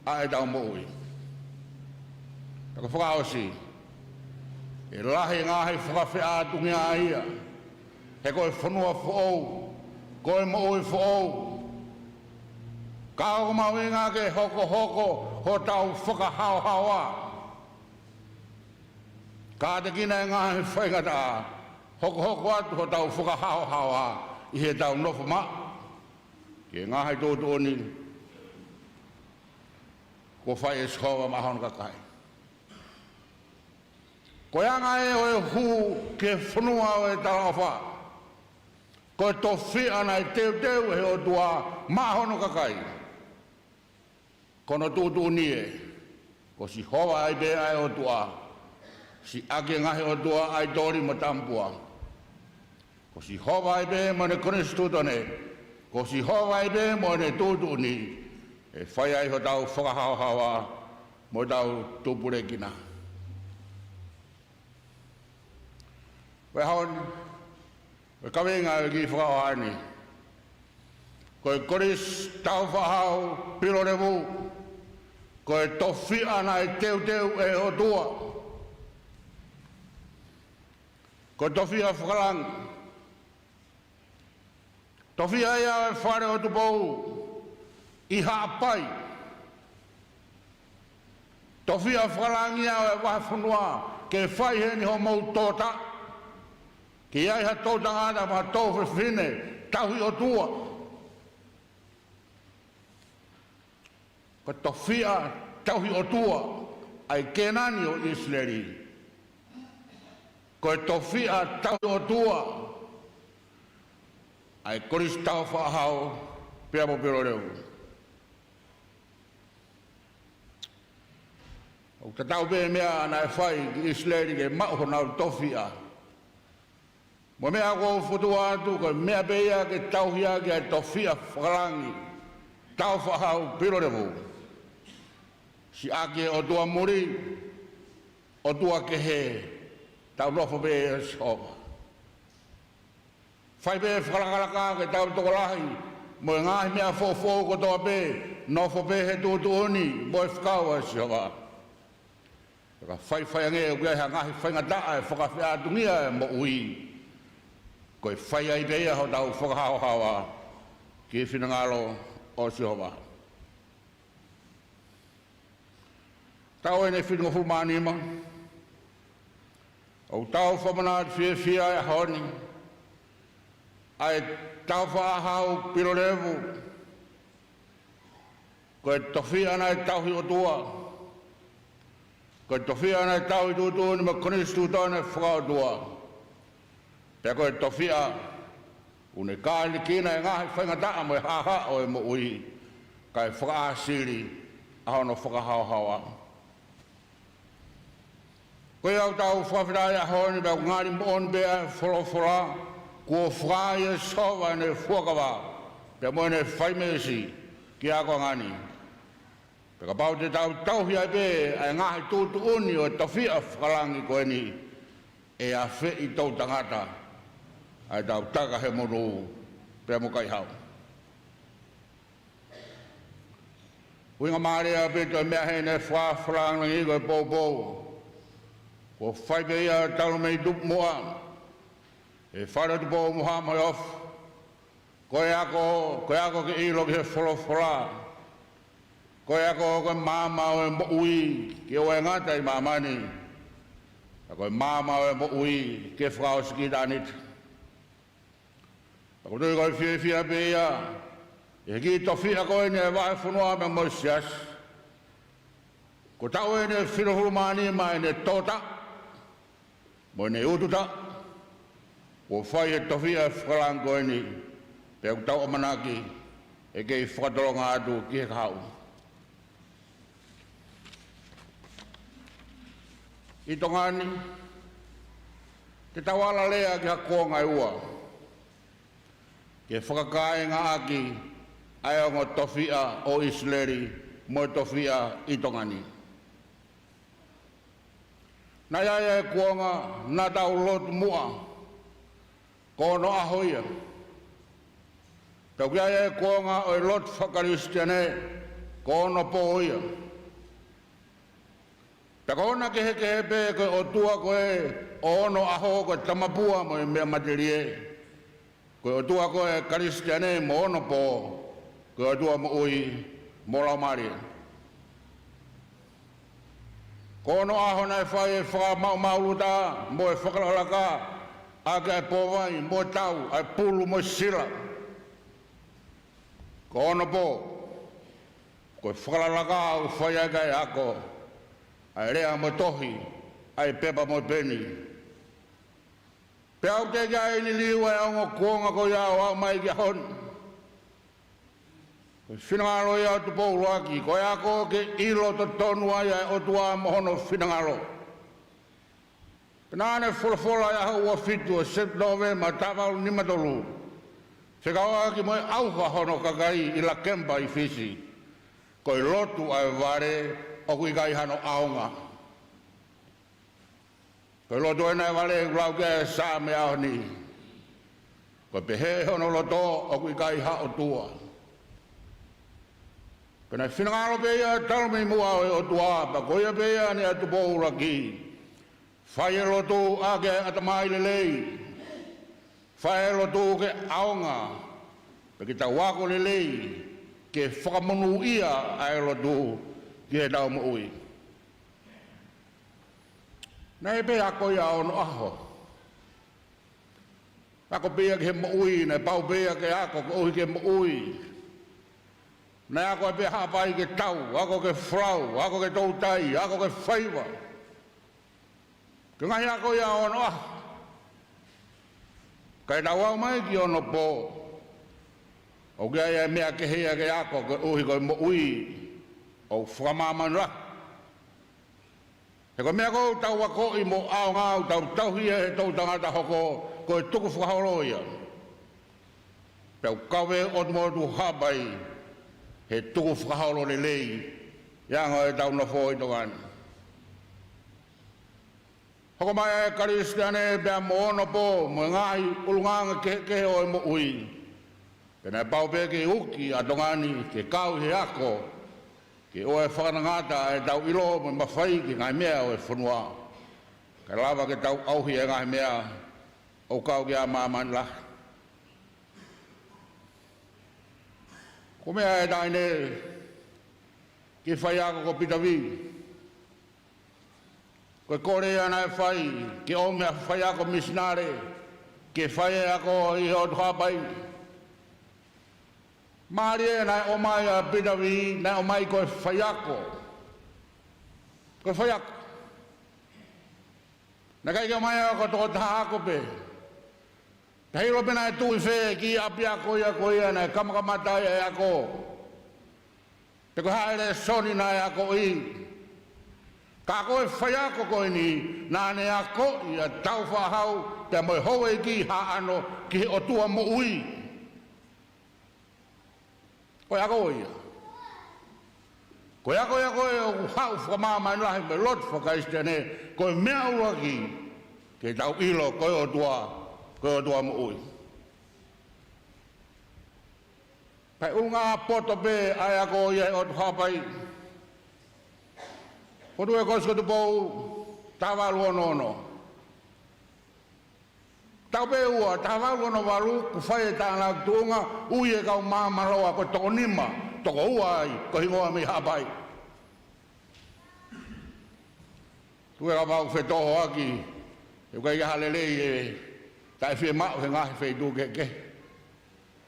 ʻa ʻetau moʻui. Pea ko e fakaʻosi, ʻe lahi e ngaahi fakafeʻātungia ia, he ko e fonua foʻou, ko e moʻui foʻou. Ka ʻoku mahuʻinga ke hokohoko hotau fakahaohaoa. Kātekina e ngaahi faingataʻa, hokohoko atu hotau fakahaohaoa ʻi heʻetau nofo maʻu ki he ngaahi tuʻutuʻuni kuo fai ʻe Sihova maʻa hono kakai. Ko e anga ē ʻo e hū ki he fonua ʻo e talaʻofa, ko e tofiʻa naʻe teuteu ʻe he ʻOtua maʻa hono kakai. Ko hono tuʻutuʻuni ē, ko Sihova ai pē ʻa e ʻOtua, siʻaki e ngaahi ʻotua ʻaitoli mo tamapua. Ko Sihova ai pē mo ʻene konisitūtone, ko Sihova ai pē mo ʻene tuʻutuʻuni, ʻe fai ai hotau fakahaohaoa mo ʻetau tupulekina. Ko e ʻaho ni, ko e kaveinga ʻo e kiʻi fakaʻohake ni, ko e Kolisi Taufaʻahau Pilolevu, ko e tofiʻa naʻe teuteu ʻe he ʻOtua. Ko e tofiʻa fakalangi. Tofiʻa ia ʻo e fale ʻo Tupou ʻi Haʻapai. Tofiʻa fakalangi ia ʻo e vahefonua ke fai heni hoʻomou tōtaʻa. Ke ʻi ai ha toʻutangata mo ha toʻufefine tauhi ʻOtua. Ko e tofiʻa tauhi ʻOtua ʻa e Kēnani ʻo ʻIsileli. Ko e tofiʻa tauhi ʻOtua ʻa e Kolisi Taufaʻahau pea mo Pilolevu. ʻOku tatau pē meʻa naʻe fai ki ʻIsileli ke maʻu honau tofiʻa. Mo e meʻa ʻoku ou fokotuʻu atu, ko e meʻa pē ia ke tauhi ʻaki ʻa e tofiʻa fakalangi, Taufaʻahau Pilolevu. Siʻaki e ʻotua muli, ʻotua kehe, tau nofo pē ʻia Sihova. Fai pē fakalakalaka ke tau tokolahi, mo e ngaahi meʻa foʻofoʻou kotoa pē, nofo pē he tuʻutuʻuni mo e fekau ʻa Sihova. Ka faifai ange ʻoku ʻi ai ha ngaahi faingataʻa ʻe fakafeʻātungia e moʻui, ko e fai ai pē ia hotau fakahaohaoa ki he finangalo ʻo Sihova. Taʻu ʻeni ʻe fitungofulu mā nima, ʻoku tau fakamanatu fiefia he ʻaho ni ʻa e tauhi ʻa Hau Pilolevu, ko e tofiʻa naʻe tauhi ʻOtua, ko e tofiʻa naʻe tauhi tuʻutuʻuni mo e konisitūtone fakaʻotua, pea ko e tofiʻa ʻoku ne kātekina e ngaahi faingataʻa mo e haʻahaʻa ʻo e moʻui, kae fakaʻāsili ʻa hono fakahaohaoa. Ko ia ʻoku tau fakafetaʻi he ʻaho ni pea ʻoku ngali moʻoni pē ʻa e folofola, kuo fai ʻe Sihova ʻene fuakava pea mo ʻene faimeesi ki he akoʻanga ni. Pea kapau te tau tauhi ai pē ʻa e ngaahi tuʻutuʻuni ʻo e tofiʻa fakalangi ko eni, ʻe afeʻi toʻutangata ʻa ʻetau taka he monū pea mo Kaihau. ʻUhinga mālie pē ʻo e meʻa heʻene fakafakalangilangiki ko e poupou kuo fai pē ia talu mei tupuʻa he fale ʻo Tupou mo Haʻa Moheofo. Ko e ako, ko e ako ke ʻilo ki he folofola. Ko e ako, ko e maama ʻo e moʻui ke ʻoua ʻe ngata ʻi māmani, ka ko e maama ʻo e moʻui ke fakaʻosi ki ʻitāniti. Pea ʻoku ou tui ko e fiefia pē ia ʻi he kiʻi tofiʻa ko eni ʻa e vahefonua pea mo e siasi. Ko e taʻu ʻeni ʻe fitungofulu mā nima ʻene tōtaʻa mo ʻene ututaʻa, kuo fai ʻe he tofiʻa fakalangi ko eni, pea ʻoku tau ʻamanaki ʻe kei fakatolonga atu ki he kahaʻu. ʻI Tonga ni, te tau ala lea ki ha kuonga ʻe ua ke fakakāingaʻaki ʻa e ongo tofiʻa ʻo ʻIsileli mo e tofiʻa ʻi Tonga ni. Naʻe ʻi ai e kuonga naʻa tau lotu muʻa ko onoʻaho ia. Pea ʻoku ʻi ai e kuonga ʻo e lotu faka-Kalisitiane ko onopō ia. Pea ko hona kehekehe pē ko e ʻOtua ko ē ʻo onoʻaho ko e tamapua mo e meʻa matelie. Ko e ʻOtua ko ē Kalisitiane mo onopō, ko e ʻOtua moʻui mo laumālie. Ko onoʻaho naʻe fai e fakamaʻumaʻuluta mo e fakalakalaka ʻaki ʻa e pōvai mo e tau, ʻa e pulu mo e sila. Ko onopō, ko e fakalakalaka ʻoku fai ʻaki ʻa e ako, ʻa e lea mo e tohi, ʻa e pepa mo e peni. Pea ʻoku teʻeki ai liliu ʻa e ongo kuonga ko ia ʻo aʻu mai ki he ʻaho ni. Ko e finangalo ia ʻo Tupou ʻUluaki, ko e ako ke ʻilo totonu ai ʻa e ʻOtua mo hono finangalo. Pea naʻa ne folofola ʻi he ʻaho ua fitu ʻo Sepitema taha valu nima tolu, fekauʻaki mo e ʻauha hono kakai ʻi Lakemba ʻi Fisi, ko e lotu ʻa e vale ʻoku ʻikai hano ʻaonga. Ko e lotu ʻena ʻa e vale ʻoku lau ki ai e Saame ʻo e ʻaho ni. Ko e pehē hono loto ʻoku ʻikai ha ʻOtua. Pea naʻe finangalo pē ia talu mei muʻa ʻo e ʻOtua, pea ko ia pē ia ʻa Tupou ʻUluaki. Fai e lotu ʻaki e ʻatamai lelei. Fai e lotu ke ʻaonga, pea ke tau ako lelei ke fakamonūʻia ʻa e lotu ki heʻetau moʻui. Naʻe pē ako ia ʻo onoʻaho. Ako pē ia ki he moʻui, naʻe pau pē ia ke ako koeʻuhi ke moʻui. Naʻe ako pē Haʻapai ke tau, ako ke folau, ako ke toutai, ako ke faiva. Ko e ngaahi ako ia ʻo onoʻaho. Kae tau aʻu mai ki onopō, ʻoku ʻi ai e meʻa kehe ia ke ako koeʻuhi ko e moʻui ʻoku fakamāmani lahi. He ko e meʻa ʻoku tau akoʻi mo ʻaonga ʻoku tau tauhi ia he toʻutangata hoko, ko e tukufakaholo ia. Pea ʻoku kau ʻOtu Motu Haʻapai he tukufakaholo lelei, ʻi he anga ʻetau nofo ʻi Tonga ni. Hoko mai ʻa e Kalisitiane pea mo onopō, mo e ngaahi ʻulungaanga kehekehe ʻo e moʻui. Pea naʻe pau pē ke uki ʻa Tonga ni ke kau he ako, ke ʻoua ʻe fakangatangata ʻetau ʻilo mo e mafai ki he ngaahi meʻa ʻo e fonua, kae lava ke tau ʻauhi e ngaahi meʻa ʻoku kau ki ai ʻa māmani lahi. Ko e meʻa ʻe taʻahine ki he faiako ko Pita Vī. Ko e kole ia naʻe fai ke ʻomi ha faiako misinale ke fai e ako ʻi he ʻOtu Haʻapai. Mālie naʻe ʻomai ʻa Pita Vī, naʻe ʻomai ko e faiako. Ko e faiako. Naʻe ʻikai ke ʻomai ia ko e tokotaha ako pē. Pea ʻilo pē naʻe tuʻu ʻi fē e kiʻi ʻapiako ia ko ia naʻe kamakamata ai e ako. Pe ko e hā e lēsoni naʻe akoʻi. Ka ko e faiako ko eni, naʻa ne akoʻi ʻa Tāufaʻāhau pea mo e houʻeiki Haʻano ki he ʻOtua moʻui. Ko e ako ia. Ko e ako ia ko ē ʻoku haʻu fakamāmani lahi mei he lotu faka-Kalisitiane, ko e meʻa ʻuluaki ke tau ʻilo ko e ʻOtua, ko e ʻOtua moʻui. Pea ʻulungaanga poto pē ʻa e ako ia ʻi he ʻOtu Haʻapai. Fokotuʻu ʻe he Kolisi ko Tupou, taha valu ono ono. Taʻu pē ua, taha valu ono valu, kuo fai e tānaki tuʻunga, ui e kau Māmaloa ko e toko nima, toko ua ai, ko e hingoa mei Haʻapai. Tuku ke u fetōʻaki, he ʻoku ʻikai ke ʻi ai ha lelei ʻe taʻefiemaʻu he ngaahi feituʻu kehekehe.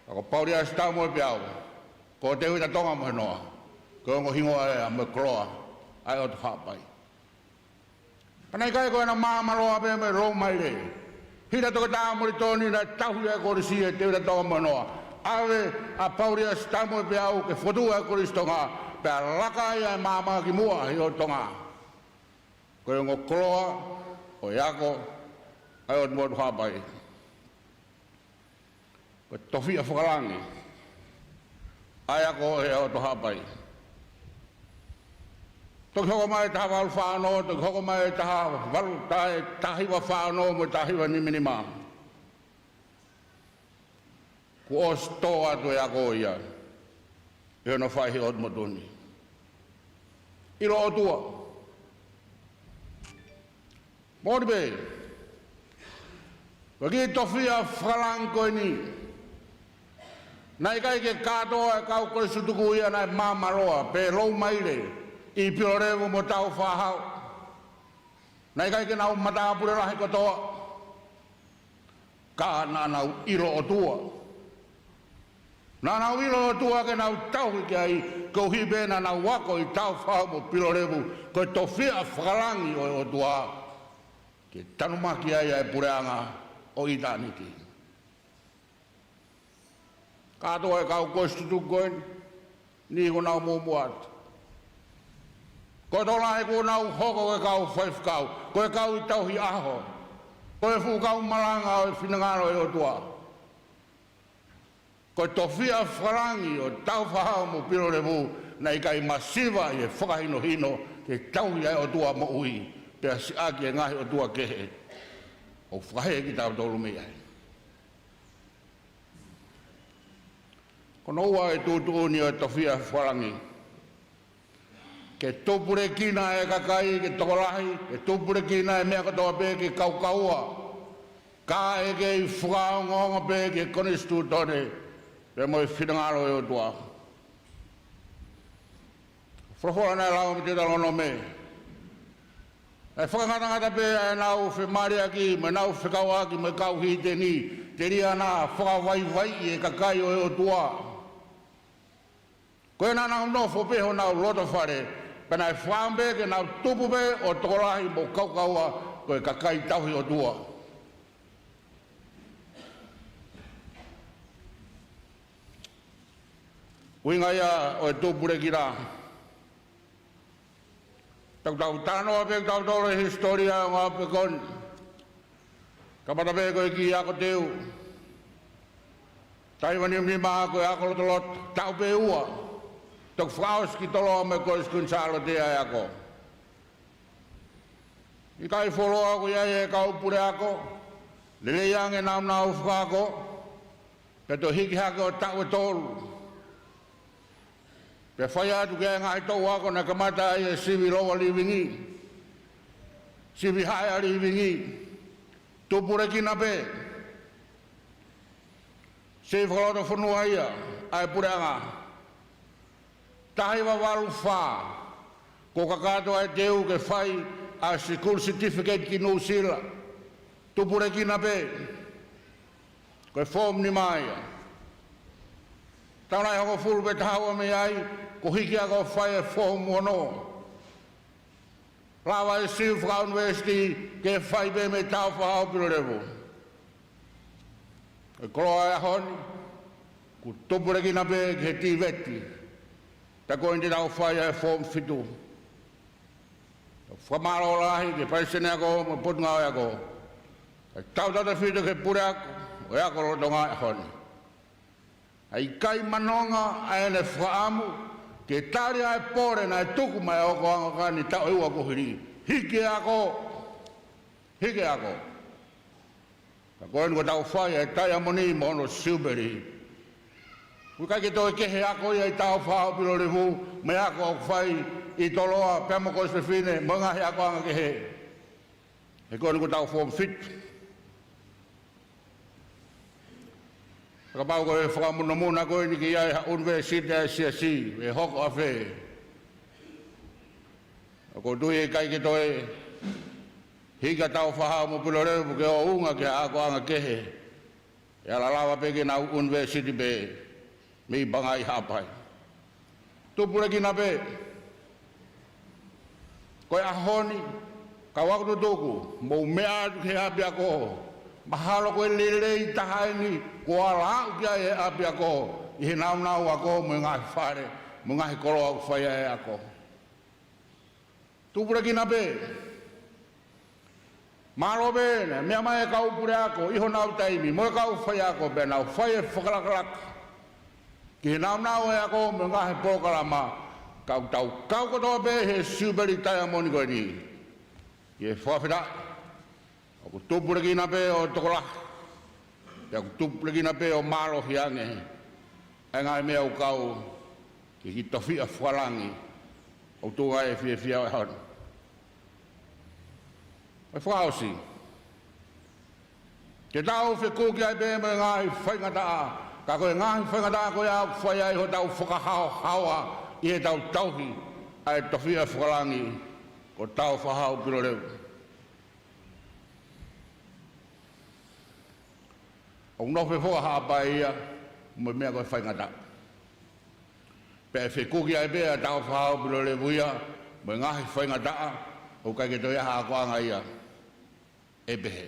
Ka ko Pauliasi Taumoepeau, ko Teuita Tonga Mohenoa, ko e ongo hingoa ia mo e koloa ʻa e ʻOtu Haʻapai. Pea naʻe ʻikai ko ʻena Māmaloa pē mo e Loumaile. Hila Toketā Molitoni naʻe tauhi ʻa e kolisi ʻe Teuita Tonga Mohenoa. ʻAve ʻa Pauliasi Taumoepeau ke fokotuʻu ʻa e Kolisi Tonga, pea laka ai ʻa e maama ki muʻa ʻi ʻOtu Tonga. Ko e ongo koloa ʻo e ako ʻa e ʻOtu Motu Haʻapai. Ko e tofiʻa fakalangi ʻa e ako ʻa e ʻOtu Haʻapai. Toki hoko mai e taha valu fā ono, toki hoko mai e taha valu, taha, taha hiva fā ono mo e taha hiva nima nima. Kuo ʻosi tō atu e ako ia ʻi hono fai he ʻotu motu ni. ʻIlo ʻOtua. Moʻoni pē, ko e kiʻi tofiʻa fakalangi ko eni, naʻe ʻikai ke kātoa e kau kolisi tutuku ia naʻe Māmaloa pe Loumaile ʻi Pilolevu mo Tāufaʻāhau. Naʻe ʻikai ke nau matāpule lahi kotoa. Ka naʻa nau ʻilo ʻOtua. Naʻa nau ʻilo ʻOtua ke nau tauhi ki ai, koeʻuhi pē naʻa nau ako ʻi Tāufaʻāhau mo Pilolevu, ko e tofiʻa fakalangi ʻo e ʻOtua ke tanumaki ai ʻa e puleʻanga ʻo ʻitāniti. Kātoa e kau kolisi tutuku ko eni, niʻihi kuo nau muʻomuʻa atu. Ko e tokolahi kuo nau hoko ko e kau faifekau, ko e kau ʻi tauhi ʻaho, ko e fuʻu kau malanga ʻo e finangalo ʻo e ʻOtua. Ko e tofiʻa fakalangi ʻo Tāufaʻāhau mo Pilolevu naʻe ʻikai masiva ʻi he fakahinohino ke tauhi ʻa e ʻOtua moʻui, pea siʻaki e ngaahi ʻotua kehe ʻoku fakahē kitautolu mei ai. Ko hono ua e tuʻutuʻuni ʻo e tofiʻa fakalangi. Ke tupulekina e kakai, ke tokolahi, ke tupulekina e meʻa kotoa pē ke kaukaua. Kae kei fakaongoongo pē ki he konisitūtone, pea mo e finangalo ʻo e ʻOtua. Folofola naʻe lau mei Teutalonome. ʻE fakangatangata pē ʻenau femaliʻaki, mo ʻenau fekauʻaki, mo e kau hiteni, telia naʻa fakavaivaiʻi e kakai ʻo e ʻOtua. Ko ē naʻa nau nofo pē honau loto fale, pea naʻe fakaʻamu pē ke nau tupu pē ʻo tokolahi mo kaukaua ko e kakai tauhi ʻOtua. ʻUhinga ia ʻo e tupulekina. Tau tau talanoa pē kitautolu he hisitōlia ʻo e ngaahi ʻaho ko eni. Kamata pē ko e kiʻi ako teu. Taha hiva nima nima ko e ako lotoloto, taʻu pē ua. Toki fakaʻosi ki Toloa mo e Kolisi Kuini Sālote ʻa e ako. ʻIkai fuoloa ʻoku ʻi ai e kau puleako, lelei ange ʻenau nau fakaako, pea toe hiki hake ʻo taʻu ʻe tolu. Pea fai atu ki he ngaahi toʻu ako naʻe kamata ai e sivi loua livingi, sivi haʻea livingi, tupulekina pē. Sivi fakalotofonua ia ʻa e puleʻanga. Taha hiva valu fā, kuo kakato ʻa e teu ke fai ʻa e sikulu certificate ki Nuʻusila. Tupulekina pē. Ko e form nima ia. Taʻu nai hongofulu pē taha ua mei ai, kuo hiki ʻa e ako ʻo fai e form ono. Lava e Siu Fakaʻunivēsiti ke fai pē mei Tāufaʻāhau Pilolevu. Ko e koloa ʻo e ʻaho ni, kuo tupulekina pē ki he tiveti. Pea ko eni te tau fai ʻa e form fitu. Tau fakamālō lahi ki he Palesiteni Ako mo e Potungāue Ako. Kae tautautefito ki he Puleako ʻo e Ako Lolotonga ʻo e ʻaho ni. ʻA e ʻikai manonga ʻa ʻene fakaʻamu ke tali ʻa e pole naʻe tuku maʻá e ʻOtuá ʻi he taʻu ʻe ua kuo hili. Hiki e ako. Hiki e ako. Ka ko eni kuo tau fai ʻa e taiamoni mo hono siupeli. ʻOku ʻikai ke toe kehe ako ia ʻi Tāufaʻāhau Pilolevu, mo e ako ʻoku fai ʻi Toloa, pea mo Kosipefine, mo e ngaahi akoʻanga kehe. He ko eni kuo tau form fitu. Kapau ko e fakamunamuna ko eni ki ai ha ʻunivēsiti ʻa e siasi, ʻe hoko ʻafē? ʻOku ou tui ʻe ʻikai ke toe hiki ʻa Tāufaʻāhau mo Pilolevu ke ʻounga ki he akoʻanga kehe. ʻE ala lava pē ke nau ʻunivēsiti pē mei Pangai Haʻapai. Tupulekina pē. Ko e ʻaho ni, ka ʻoku ou tutuku, mou meʻa atu ki he ʻapiako. Mahalo ko e lelei taha eni kuo ala aʻu ki ai e ʻapiako ʻi he nāunau ako mo e ngaahi fale, mo e ngaahi koloa ʻoku fai ai e ako. Tupulekina pē. Mālō pē naʻe meʻa mai e kau puleako ʻi honau taimi, mo e kau faiako pea nau fai e fakalakalaka ki he nāunau e ako mo e ngaahi polokalama, ka ʻoku tau kau kotoa pē he siupeli taiamoni ko eni. ʻI he fakafetaʻi, ʻoku tupulekina pē ʻo tokolahi. Pea ʻoku tupulekina pē ʻo mālohi ange ʻa e ngaahi meʻa ʻoku kau ki he kiʻi tofiʻa fakalangi ʻoku tuʻu ai e fiefia ʻo e ʻaho ni. Ko e fakaʻosi, te tau fekuki ai pē mo e ngaahi faingataʻa, ka ko e ngaahi faingataʻa ko ia ʻoku fai ai hotau fakahaohaoa ʻi heʻetau tauhi ʻa e tofiʻa fakalangi ko Tāufaʻāhau Pilolevu. ʻOku nofo e foʻi Haʻapai ia mo e meʻa ko e faingataʻa. Pea ʻe fekuki ai pē ʻa Tāufaʻāhau Pilolevu ia mo e ngaahi faingataʻa, ʻoku ʻikai ke toe ʻi ai ha akoʻanga ia ʻe pehē.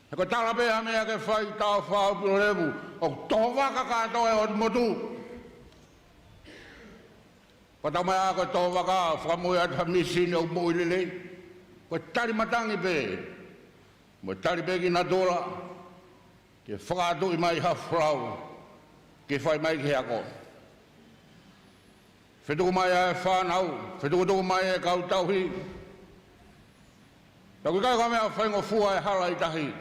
He ko e tala pē ha meʻa ke fai Tāufaʻāhau Pilolevu, ʻoku toho vaka kātoa e ʻotu motu. Ko e tau mai ʻa ko e toho vaka, fakamoʻui atu ha mīsini ʻoku moʻui lelei. Ko e tali matangi pē, mo e tali pē ki natula, ke fakaʻatuʻi mai ha folau ke fai mai ki he ako. Fetuku mai ʻa e fānau, fetukutuku mai e kau tauhi. Pea ʻoku ʻikai ko ha meʻa faingofua e hala ʻi tahi,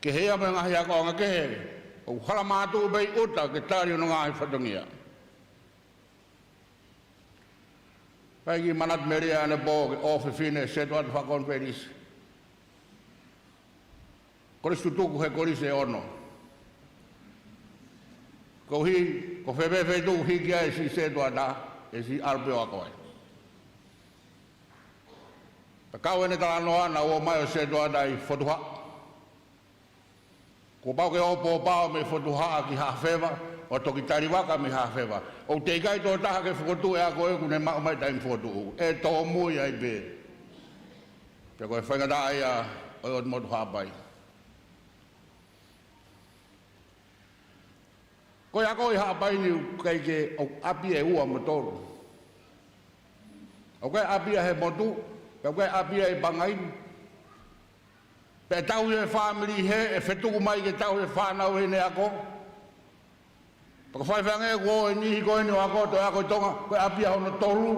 kehe ia mo e ngaahi akoʻanga kehe ʻoku hala mātuʻu pē ʻi ʻuta ke tali hono ngaahi fatongia. Pea ʻi he kiʻi manatu melie ʻanepō ki he ʻofefine Setuata Fakakonifelenisi. Kolisi tutuku he kolisi ʻe ono. Ko hē, ko fē pē feituʻu hiki ai e siʻi Setuata, ʻe siʻi ʻalu pē ʻo ako ai. Pea kau ʻene talanoa naʻe ō mai ʻo Setuata ʻi Fotuhaʻa. Kuo pau ke ō pōpao mei Fotuhaʻa ki Haʻafeva, ʻo toki tali vaka mei Haʻafeva. ʻOku teʻeki ai tō taha ke fokotuʻu e ako ʻoku ne maʻu mai taimi fokotuʻu. ʻE tōmui ai pē. Pea ko e faingataʻa ia ʻo e ʻotu motu Haʻapai. Ko e ako ʻi Haʻapai ni ʻoku ʻikai ke ʻoku ʻapi ʻe ua mo tolu. ʻOku ʻikai ʻapi ia he motu, pea ʻoku ʻikai ʻapi ia ʻi Pangai. Pea tauhi e fāmili hē, ʻe fetuku mai ke tauhi e fānau heʻene ako. Pea ka faifai ange kuo ʻi he niʻihi ko eni ʻo ako, toe ako ʻi Tonga, ko e ʻapi ia hono tolu.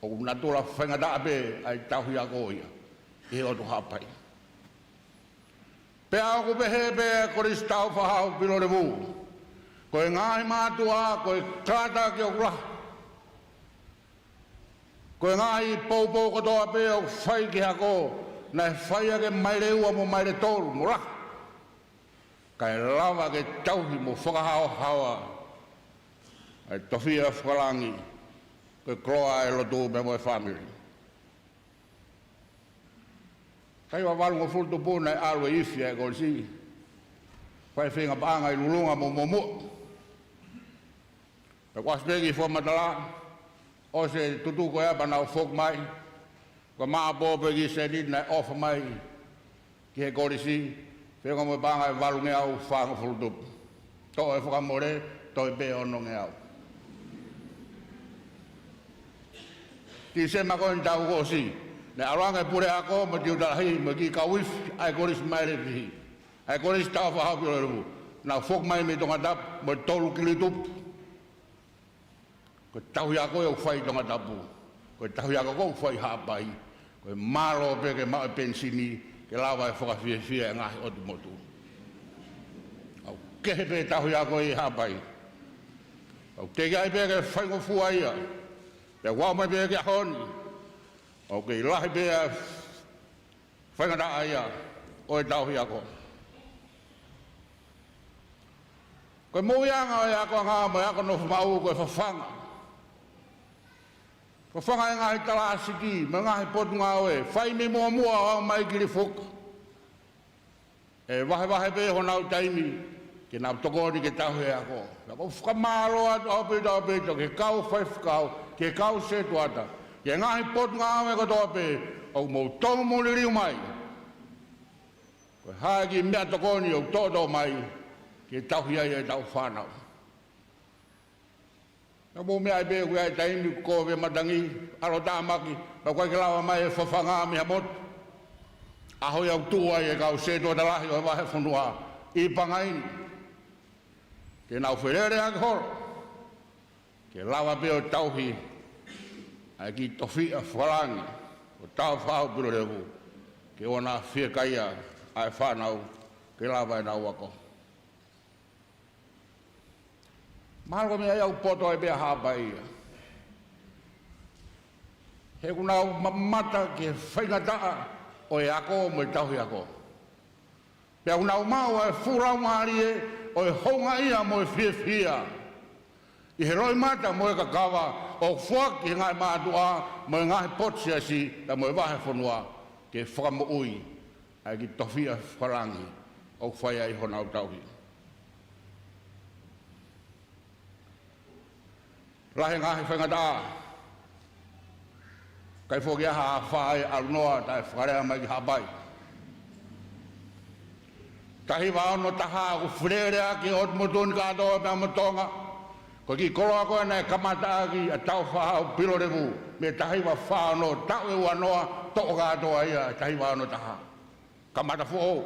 ʻOku natula faingataʻa pē ʻa e tauhi ako ia ʻi he ʻotu Haʻapai. Pea ʻoku pehē pē ʻa e Kolisi Tāufaʻāhau Pilolevu. Ko e ngaahi mātuʻa, ko e kātaki ʻoku lahi. Ko e ngaahi poupou kotoa pē ʻoku fai ki he ako, naʻe fai ʻaki e maile ua mo e maile tolu mo lahi. kae lava ke tauhi mo fakahaohaoa ʻa e tofiʻa fakalangi, ko e koloa ʻa e lotu pea mo e fāmili. Taha valu ngofulu tupu naʻe ʻalu e ifi ʻa e kolisi, fai feinga paʻanga ʻi Lulunga mo Muʻomuʻa. Pea kuo ʻasi pē ki he fakamatala, ʻosi e tutu ko ia pea nau foki mai, ko e maʻa pō pē ki he sēniti naʻe ʻofa mai ki he kolisi, feinga mo e paʻanga ʻe valungeau fāngofulu tupu. Toʻo e fakamole, toe pē onongeau. Tīsema ko eni taʻu kuo ʻosi, naʻe ʻalu ange e puleako mo e tiuta lahi mo e kiʻi kau ifi ʻa e kolisi Mailefihi, ʻa e kolisi Tāufaʻāhau Pilolevu, nau foki mai mei Tongatapu mo e tolu kili tupu. Ko e tauhi ako ʻoku fai ʻi Tongatapu, ko e tauhi ako ʻoku fai ʻi Haʻapai. Ko e mālō pē ke maʻu e penisini ke lava e fakafiefia e ngaahi ʻotu motu. ʻOku kehe pē tauhi ako ʻi Haʻapai. ʻOku teʻeki ai pē ke faingofua ia. Pea ʻoku aʻu mai pē ki he ʻaho ni, ʻoku kei lahi pē ʻa e faingataʻa ia ʻo e tauhi ako. Ko e moʻuiʻanga ʻo e akoʻanga mo e ako nofo maʻu ko e fafanga. Fafanga e ngaahi talāsiti mo e ngaahi potungāue, fai mei Muʻomuʻa ʻo aʻu mai ki Lifuka. ʻE vahevahe pē honau taimi ke nau tokoni ke tauhi e ako. Pea ʻoku ou fakamālō atu ʻaupito, ʻaupito ki he kau faifekau, ki he kau sētuata, ki he ngaahi potungāue kotoa pē ʻoku mou tōmui liliu mai. Ko e hā e kiʻi meʻatokoni ʻoku toʻotoʻo mai ke tauhi ai ʻetau fānau. Naʻa mou meaʻi pē ʻoku ʻi ai e taimi ʻoku kovi e matangi, ʻalu ʻo tāmaki, pea ʻoku ʻikai ke lava mai e fafanga mei ha motu. ʻAho ia ʻoku tuʻu ai e kau sētuata lahi ʻo e vahefonua ʻi Pangai ni, ke nau feleleʻaki holo ke lava pē ʻo tauhi ʻa e kiʻi tofiʻa fakalangi ʻo Tāufaʻāhau Pilolevu, ke ʻoua naʻa fiekaia ʻa e fānau ke lava ʻenau ako. Mahalo ko e meʻa ia ʻoku poto ai pē ʻa Haʻapai ia. He ʻoku nau mamata ki he faingataʻa ʻo e ako mo e tauhi ako. Pea ʻoku nau maʻu ʻa e fuʻu laumālie ʻo e houngaʻia mo e fiefia ʻi he loʻimata mo e kakava ʻoku foaki ʻe he ngaahi mātuʻa mo e ngaahi potu siasi pea mo e vahefonua ke fakamoʻui ʻa e kiʻi tofiʻa fakalangi ʻoku fai ai honau tauhi. Lahi e ngaahi faingataʻa, ʻikai foki ha afā ʻe ʻalu noa taʻe fakalea mai ki Haʻapai. Taha hiva ono taha ʻoku feleleʻaki ʻo e motu ni kātoa pea mo Tonga. Ko e kiʻi koloa ko ē naʻe kamata ʻaki ʻa Tāufaʻāhau Pilolevu mei he taha hiva fā ono, taʻu ʻe ua noa, toʻo kātoa ia ʻa e taha hiva ono taha. Kamata foʻou.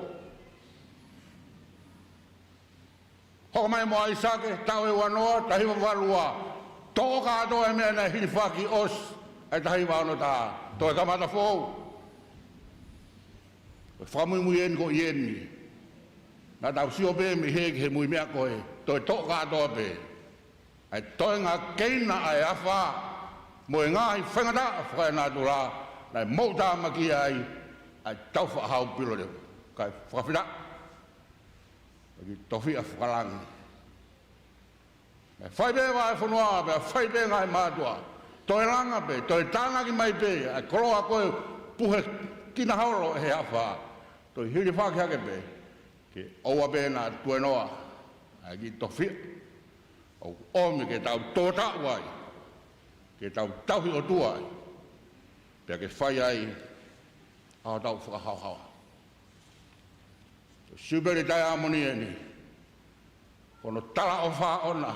Hoko mai mo ʻAisake, taʻu ʻe ua noa, taha hiva valu ua, toʻo kātoa e meʻa naʻe hilifaki ʻosi ʻa e taha hiva ono taha, toe kamata foʻou. Ko e fakamuimui eni ko eni. Naʻa tau sio pē mei hē ki he muimui ko ē, toe toʻo kātoa pē ʻa e toenga keina ʻa e afā mo e ngaahi faingataʻa fakaenatula naʻe mou tāmaki ai ʻa e Tāufaʻāhau Pilolevu. Kae fakafetaʻi ʻa e kiʻi tofiʻa fakalangi. Naʻe fai pē vahefonua, pea fai pē ngaahi mātuʻa. Toe langa pē, toe tānaki mai pē ʻa e koloa ko ē puhe kina holo ʻe he afā. Toe hilifaki hake pē ke ʻoua pē naʻa tuenoa ʻa e kiʻi tofiʻa ʻoku ʻomi ke tau tōtaʻu ai, ke tau tauhi ʻOtua ai, pea ke fai ai ʻa hotau fakahaohaoa. Siupeli Taiamoni eni, ko hono talaʻofa ʻoʻona,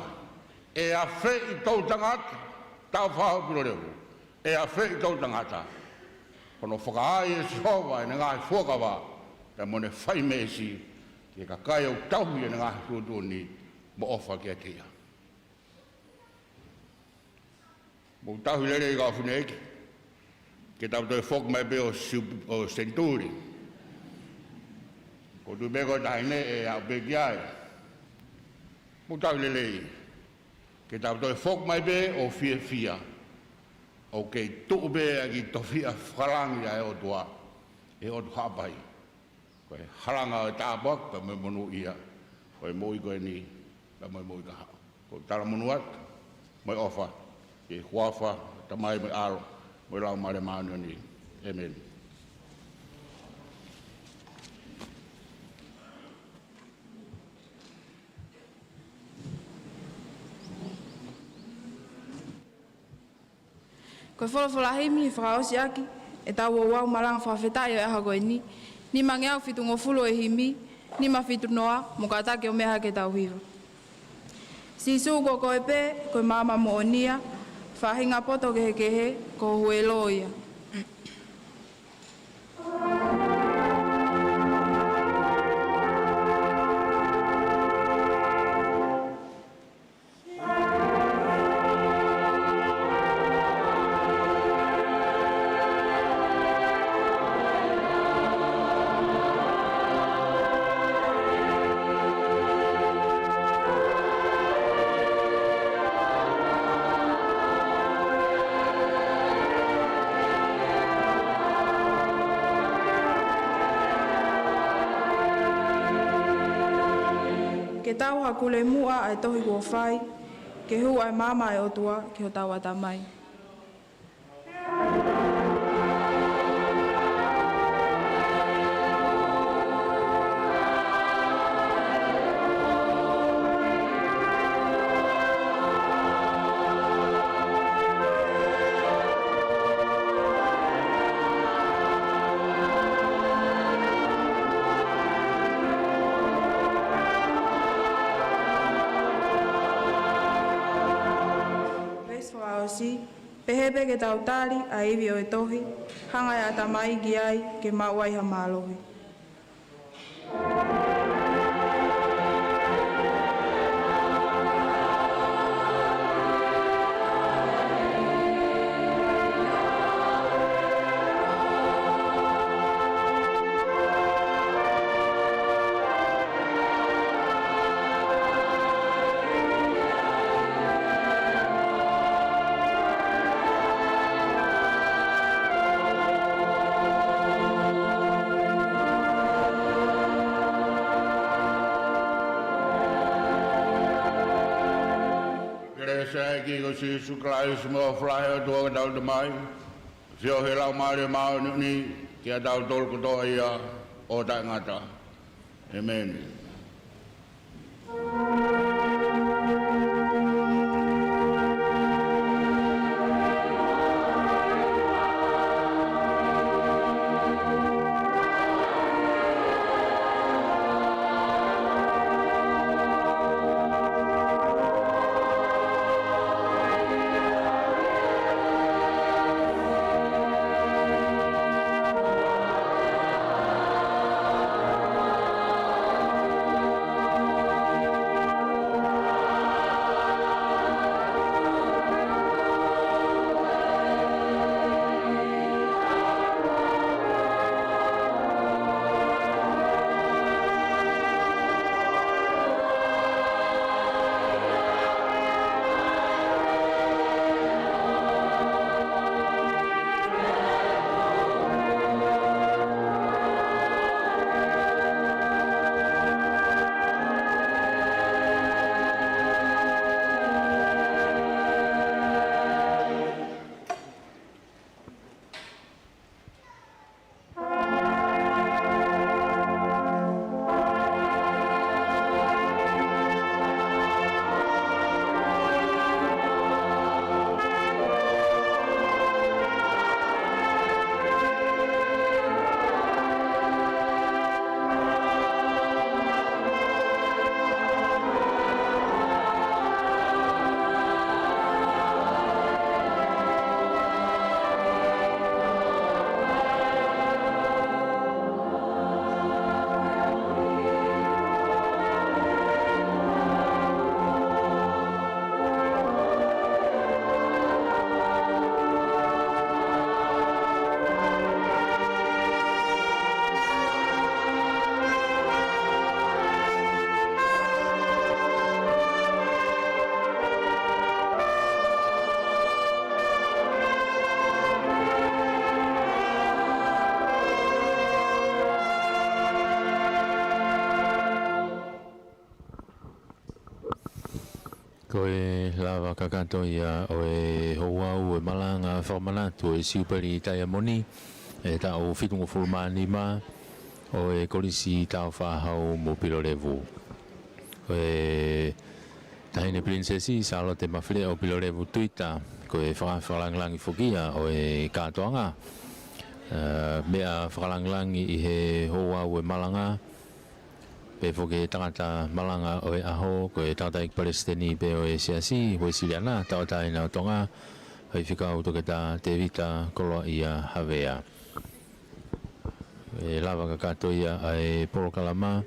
ʻe afeʻi toʻutangata, Tāufaʻāhau Pilolevu, ʻe afeʻi toʻutangata. Ko hono fakaai ʻe Sihova ʻene ngaahi fuakava pea mo ʻene fai meesi ki he kakai ʻoku tauhi ʻene ngaahi tuʻutuʻuni mo ʻofa kiate ia. Mou tauhi lelei kau fineʻeiki, ke tau toe foki mai pē ʻo siu-, ʻo senituli. Ko e tuʻu pē ko e taʻahine ʻe aʻu pē ki ai. Mou tauhi lelei, ke tau toe foki mai pē ʻo fiefia ʻoku kei tuʻu pē ʻa e kiʻi tofiʻa fakalangi ʻa e ʻOtua ʻi he ʻotu Haʻapai. Ko e halanga ʻo e tāpuaki pea mo e monūʻia ʻo e moʻui ko eni, pea mo e moʻui kahaʻu. ʻOku ou talamonū atu mo e ʻofa, ʻi he huafa ʻo e Tamai mo e ʻAlo mo e Laumālie Māʻoniʻoni. ʻĒmeni. Ko e folofola himi fakaʻosi ʻaki ʻetau ouau malanga fakafetaʻi ʻo e ʻaho ko eni, nimangeau fitungofulu ʻo e himi, nima fitu noa, mo kātaki ʻo meʻa hake ʻetau hiva. Sīsū ko koe pē, ko e maama moʻoni ia, faʻahinga poto kehekehe, ko ho huelo ia. Ke tau hakule muʻa ʻa e tohi kuo fai, ke hū ʻa e maama ʻa e ʻOtua ki hotau ʻatamai. Veesi fakaʻosi, pehē pē ke tau tali ʻa e ivi ʻo e tohi, hanga ʻe he ʻatamai ki ai ke maʻu ai ha mālohi. Kelesi ʻa e ʻEiki ko Sīsū Kalaisi mo e ʻofa lahi ʻa e ʻOtua ko hotau Tamai, feohi ʻa e Laumālie Māʻoniʻoni, ke ʻiate kitautolu kotoa ia ʻo taʻengata. ʻĒmeni. Ko e lava kakato ia ʻo e houau ʻo e malanga fakamanatu ʻo e Siupeli Taiamoni ʻo e taʻu fitungofulu mā nima ʻo e Kolisi Tāufaʻāhau mo Pilolevu. Ko e Taʻahine Pilinisesi Sālote Mafileʻo Pilolevu Tuita, ko e faka-, fakalangilangi foki ia ʻo e kātoanga. Ā, meʻa fakalangilangi ʻi he houau ʻo e malanga, pehē foki e tangata malanga ʻo e ʻaho, ko e tangataʻeiki palesiteni pē ʻo e Siasi Uēsiliana Tauʻatāina ʻo Tonga, Faifekau Toketā Tēvita Koloaʻia Havea. ʻE lava kakato ia ʻa e polokalama,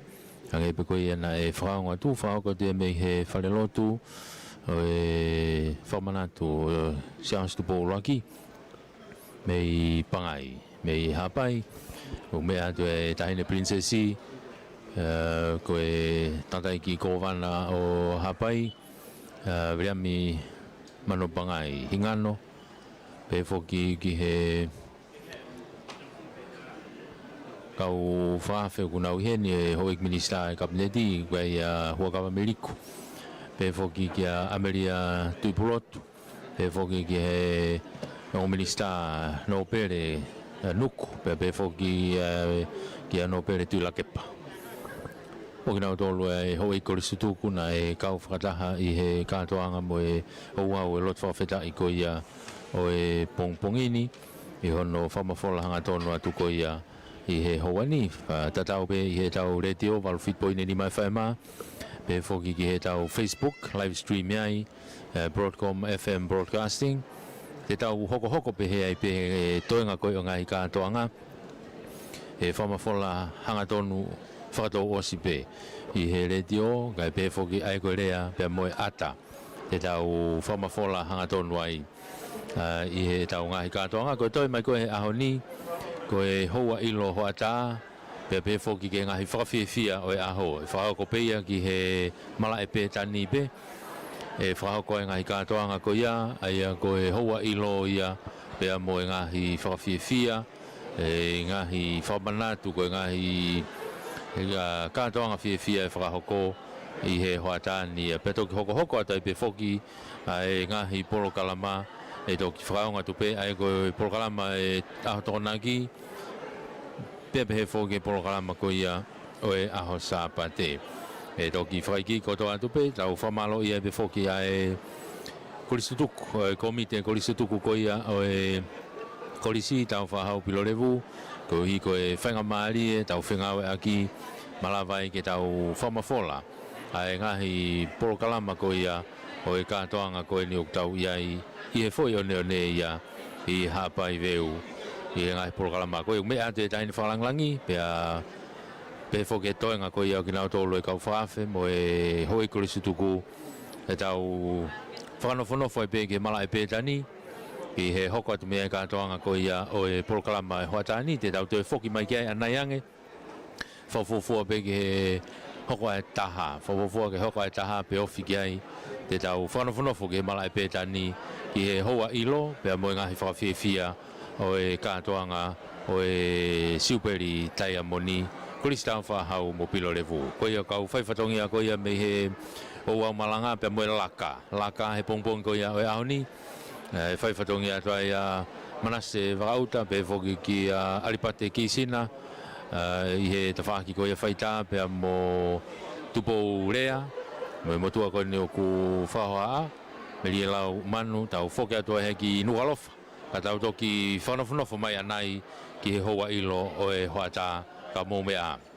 hangē pē ko ia naʻe fakaongo atu, fakahoko atu ia mei he falelotu ʻo e fakamanatu ʻo Siaosi Tupou ʻUluaki mei Pangai, mei Haʻapai. ʻOku meʻa atu e Taʻahine Pilinisesi, ā, ko e tangataʻeiki kōvana ʻo Haʻapai, ā, Viliami Manopangai Hingano, pehē foki ki he kau fakaafe ʻoku nau ʻi heni, e Houʻeiki Minisitā ʻo e Kapineti, ko ia Huʻakavameiliku. Pehē foki kia ʻAmelia Tuʻipulotu. Pehē foki ki he ongo minisitā Nōpele, ā, Nuku. Pea pehē foki, ā, kia Nōpele Tuʻilakepa. Ko kinautolu e Houʻeiki Kolisi Tutuku naʻe kau fakataha ʻi he kātoanga mo e houau ʻo e lotu fakafetaʻi ko ia ʻo e pongipongi ni, ʻi hono fakamafola hangatonu atu ko ia ʻi he houa ni. Ā, tatau pē ʻi heʻetau letiō valu fitu poini nima FM, pehē foki ki heʻetau Facebook, live stream ai, ē, Broadcom FM Broadcasting. Te tau hokohoko pehē ai pē e toenga ko ē ʻo e ngaahi kātoanga, ʻe fakamafola hangatonu fakatouʻosi pē ʻi he letiō, kae pehē foki ʻa e ko e lea pea mo e ʻata, te tau fakamafola hangatonu ai, ā, ʻi heʻetau ngaahi kātoanga. Ko e toe mai ko ē he ʻaho ni, ko e houa ʻilo hoʻatā, pea pehē foki ki he ngaahi fakafiefia ʻo e ʻaho. ʻE fakahoko pē ia ki he malaʻe pētani pē, ʻe fakahoko e ngaahi kātoanga ko ia, ʻa ia ko e houa ʻilo ia, pea mo e ngaahi fakafiefia, e ngaahi fakamanatu, ko e ngaahi, ā, kātoanga fiefia ʻe fakahoko ʻi he hoʻatā ni. Pea toki hokohoko atu ai pē foki ʻa e ngaahi polokalama, ʻe toki fakaongo atu pē ʻa e ko e polokalama ʻo e ʻaho Tokonaki, pea pehē foki e polokalama ko ia ʻo e ʻaho Sāpate. ʻE toki fakaikiiki kotoa atu pē, tau fakamālōʻia ai pē foki ʻa e Kolisi Tutuku, ʻo e Kōmiti Kolisi Tutuku ko ia ʻo e Kolisi Tāufaʻāhau Pilolevu, koeʻuhi ko e faingamālie ʻetau fengāueʻaki, malava ai ke tau fakamafola ʻa e ngaahi polokalama ko ia ʻo e kātoanga ko eni ʻoku tau ʻi ai ʻi he foʻi ʻoneʻone ia ʻi Haʻapai Veu, ʻi he ngaahi polokalama ko ia. Meʻa atu e Taʻahine Fakalangilangi, pea pehē foki e toenga ko ia ʻo kinautolu e kau fakaafe mo e Houʻeiki Kolisi Tutuku, ʻe tau fakanofonofo ai pē ki he malaʻe pētani, ʻi he hoko atu mei ai e kātoanga ko ia ʻo e polokalama ʻo e hoʻatā ni, te tau toe foki mai ki ai ʻanai ange, fakafuofua pē ki he hoko ʻa e taha, fakafuofua ki he hoko ʻa e taha pe ofi ki ai, te tau fakanofonofo ki he malaʻe pētani, ki he houa ʻilo, pea mo e ngaahi fakafiefia ʻo e kātoanga ʻo e Siupeli Taiamoni, Kolisi Tāufaʻāhau mo Pilolevu. Ko ia kau fai fatongia ko ia mei he houau malanga pea mo e laka, laka he pongipongi ko ia ʻo e ʻaho ni, ē, fai fatongia atu ai ʻa Manase Vakaʻuta, pehē foki kia ʻAlipate Kisina, ē, ʻi he tafaʻaki ko ia faitā pea mo Tupou Lea, mo e motuʻa ko eni ʻoku fakahohaʻa, Melielau Manu, tau foki atu ai ki Nukuʻalofa, ka tau toki fakanofonofo mai ʻanai ki he houa ʻilo ʻo e hoʻatā. Ka mou meʻa ā.